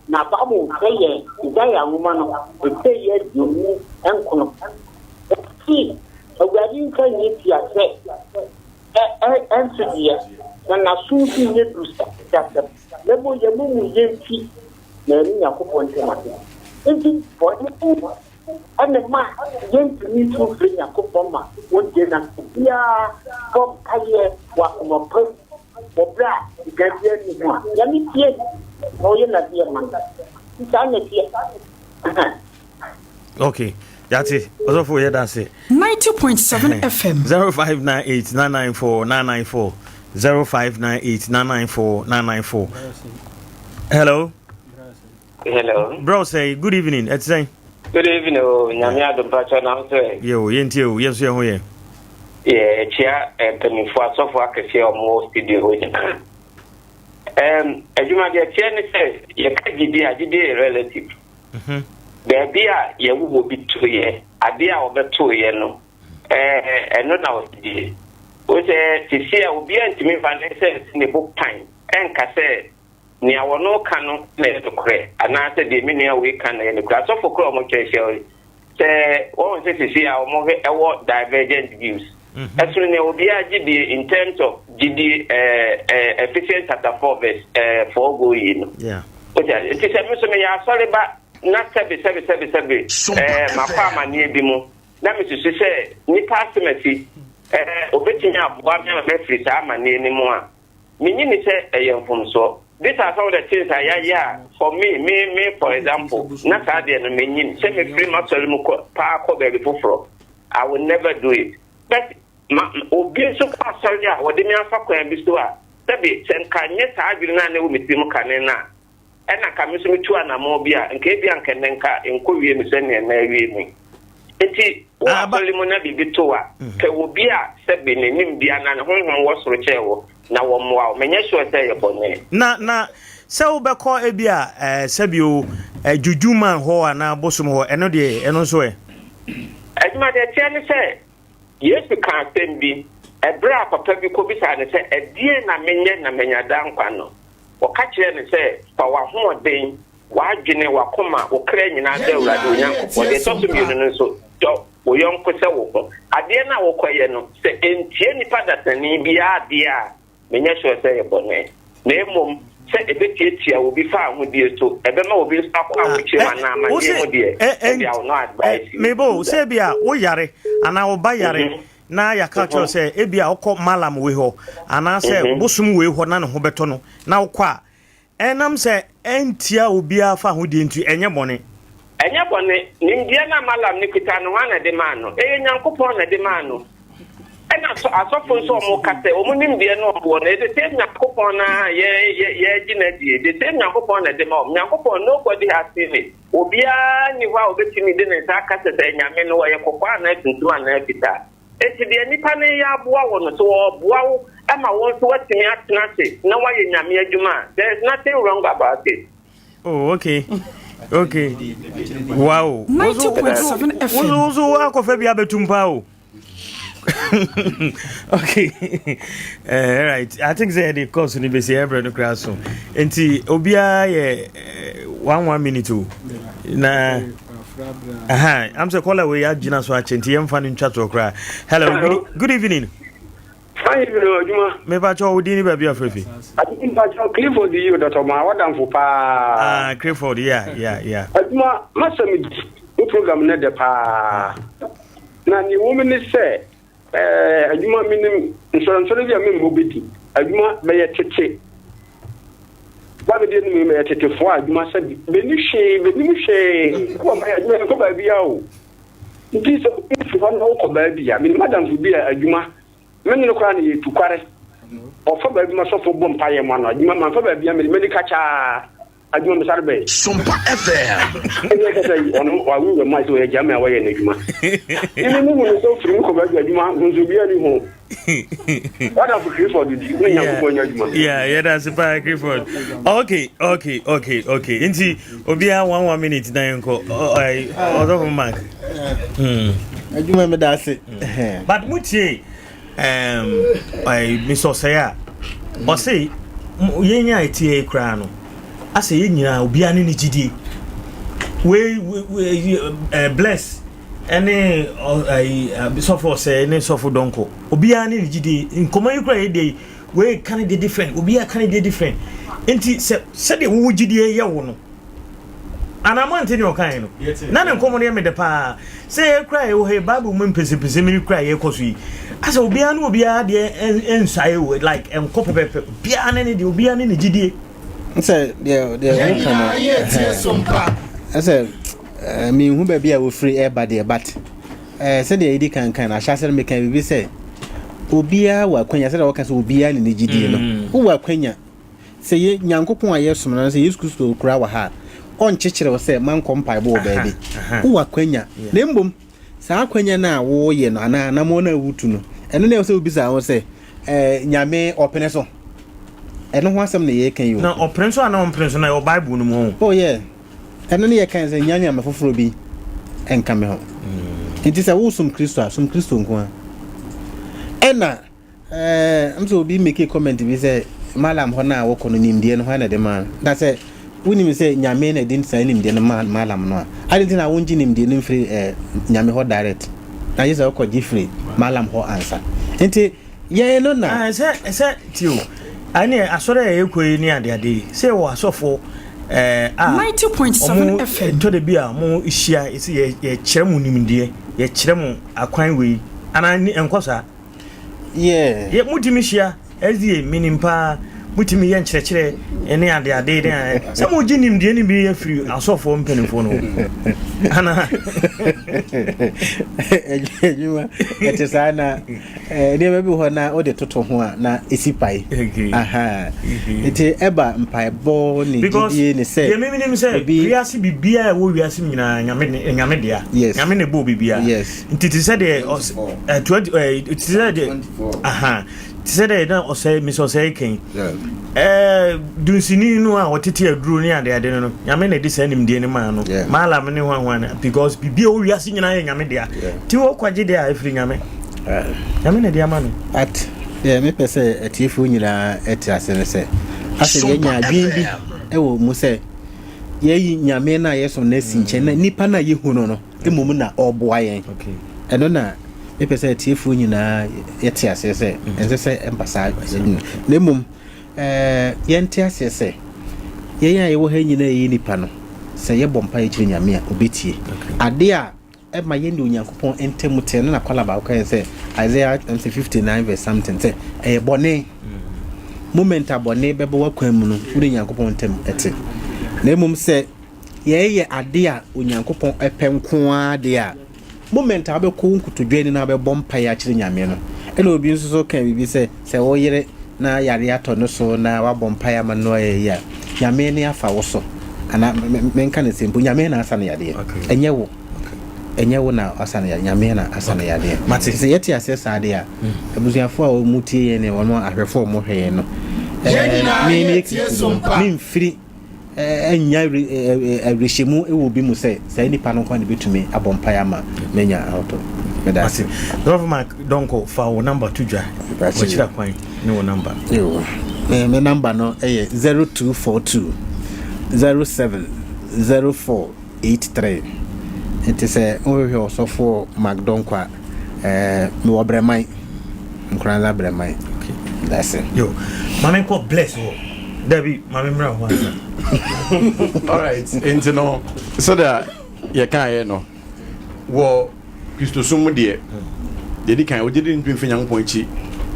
S14: Na Bible kyerɛ yɛn, Yesaia nwoma no, etire yɛ 49. Ɔse Awurade nka nyɛ tia sɛ ɛ ɛ ɛnte deɛ, na n'aso nso nyɛ duru sɛ ɔte asɛm, na mmom yɛn amumuyɛ nti na yɛne Nyankopɔn ntam ate. Enti bɔne na ɛma yɛntumi nsu mfrɛ Nyankopɔn ma ɔngye na obiara bɔ mpaeɛ wɔ akoma pa mu wɔ berɛ a sika biara nni ho a, Nyame tie na ɔyɛ n'adeɛ ma no. Nti saa na ɛteɛ.
S1: Okay, yate ɔsɔfo yɛ da ase.
S13: 90.7 FM.
S1: 0598 994 994 0598 994 994. Hello.
S15: Hello.
S1: Bro say good evening. Ɛte sɛn?
S15: Good evening o nyame adom pakyɛ na nso ɛ.
S1: Yo, yɛntie o, yɛn nso yɛn ho yɛ.
S15: Yɛ kyia mpanyinfoɔ asɔfo akɛseɛ a wɔwɔ studio hɔ nyinaa. Um, adwuma deɛ teɛ ne sɛ yɛka gyidie a gyidie yɛ relative. Mhm. Baabi a yɛwowɔ bi toeɛ, adeɛ a wɔbɛtoeɛ no, ɛɛ ɛno na wɔgyidie. Wo sɛ sisi a obiara ntumi mfa ne nsa nsi ne bo pan ɛnka sɛ Nea wɔn ka no na ɛyɛ nokorɛ, anaasɛ deɛ me nua wei ka na ɛyɛ nokorɛ. Asɔfo koraa a wɔatwa ahyia yi, sɛ wɔhu sɛ seesei a wɔhwɛ ɛwɔ divergent views. Mhm. Ɛsono nea obiara gye die in terms of gyidie ɛɛ ɛɛ Ephesians chapter 4 verse ɛɛ 4 go yi no.
S1: Yeah.
S15: Wote ase? Nti sɛ me nso meyɛ asɔre ba na sɛbe sɛbe sɛbe sɛbe ɛɛ makɔ amanneɛ bi mu na mesusu sɛ nipa asemasi ɛɛ obetumi aboa me ama mafiri saa amanneɛ no mu a, Minnye nni sɛ ɛyɛ mfomsoɔ. These are some of the things a yɛayɛ a for me, me, me for example, na saa deɛ no mennyim. Sɛ mefiri m'asɔre mu kɔ paa kɔ baabi foforɔ, I will never do it. But ma, obi nso kɔ asɔre a wɔde me afa kwan bi so a, sɛbe sɛ nka nyɛ saa adwene no a na ɛwɔ me tirim kane no a, ɛna nka me nso metu anammɔn bi a, nka ebia nka ɛnnɛ nka ɛnkɔwie me sɛnea ɛnnɛ awie me. Enti wowɔ
S1: Ah, ba-
S15: asɔre mu na biribi to wo a, pɛ obi a sɛbe ne nimdeɛ anaa ne honhom wɔ soro kyɛn wo na wɔmmoa wo. Menyɛ sure sɛ ɛyɛ bɔne.
S1: Na na sɛ wobɛkɔ ebi a eh, sɛbi o eh, juju man hɔ anaa bosom hɔ ɛno deɛ ɛno nso ɛ.
S15: Adwuma deɛ ɛteɛ ne sɛ, Yesu kaa asɛm bi ɛberɛ a papa bi kɔbisaa no sɛ, Ɛdeɛn na menyɛ na manya daa nkwa no? Wɔka kyerɛɛ no sɛ, Fa w'ahoɔden, w'adwene, w'akoma, wo kra nyinaa dɔ Awurade wo Nyankopɔn. Deɛ ɛtɔ so mmienu no nso, dɔ wo yɔnko sɛ wo ho. Adeɛ no a wokɔyɛ no, sɛ ɛntia nipa dasani biara adeɛ a, menyɛ sure sɛ ɛyɛ bɔne. Na mmom, sɛ ɛbɛtiatia obi fawohodie so, ɛbɛma obi nso akɔ ahokyerɛ mu anaa
S1: Wo
S15: amanneɛ
S1: se
S15: mu deɛ,
S1: ɛ ɛ
S15: ɛnde I will not
S1: ɛ
S15: advise you
S1: meba
S15: to
S1: o
S15: do
S1: sɛ
S15: that.
S1: ebi a woyare anaa wo ba yare na yɛaka kyerɛ wo sɛ ebi a wokɔ malam wei hɔ anaasɛ bosom wei hɔ na ne ho bɛtɔ no na wokɔ a ɛnam sɛ ɛntia obiara fa ahodie nti ɛnyɛ bɔne.
S15: Ɛnyɛ bɔne. Nimdeɛ no a Malam no kita no, hwan na ɛde maa no? Ɛyɛ Nyankopɔn na ɛde maa no. Ɛna asɔfo nso a wɔka sɛ wɔn nimdeɛ no a wɔwɔ no, ɛyɛ the same Nyankopɔn no ara a yɛregye no adie. The same Nyankopɔn na ɛde ma wɔn. Nyankopɔn, nobody has seen it. Obiara nni hɔ a obetumi de ne nsa aka sɛ sɛ anyame no wɔyɛ kɔkɔɔ anaa tuntum anaa fitaa. Enti deɛ nnipa no reyɛ aboa wo no, sɛ wɔreboa wo ma wo nso woatumi atena ase na woayɛ Nyame adwuma a, there is nothing wrong about it.
S1: Oh, okay. Okay. Wow.
S13: 90.7 FM.
S1: Wo so akɔfa bi abɛtum paa o. okay uh, right i think sɛ yɛde course no bɛsi ɛbrɛ no koraa so nti obiara yɛ eh, one one minute o na aha am sɛ kɔla wei agyina so akyɛ nti yɛmfa no ntwa toɔ koraa hello, hello. Good, good evening.
S16: Fine evening adwuma.
S1: Mepa kyɛw wo din ne baabi afrɛ fi.
S16: Ati mepa kyɛw Clifford yi dɔtɔ ma wadamfo paa.
S1: Ah Clifford yeah yeah yeah.
S16: Adwuma masɛm di wo program ne dɛ paa. Na nea ɛwɔ mu ne sɛ, ɛɛ, adwuma, menim nsɔrensɔre bi a memmɔ bi di. Adwuma, bɛyɛ tete. Ba bɛdi anim bɛyɛ tetefoɔ a adwuma sɛ bi. Bɛni hwee, bɛnim hwee. Wɔ ma adwuma nkɔ baabi a o. Nti sɛ wofi hɔ na wokɔ baabi a, menim adamfo bi a adwuma, me ne no koraa na yɛtu kware. Ɔfa baabi ma sɔfo bɔ mpaeɛ ma no adwuma, mamfa baabi a mede m'ani kakyaa. Adwuma me sare bɛn.
S2: Sompa FM.
S16: Ɛnyɛ sɛ sɛ ɔno wawu wɔ mmaa sɛ ɔyɛ gyame a wɔyɛ n'adwuma. Ɛmi mu hu no sɛ ofiri mu kɔ baabi adwuma nso obiara ni ho. Wadafo Clifford di ne Nyankopɔn nyɛ adwuma.
S1: Yeah, yeah, that's paa Clifford. Okay, okay, okay, okay. Nti obiara one one minute na yɛn kɔ. Ɔsɔfo Mark.
S4: Adwuma mi da ase.
S1: But mo tie. Um, Mr. Ɔsɛe a, ɔse yɛn a ɛteɛ yi koraa no, asɛ yɛn nyinaa obiara ne ne gyidie. Wei, wei, eh, bless. Ɛne ayi sɔfo ɔsɛe ne sɔfo dɔnkɔ. Obiara ne ne gyidie. Nkɔmɔ yi kura yɛ deɛ wei ka ne deɛ different. Obiara ka ne deɛ different. Nti sɛ sɛdeɛ wowo gyidie yɛ wo no. Anaa moante nea ɔkae no? Na ne nkɔmmɔ no yɛ me dɛ paa. Sɛ yɛn koraa yɛwɔ ha yi, Bible mu mpɛsɛmpɛsɛm yi koraa yɛkɔ so yi, asɛ obiara ne obiara deɛ nsuae o, like ɛnkɔ pɛpɛpɛ. Obiara ne ne deɛ, obiara ne ne gyidie.
S4: Sɛ deɛ deɛ woka no, ɛsɛ menhu baabi a wofiri ɛba deɛ but sɛdeɛ yɛdi kankan no ahyɛase no meka biribi sɛ obiara wɔ akwanya sɛdeɛ wɔka sɛ obiara ne ne gyidie no mm. wowɔ akwanya Sɛ yɛ Nyankopɔn a yɛsom no anaasɛ Yesu Kristo koraa wɔ ha a, ɔnkyekyere wo sɛ mankɔ mpaebɔ wɔ baabi. Wowɔ akwanya. Na mmom, saa akwanya no a woyɛ no anaa anammɔn no a wotu no, ɛno na ɛwɔ sɛ wobisa ho sɛ, eh, Nyame ɔpene so? Ɛno ho asɛm na yɛreka yi o.
S1: Na ɔpene so anaa ɔmpene so na ɛwɔ Bible no mu ho.
S4: Oh yeah. Ɛno ne yɛka sɛ nya nyame foforɔ bi nka me ho. Mm. Nti sɛ wosom Kristo a, som Kristo nko ara. Ɛna Ɛɛ, m sɛ obi make comment bi sɛ Mallam hɔ no a wokɔ no nimdeɛ no hwan na ɛde maa no? Na sɛ wonim sɛ Nyame na ɛde saa nimdeɛ no maa Mallam no a, adɛn nti na wongye nimdeɛ no mfiri eh, Nyame hɔ direct? Na gye sɛ wokɔgye firi Mallam hɔ ansa. Nti yɛn no na.
S1: Ah, sɛ sɛ tio, ɛne asɔre a yɛkɔ yi ne adeade yi, sɛ yɛwɔ asɔfo eh, a
S13: 90.7 FM.
S1: ɛtɔ da bi a mo hyia, yɛsɛ yɛkyerɛ mo nimdeɛ, yɛkyerɛ mo akwan wei, anaa ɛnkɔ saa?
S4: Yeah.
S1: Yɛ mutumi hyia SDA menim paa mutumi yɛ nkyerɛkyerɛ ne ade ade ne sɛ mogye nimdeɛ no bi afiri asɔfoɔ mpanimfoɔ no ana
S4: adwuma ɛte saa na eh, nneɛma bi hɔ na wode toto ho a na ɛsi pae aha nti ɛba mpaebɔ ne gyidie ne sɛ
S1: deɛ memenim sɛ wiase biribiaa ɛwɔ wiase nyinaa nyame dea nyame ne bɔɔ biribiaa
S4: yes.
S1: Nti te sɛ deɛ ɔs ɛ 20 ɛ te sɛ deɛ aha te sɛ deɛ na ɔsɛe mesɛ ɔsɛe kɛn ɛɛ dunsini no a ɔtete aduro ne ade ade no no nyame na ɛde saa nimdeɛ no maa no maalam ne ho ahoa no because biribi a ɛwɔ wiase nyinaa yɛ nyame dea nti wɔkwagye deɛ a ɛfiri nyame nyame na ɛde ama no.
S4: But deɛ mepɛ sɛ atiefoɔ nyinaa ɛte ase ne sɛ asɛ yɛnya adwene bi ɛwɔ mu sɛ yɛyi nyame no a yɛsom no asi nkyɛn na nipa no a yɛhu no no mmom na ɔreboa yɛn. Ɛno na mepɛ sɛ atiefoɔ nyinaa yɛte aseɛ sɛ mm. ɛnsɛ sɛ ɛmba saa na mmom yɛnte aseɛ sɛ yɛn a yɛwɔ ha nyinaa yɛyɛ nipa no sɛ yɛbɔ mpa yɛkyerɛ nyame a ɔbɛtie adeɛ a ɛma yɛne onyankopɔn ntam teɛ no na kwala baako ka yɛn sɛ Isaiah 59 verse something sɛ ɛyɛ bɔne mm. moment a bɔne bɛbɔ w'akwan mu no wone nyankopɔn ntam ɛte na mmom sɛ yɛyɛ ade a Onyankopɔn pɛ nko ara de a, moment a wobɛkɔ wo nkotodwe anim na wobɛbɔ mpaeɛ akyerɛ Nyame no. Ɛna obi nso so ka biribi sɛ, sɛ wo yere na yareɛ atɔ ne so na wabɔ mpaeɛ ama no ayɛ yie a, Nyame ne afa wo so. Anaa menka no sɛ mpo, Nyame na asa no yadeɛ. Ɛnyɛ wo. Ɛnyɛ wo na asa no yadeɛ, Nyame na asa no yadeɛ. Nti sɛ yɛte aseɛ saa deɛ a, abusuafoɔ a wɔn tie yɛn ne wɔn ahwɛfoɔ a wɔhwɛ yɛn no, ɛɛ, me meyɛ Kristoni, memfiri nnya awerɛhyɛmu wɔ obi mu sɛ saa nipa no nko na ebetumi abɔ mpae ama manya ahotɔ. Meda ase.
S1: Rev. Mark Donkor, fa wo number to dwa. Wɔkyerɛ kwan ne wo number.
S4: Yo, me, me number no yɛ 0242 07 0483. Nti sɛ wohwehwɛ ɔsɔfoɔ Mark Donkor a, Eh, mewɔ Brɛman. Nkoranza Brɛman.
S1: Okay.
S4: That's it.
S1: Yo, maame nkɔ bless wɔ. Dabi, maame mmra ho ansa.
S6: All right. Nti no, sɛdeɛ yɛkaeɛ no, wɔ Kristosom mu deɛ, deɛ kan, wogye di ntumi mfi Nyankopɔn akyi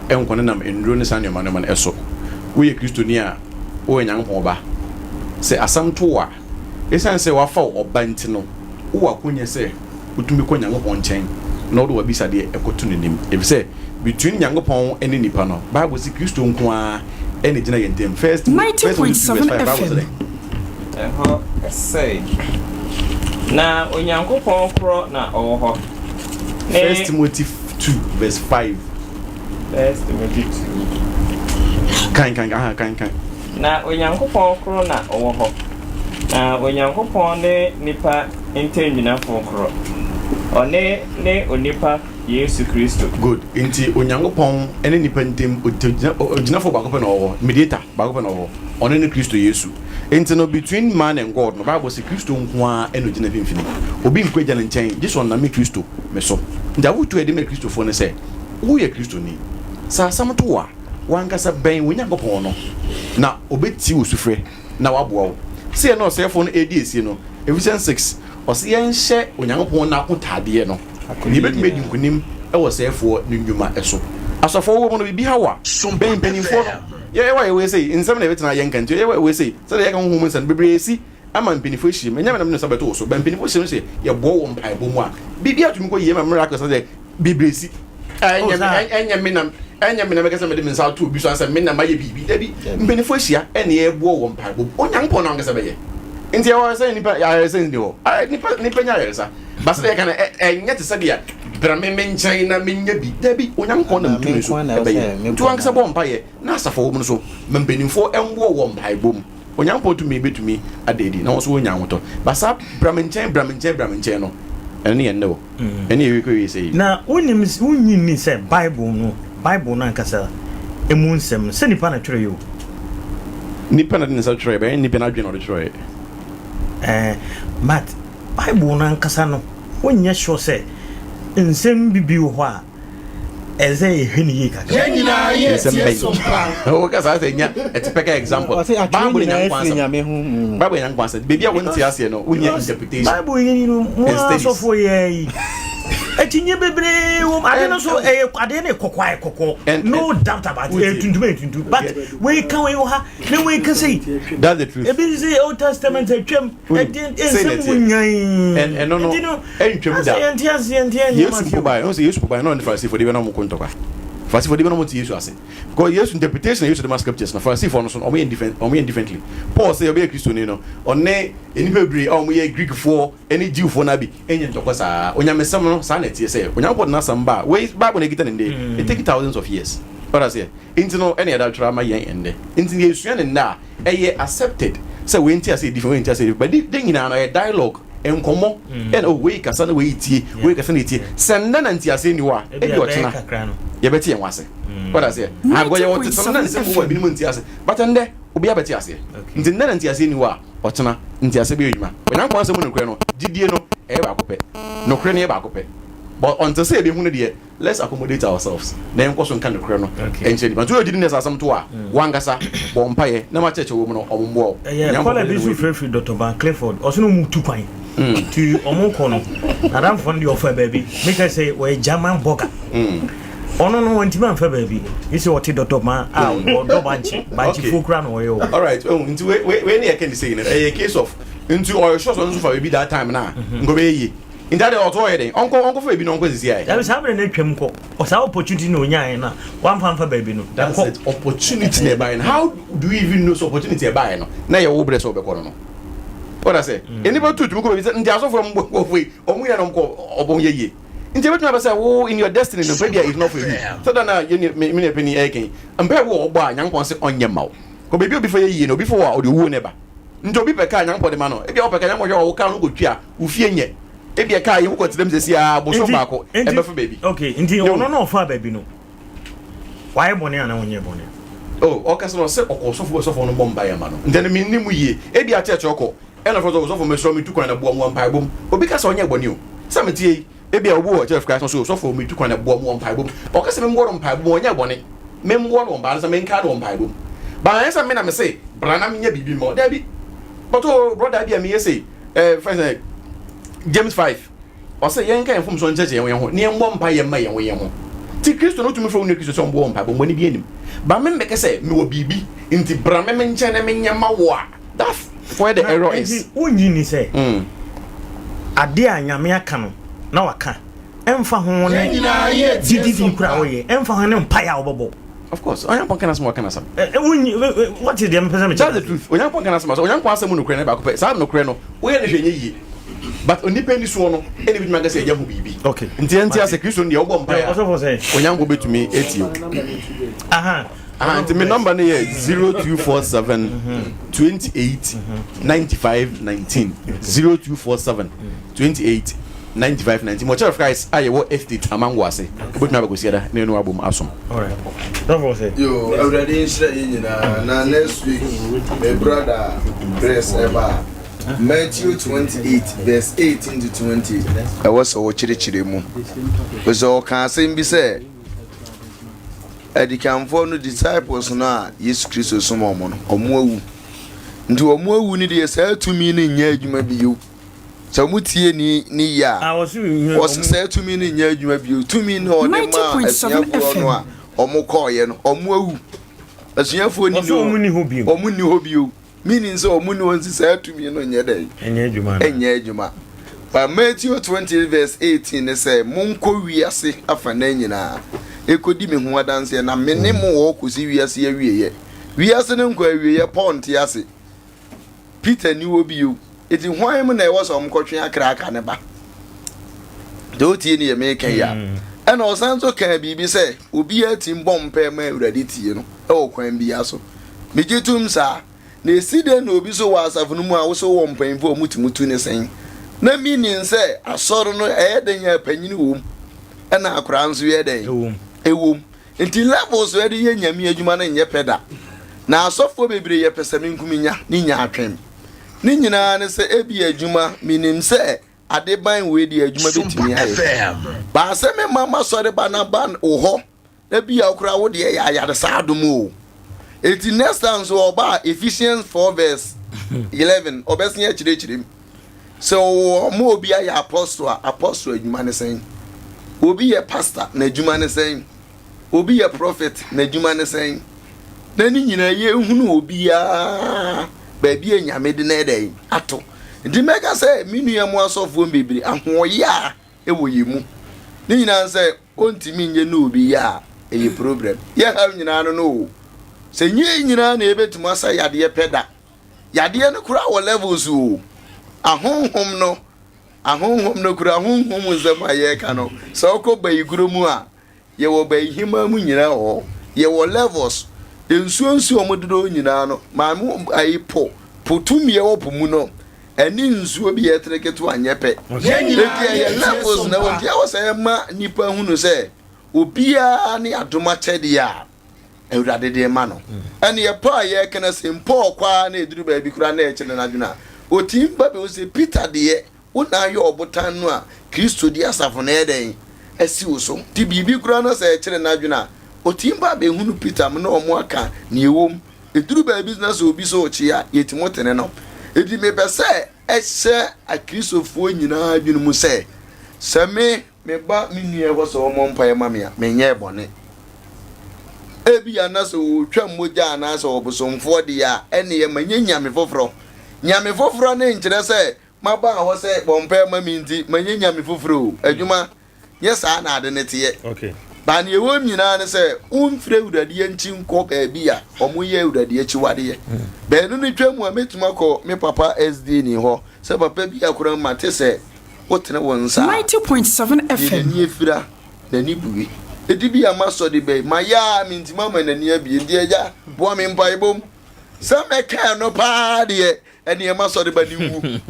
S6: nkɔ ne nam nnuro ne saa nneɛma nneɛma no ɛso. Woyɛ Kristoni a, woyɛ Nyankopɔn ba. Sɛ asɛm to wo a, Esiane sɛ wɔafa wo ɔba nti no, wowɔ akonya sɛ wotumi kɔ Nyankopɔn nkyɛn na wode w'abisadeɛ kɔto n'anim. Efisɛ between Nyankopɔn ne nnipa no, Bible se Kristo nko ara na egyina yɛn ntam. First Timothy 2 verse 5, Bible se dɛn?
S7: Ɛhɔ sɛ, Na Onyankopɔn korɔ na ɔwɔ hɔ,
S6: ne. First Timothy 2 verse 5.
S7: First Timothy 2.
S6: Kan kan aha kan kan.
S7: Na Onyankopɔn koro na ɔwɔ hɔ, na Onyankopɔn ne nnipa ntamgyinafo koro, ɔne ne onipa Yesu Kristo.
S6: Good. Nti Onyankopɔn ne nnipa ntam ogyinafo baako pɛ na ɔwɔ hɔ, mediator baako pɛ na ɔwɔ hɔ, ɔno ne Kristo Yesu. Nti no between man and God no, Bible se Kristo nko ara na ogyina mfimfini. Obi nkɔ Agya no nkyɛn gye sɛ ɔnam me Kristo me so. Nti afotu a yɛde ma Kristofoɔ ne sɛ, woyɛ Kristoni, sɛ asɛm to wo a, w'ankasa bɛn wo Nyankopɔn no na ɔbɛtie wo sufrɛ na waboa wo. Sɛ yɛne ɔsɛefoɔ no redi asie no, Ephesians 6, ɔse yɛnhyɛ Onyankopɔn n'akotaadeɛ no na yɛbɛtumi adi nkonim wɔ ɔsɛefoɔ no nnwuma so. Asɔfoɔ wɔ mu no, biribi ha wo a, bɛn mpanimfoɔ no. Yɛyɛ wa yɛwɔ sei, nsɛm na yɛbɛtena yɛnka nti yɛyɛ wa yɛwɔ sei, sɛdeɛ yɛka honhom mu nsɛm no, bebree si ama mpanimfoɔ ahyiam. Ɛnyɛ me na mede me nsa bɛto wo so, but mpanimfoɔ hyiam sɛ yɛboa wɔ mpaebɔ mu a, biribiara tumi kɔ yie ma miracles sɛ bebree si. Ɛnyɛ me, ɛnyɛ me na, ɛnyɛ me na mɛka sɛ mede me nsa ato obi so ansa me na mayɛ biribi. Dabi, mpanimfoɔ ahyia ɛna yɛboa wɔ mpaebɔ mu. Onyankopɔn no ankasa bɛyɛ. Nti ɛwɔ sɛ nipa ayaresa nni hɔ. Nipa nipa nya ayaresa. Ba sɛdeɛ yɛka no, ɛnyɛ te sɛdeɛ bra me me nkyɛn na menyɛ bi. Dabi, Onyankopɔn nam tumi so ɛbɛyɛ. Nti wankasa bɔ mpaeɛ na asafo wɔ mu no so ma mpanimfoɔ mmoa wɔ mpaebɔ mu. Onyankopɔn tumi bɛtumi ada adi na wɔn nso wɔanya ahotɔ. Ba saa bra me nkyɛn, bra me nkyɛn, bra me nkyɛn no, ɛno ne yɛn nnɛ o. Ɛne yɛwie kɔ wie sɛ yi.
S1: Na wonim, wonnye nni sɛ Bible no, Bible no ankasa emu nsɛm no, sɛ nipa na ɛtwerɛeɛ o.
S6: Nipa na de ne nsa twerɛeɛ, but ɛnyɛ nipa n'adwene na ɔde twerɛeɛ.
S1: Ɛɛ, but Bible no ankasa no, wonyɛ sure sɛ nsɛm bi bi wɔ hɔ a ɛsɛ sɛ yɛhwɛ no yie kakra.
S8: Yɛn nyinaa yɛ
S6: Nsɛm
S8: tie
S6: bɛn?
S8: so mpa.
S6: Woka saa sɛ nya a typical example.
S4: Ɔse atwerɛ
S6: Bible ne
S4: nyinaa
S6: Nyankopɔn
S4: firi
S6: asɛm.
S4: Nyame ho mu.
S6: Bible yɛ Nyankopɔn asɛm. Baabi a wonte
S1: Because
S6: aseɛ no, wonya
S1: because
S6: interpretation
S1: Bible yi no mo
S6: and studies.
S1: asɔfoɔ yɛ yi akyinnye bebree wɔ mu. Ade no
S6: And
S1: so ɛyɛ adeɛ no yɛ kɔkɔɔ ayɛ kɔkɔɔ.
S6: and
S1: No
S6: and
S1: doubt about it. Ɛyɛ
S6: wotie.
S1: tuntum ɛyɛ tuntum. But wei ka wei wɔ ha na wei ka sei.
S6: That's the truth.
S1: Ebi sɛ Old Testament atwam.
S6: Wonim,
S1: Ɛde
S6: sei na
S1: nsɛm
S6: ɛteɛ.
S1: mu nyan.
S6: Ɛn ɛno no
S1: Nti no
S6: ɛntwam
S1: asɛ
S6: da.
S1: yɛnte ase yɛnte nneɛma
S6: Yesu
S1: ase
S6: mpo
S1: o.
S6: baeɛ, wohu sɛ Yesu mpo baeɛ na ɔne Farisifoɔ de bɛ na wɔn ko ntɔkwa. Farisifoɔ de bɛ na wɔn te Yesu ase. Because Yesu interpretation a Yesu de ma scriptures no, Farisifoɔ no so no, wɔn yɛ different, wɔn yɛ differently. Paul sɛ ɔbɛyɛ Kristoni no, ɔne nnipa bebree a wɔn yɛ Greekfoɔ ne Jewfoɔ no abi nyɛ ntɔkwa saa. Onyamesɛm no saa na ɛteɛ sɛ Onyankopɔn de n'asɛm ba a, wei Bible na ɛkita no nnɛ, it take thousands of years. Wate aseɛ? Nti no ɛna yɛde atwerɛ ama yɛn ɛnnɛ. Nti yɛsua no nnɛ a, ɛyɛ accepted sɛ wei nte aseɛ different, wei nte aseɛ different, but ne nyinaa no ɛyɛ dialogue, nkɔmmɔ, ɛna oh wei kasa na wei tie, wei kasa na etie. Sɛ nnɛ na nteaseɛ nni hɔ a, ebi ɔkyena yɛbɛte yɛn ho ase. Wate aseɛ? Ah, because yɛwɔ tete no na nsɛm wɔ hɔ a ebinom nte ase, but ɛnnɛ obiara bɛte aseɛ. Nti nnɛ na nteaseɛ nni hɔ a, ɔkyena nteaseɛ bɛyɛ adwuma. Onyankopɔn asɛm mu nokorɛ no, gyidie no, ɛyɛ baako pɛ. Nokorɛ no yɛ baako pɛ. But until sɛ yɛbɛhu no deɛ, Let's accommodate ourselves na yɛnkɔ so nka nokorɛ no nkyerɛ nnipa. Nti woyɛ ogyidini na sɛ asɛm to wo a, w'ankasa bɔ mpaeɛ na ma church a wowɔ mu no wɔn mmoa wo.
S1: Ɛyɛ
S6: Onyankopɔn
S1: kɔla
S6: bɛyɛ
S1: bi
S6: ne
S1: nso
S6: ho
S1: frɛ firi Dɔtɔ Van Clifford ɔse na ɔmo tu kwan nti ɔmo kɔ no nadamfoɔ no deɛ ɔfa baabi meka sɛ ɔyɛ German burger ɔno no ɔntumi amfa baabi yi sɛ ɔte Dɔtɔ Van a ɔdɔ bankye bankyefoɔ kura na ɔyɛ o.
S6: Alright, oh, nti wei wei wei ne yɛka ne sei no ɛyɛ case of nti ɔyɛ sure sɛ ɔno nso fa baabi that time no a nka ɔbɛyɛ yie. Nti ade ɔto ɔyɛ dɛn? Ɔnkɔ ɔnkɔfa baabi na ɔnkɔ sisi ayɛ.
S1: Dabi saa bere no atwam kɔ. Ɔsaa opportunity na onyae no a wamfa amfa baabi no.
S6: That's it. Opportunity na ɛbaeɛ no. How do you even know sɛ opportunity ɛbaeɛ no na ɛyɛ wo berɛ sɛ wobɛkɔ no no? What I say? Nnipa tu tumi kɔ baabi sɛ nti asɔfoɔ a wɔbɔ nkurɔfoɔ yi wɔn nyinaa na wɔkɔ wɔn yɛ yie. Nti ebetumi aba sɛ wo in your destiny no mpɛ bi a is not for you. Sɛ da na yɛ me me nua panyin ɛyɛ kan mpɛ wɔ ɔbɔ a Nyankopɔn se ɔnyɛ mma wo. Kɔ baabi a obi fa yɛ yie no obi fa wɔ a ɔde owuo na ɛba. Nti obi pɛ kaa Nyankopɔn de ma no. Ebia wopɛ kaa Nyankopɔn hwɛ wɔ wo kaa no kɔtwi a wo fie nyɛ. Ebia kaa yi wokɔ tenam sɛsi ara bosom baako ɛbɛfa baabi.
S1: Okay, nti ɔno na ɔfaa baabi no wayɛ bɔne anaa ɔnyɛɛ bɔne?
S6: Oh, ɔkasa no ɔsɛ ɔkɔ ɔsɔfo ɔsɔfo no bɔ mpaeɛ ma no. Nti ɛno menni mu yie. Ebia church ɔkɔ ɛna ɔfrɛ sɛ ɔsɔfo mesrɛ wo metu kwan na boa mu wɔ mpaebɔ mu. Obi ka sɛ ɔnyɛɛ bɔne o. Sɛ meteɛ yi, ebia obi wɔ Church of Christ no so ɔsɔfo metu kwan na boa mu wɔ mpaebɔ mu. Ɔka sɛ memmoa no mpaebɔ mu ɔnyɛɛ bɔne. Memmoa no wɔ mpaebɔ sɛ menkae no wɔ mpaebɔ mu. But ɛnyɛ sɛ me na mese bra na menyɛ biribi mma wo. Daabi. But oh brother ebia meyɛ sei. Eh, fɛn sɛ James 5 ɔsɛ yɛnka yɛn mfomsoɔ nkyerɛkyerɛ yɛn ho na yɛmmɔ mpa yɛn mma yɛn ho yɛn ho. Ti Kristo no tumi frɛ wo nua Kristo sɛ ɔmbɔ wɔ mpaebɔ mmɔne bi anim. Ba me mbɛkɛ sɛ mewɔ biribi nti bra me me nkyɛn na menyɛ ma wo a, that's where the error is.
S1: Nti wonnye nni sɛ adeɛ a Nyame aka no na waka ɛmfa ho ne gyidi fi kura a woyɛ ɛmfa ho ne mpaeɛ a wobɛbɔ.
S6: Of course, Onyankopɔn ka n'asɛm a waka n'asɛm.
S1: Wonyi, what is deɛ mepɛ sɛ mekyerɛ?
S6: That's the truth. Onyankopɔn ka n'asɛm a, sɛ Onyankopɔn asɛm mu nokorɛ no baako pɛ. Saa nokorɛ no, woyɛ no hwɛ ɛnyɛ yie. But onipa ani soɔ no, ɛna ebitumi aka sɛ ɛyɛ ho biribi.
S1: Okay.
S6: Nti ɛnte ase Kristo no deɛ wobɔ mpaeɛ a, Onyankopɔn bɛtumi atie wo.
S1: Aha.
S6: Aha, nti me number no yɛ 0247 28 95 19. 0247 28. 95 19 Church of Christ a yɛwɔ Estate Amango ase. Wobɛtumi aba Kwasiada na yɛne wo abom asom.
S3: Yo, Awurade nhyira yɛn nyinaa. Na next week, me brother Chris ɛba a, Matthew 28 verse 18 to 20. Ɛwɔ sɛ wɔkyerɛkyerɛ mu. Sɛ ɔka asɛm bi sɛ adikanfoɔ no disciples no a Yesu Kristo som wɔn no, wɔn awu. Nti wɔn awu no deɛ saa tumi no nyɛ adwuma bio. Sɛ wɔn tie ni ne yie a,
S1: Ah, wɔsi nyɛ
S3: wɔsi saa tumi no nyɛ adwuma bio. Tumi no a ɔde maa
S13: 90.7
S3: asuafoɔ no a wɔn kɔɔeɛ no, wɔn awu. Asuafoɔ ni
S1: Wɔsi wɔn ni hɔ bio.
S3: Wɔn ni hɔ bio. Meaning sɛ wɔn ni hɔ nti saa tumi no nyɛ dɛ.
S1: Ɛnyɛ adwuma.
S3: Ɛnyɛ adwuma. But Matthew 20 verse 18 ne sɛ monkɔ wiase afanan nyinaa ɛkɔdi me ho adanseɛ na me ne mo wɔ hɔ kɔsi wiase awieɛ. Wiase no nkɔ awieɛ Paul nte ase. Peter nni hɔ bio. Enti hwan mu na ɛwɔ sɛ wɔkɔtwe akra aka ne ba? Deɛ wotie ne yɛ meka yi a. Mm. Ɛna ɔsan nso kaa biribi sɛ obiara tim bɔ mpae ma Awurade tie no wɔ kwan biara so. Megye tom saa. Na esi dɛn na obi so wɔ asafo no mu a wosɛ wɔ mpanyimfo a wɔtumi tu ne sɛn? Na meaning sɛ asɔre no ɛyɛ dɛn a panyin wom ɛna akwaraa nso yɛ dɛn? Ɛwom. Nti levels a yɛde yɛ Nyame adwuma no nyɛ pɛ da. Na asɔfoɔ bebree yɛ pɛsɛmenkominya ne nyaatwem. Ne nyinaa ne sɛ ebia adwuma, menim sɛ ade ban wei deɛ adwuma bɛtumi ayɛ. Baa sɛ mema m'asɔre ba no aba wo hɔ na bia wo koraa wo deɛ yɛ ayaresa adom o. Enti next time nso ɔba a Ephesians 4 verse 11 ɔbɛsen akyerɛkyerɛ mu. Sɛ wɔma obi ayɛ apostle a, apostle adwuma ne sɛn? Obi yɛ pastor, n'adwuma ne sɛn? Obi yɛ prophet, n'adwuma ne sɛn? Na ne nyinaa yɛhunu obiara baabi a Nyame de no ɛdɛn ato. Nti mɛka sɛ me nua mu asɔfoɔ bebree ahoɔyɛ a ɛwɔ yɛn mu. Ne nyinaa sɛ ɔntumi nyɛ ne obi yɛ a ɛyɛ problem. Yɛ haw nyinaa no no o. Sɛ nyɛ nyinaa na yɛbɛtumi asa yadeɛ pɛ da. Yadeɛ no koraa wɔ levels o. Ahonhom no, ahonhom no koraa, honhom mu nsɛm a yɛreka no, sɛ wokɔ bayiguro mu a, yɛwɔ bayihemaa mu nyinaa wɔ hɔ. Yɛwɔ levels. Nsuo nsuo a wɔdodɔ nyinaa no, maame ayi po, po tumi ɛwɔ po mu no, ɛne nsuo bi a ɛtere ketewa nyɛ pɛ. Enti ɛyɛ levels na ɛwɔ nti ɛwɔ sɛ ɛma nnipa hunu sɛ obiara ne adom akyɛdeɛ a Awurade de rema no. Ɛneɛ Paul a yɛreka no asɛm, Paul kɔ ara na ɛduru baabi koraa na ɛkyere n'adwene a, ɔtumi ba bɛhu sɛ Peter deɛ, wo na ayɛ ɔbotan no a Kristo de asafo no ɛyɛ dɛn? Asi wo so. Nti biribi koraa na sɛ ɛkyere n'adwene a, ɔtumi ba bɛhunu Peter mo na wɔn aka nea ɛwɔ mu. Ɛduru baabi na sɛ obi sɛ ɔkye a, yɛtumi tene no. Nti mepɛ sɛ ɛhyɛ Akristofoɔ nyinaa adwene mu sɛ, sɛ me Meba me nua hɔ sɛ ɔmmɔ mpaeɛ ma me a, menyɛɛ bɔne. Ebia na sɛ ɔretwa mogya anaasɛ ɔbosomfoɔ deɛ a, ɛnneɛ manyɛ nyame foforɔ. Nyame foforɔ no nkyerɛ sɛ maba hɔ sɛ bɔ mpaeɛ ma me nti manyɛ nyame foforɔ o. Adwuma, nyɛ saa na ade no teɛ. But nea ɛwɔ mu nyinaa ne sɛ womfiri Awurade akyi nkɔ baabi a wɔyɛ Awurade akyiwadeɛ. Baanu no twa mu a, mɛtumi akɔ me papa SDA ni hɔ sɛ papa bi akora mu mate sɛ wotene wo nsa a,
S13: 90.7
S3: deɛ
S13: FM.
S3: n'ani afira, n'ani bue. Enti bi a m'asɔ de bɛyi, mayɛ a mentumi ama n'ani abue. Nti agya, boa me mpaebɔ mu. Sɛ mɛka ɛno paa deɛ, ɛneɛ m'asɔre ba no nwu.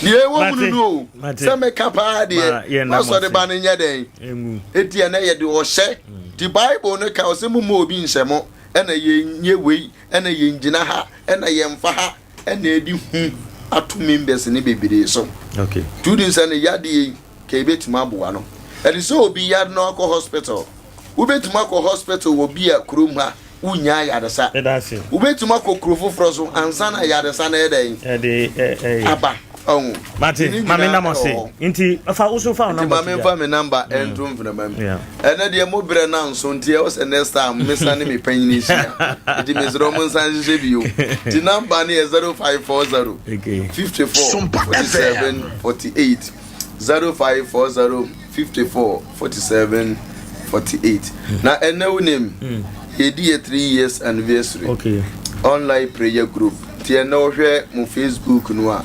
S3: Deɛ ɛwɔ mu no no o, sɛ mɛka paa deɛ, m'asɔre ba no nyɛ dɛn? Enti ɛnɛ yɛde ɔhyɛ. Nti Bible no ka ɔsɛ momma obi nhyɛ mo, ɛna yɛnyɛ wei, ɛna yɛngyina ha, ɛna yɛmfa ha. ɛna ɛde hu ato members no bebree so.
S1: Okay.
S3: Nti wonim sɛ ne yadeɛ yi ka ɛbɛtumi aboa no. Ɛde sɛ obi yare na ɔkɔ hospital. Wobɛtumi akɔ hospital wɔ bi a kurom ha wonnya ayaresa. Wobɛtumi akɔ kuro foforɔ so ansa na ayaresa no ɛdɛn?
S1: Ɛde
S3: aba. Ɔho.
S1: Mate, maame nam ɔse. Nti fa wo so fa wo number.
S3: Nti maame nfa me number ɛnto mframa mu. Ɛnɛ deɛ mo brɛ na nso nti ɛwɔ sɛ next time me sa ne me panyin hyia. Nti mesrɛ mo nsan hyehyɛ bio. Nti number no yɛ 0540 54 47 48 0540 54 47 48. Na ɛnɛ wonim yɛdi yɛ 3 years anniversary.
S1: Okay.
S3: Online prayer group. Nti ɛnɛ wohwɛ mo Facebook no a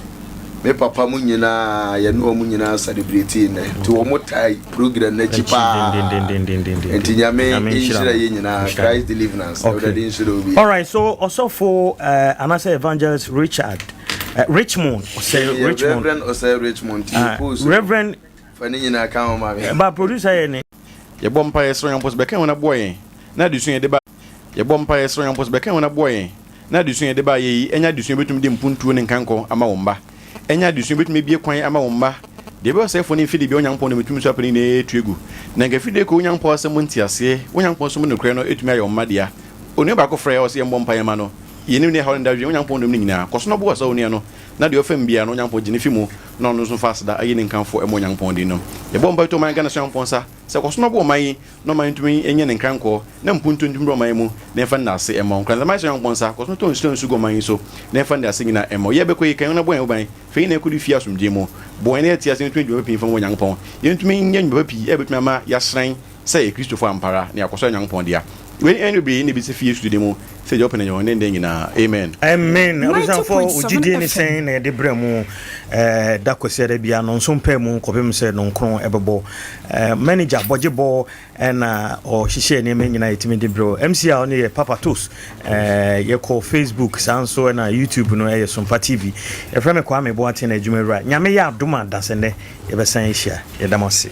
S3: me papa mu nyinaa yɛne wɔn nyinaa celebrate nnɛ nti wɔn tae program n'akyi paa nti nyame nhyira yɛ nyinaa Christ deliverance awurade nhyira obi.
S1: Alright, so ɔsɔfo uh, anaasɛ evangelist Richard. Richmond Ɔsɛe Richmond.
S3: Reverend Ɔsɛe Richmond ti ah, post.
S1: Reverend.
S3: Fa ne nyinaa ka ho ma me.
S1: Ba producer yɛ ne.
S6: Yɛbɔ mpaeɛ srɛ Onyankopɔn sɛ bɛka yɛn ho na boa yɛn na adesua a yɛde ba Yɛbɔ mpaeɛ srɛ Onyankopɔn sɛ bɛka yɛn ho na boa yɛn na adesua a yɛde baeɛ yi nyɛ adesua a ɛbɛtumi de mpuntuo ne nkankɔ ama wo mma. Ɛnyɛ adesua a ɛbɛtumi abue kwan ama wo mma. Deɛ ɛbɛyɛ ɔsɛefoɔ no mfidie biara Onyankopɔn de metumi so apɛ ne nyinaa atu agu. Na nka fidie kɔ Onyankopɔn asɛm mu nteaseɛ, Onyankopɔn som mu nokorɛ no ɛtumi ayɛ wo mma dea. Onua baako frɛɛ a ɔse yɛmmɔ mpaeɛ mma no. Yɛnim ne haw ne dadwen, Onyankopɔn dom ne nyinaa. Kɔ so na boa saa onua no, na deɛ ɔfam biara no Onyankopɔn gye no fi mu, na ɔno nso mfa aseda ayi ne nkamfo mmɔ Onyankopɔn din no. Yɛbɔ mpae to ɔman Ghana so Onyankopɔn nsa sɛ kɔ so na boa ɔman yi na ɔman yi ntumi nyɛ ne nkrankɔ, na mpuntuo ntumi mmra ɔman yi mu, na yɛmfa nnaase mma wo. Nkrantama hyɛ Onyankopɔn nsa, kɔ so na tɔ nhyira nsu gu ɔman yi so, na yɛmfa nnaase nyinaa mma wo. Yɛrebɛkɔ yi, ka yɛn ho na bɔ yɛn ho ban, fa yɛn nyinaa kɔdu fie asomdwoeɛ mu. Boa yɛn na yɛte ase na yɛntumi dwuma pa pii mfa mma Onyankopɔn. Yɛntumi nyɛ nnwuma pa pii a ɛbɛtumi ama yɛahyerɛn sɛ yɛyɛ Kristofo ampa ara, na yɛakɔ so ayɛ Onyankopɔn dea. Wei ne bebree na ebesi fi Yesu din mu, sɛ Agya wopɛ na yɛ wɔn nnɛ nyinaa. Amen.
S1: Amen. Abusuafo, ogyidie ne sɛn na yɛde brɛ mo eh, da Kwasiada biara nɔnson pɛɛ mu kɔpem sɛ nɔnkron ɛbɛbɔ. Eh, manager bɔgye bɔ ɛna ɔhyehyɛ nneɛma nyinaa yɛtumi de brɛ. MC a ɔno yɛ Papa Toast. Eh, yɛkɔ Facebook saa nso ɛna YouTube no ɛyɛ Sompa TV. Yɛfrɛ me Kwame Boateng na adwuma wura. Nyame yɛ adom a dasɛnnɛ Yɛbɛsan ahyia. Yɛda mo ase.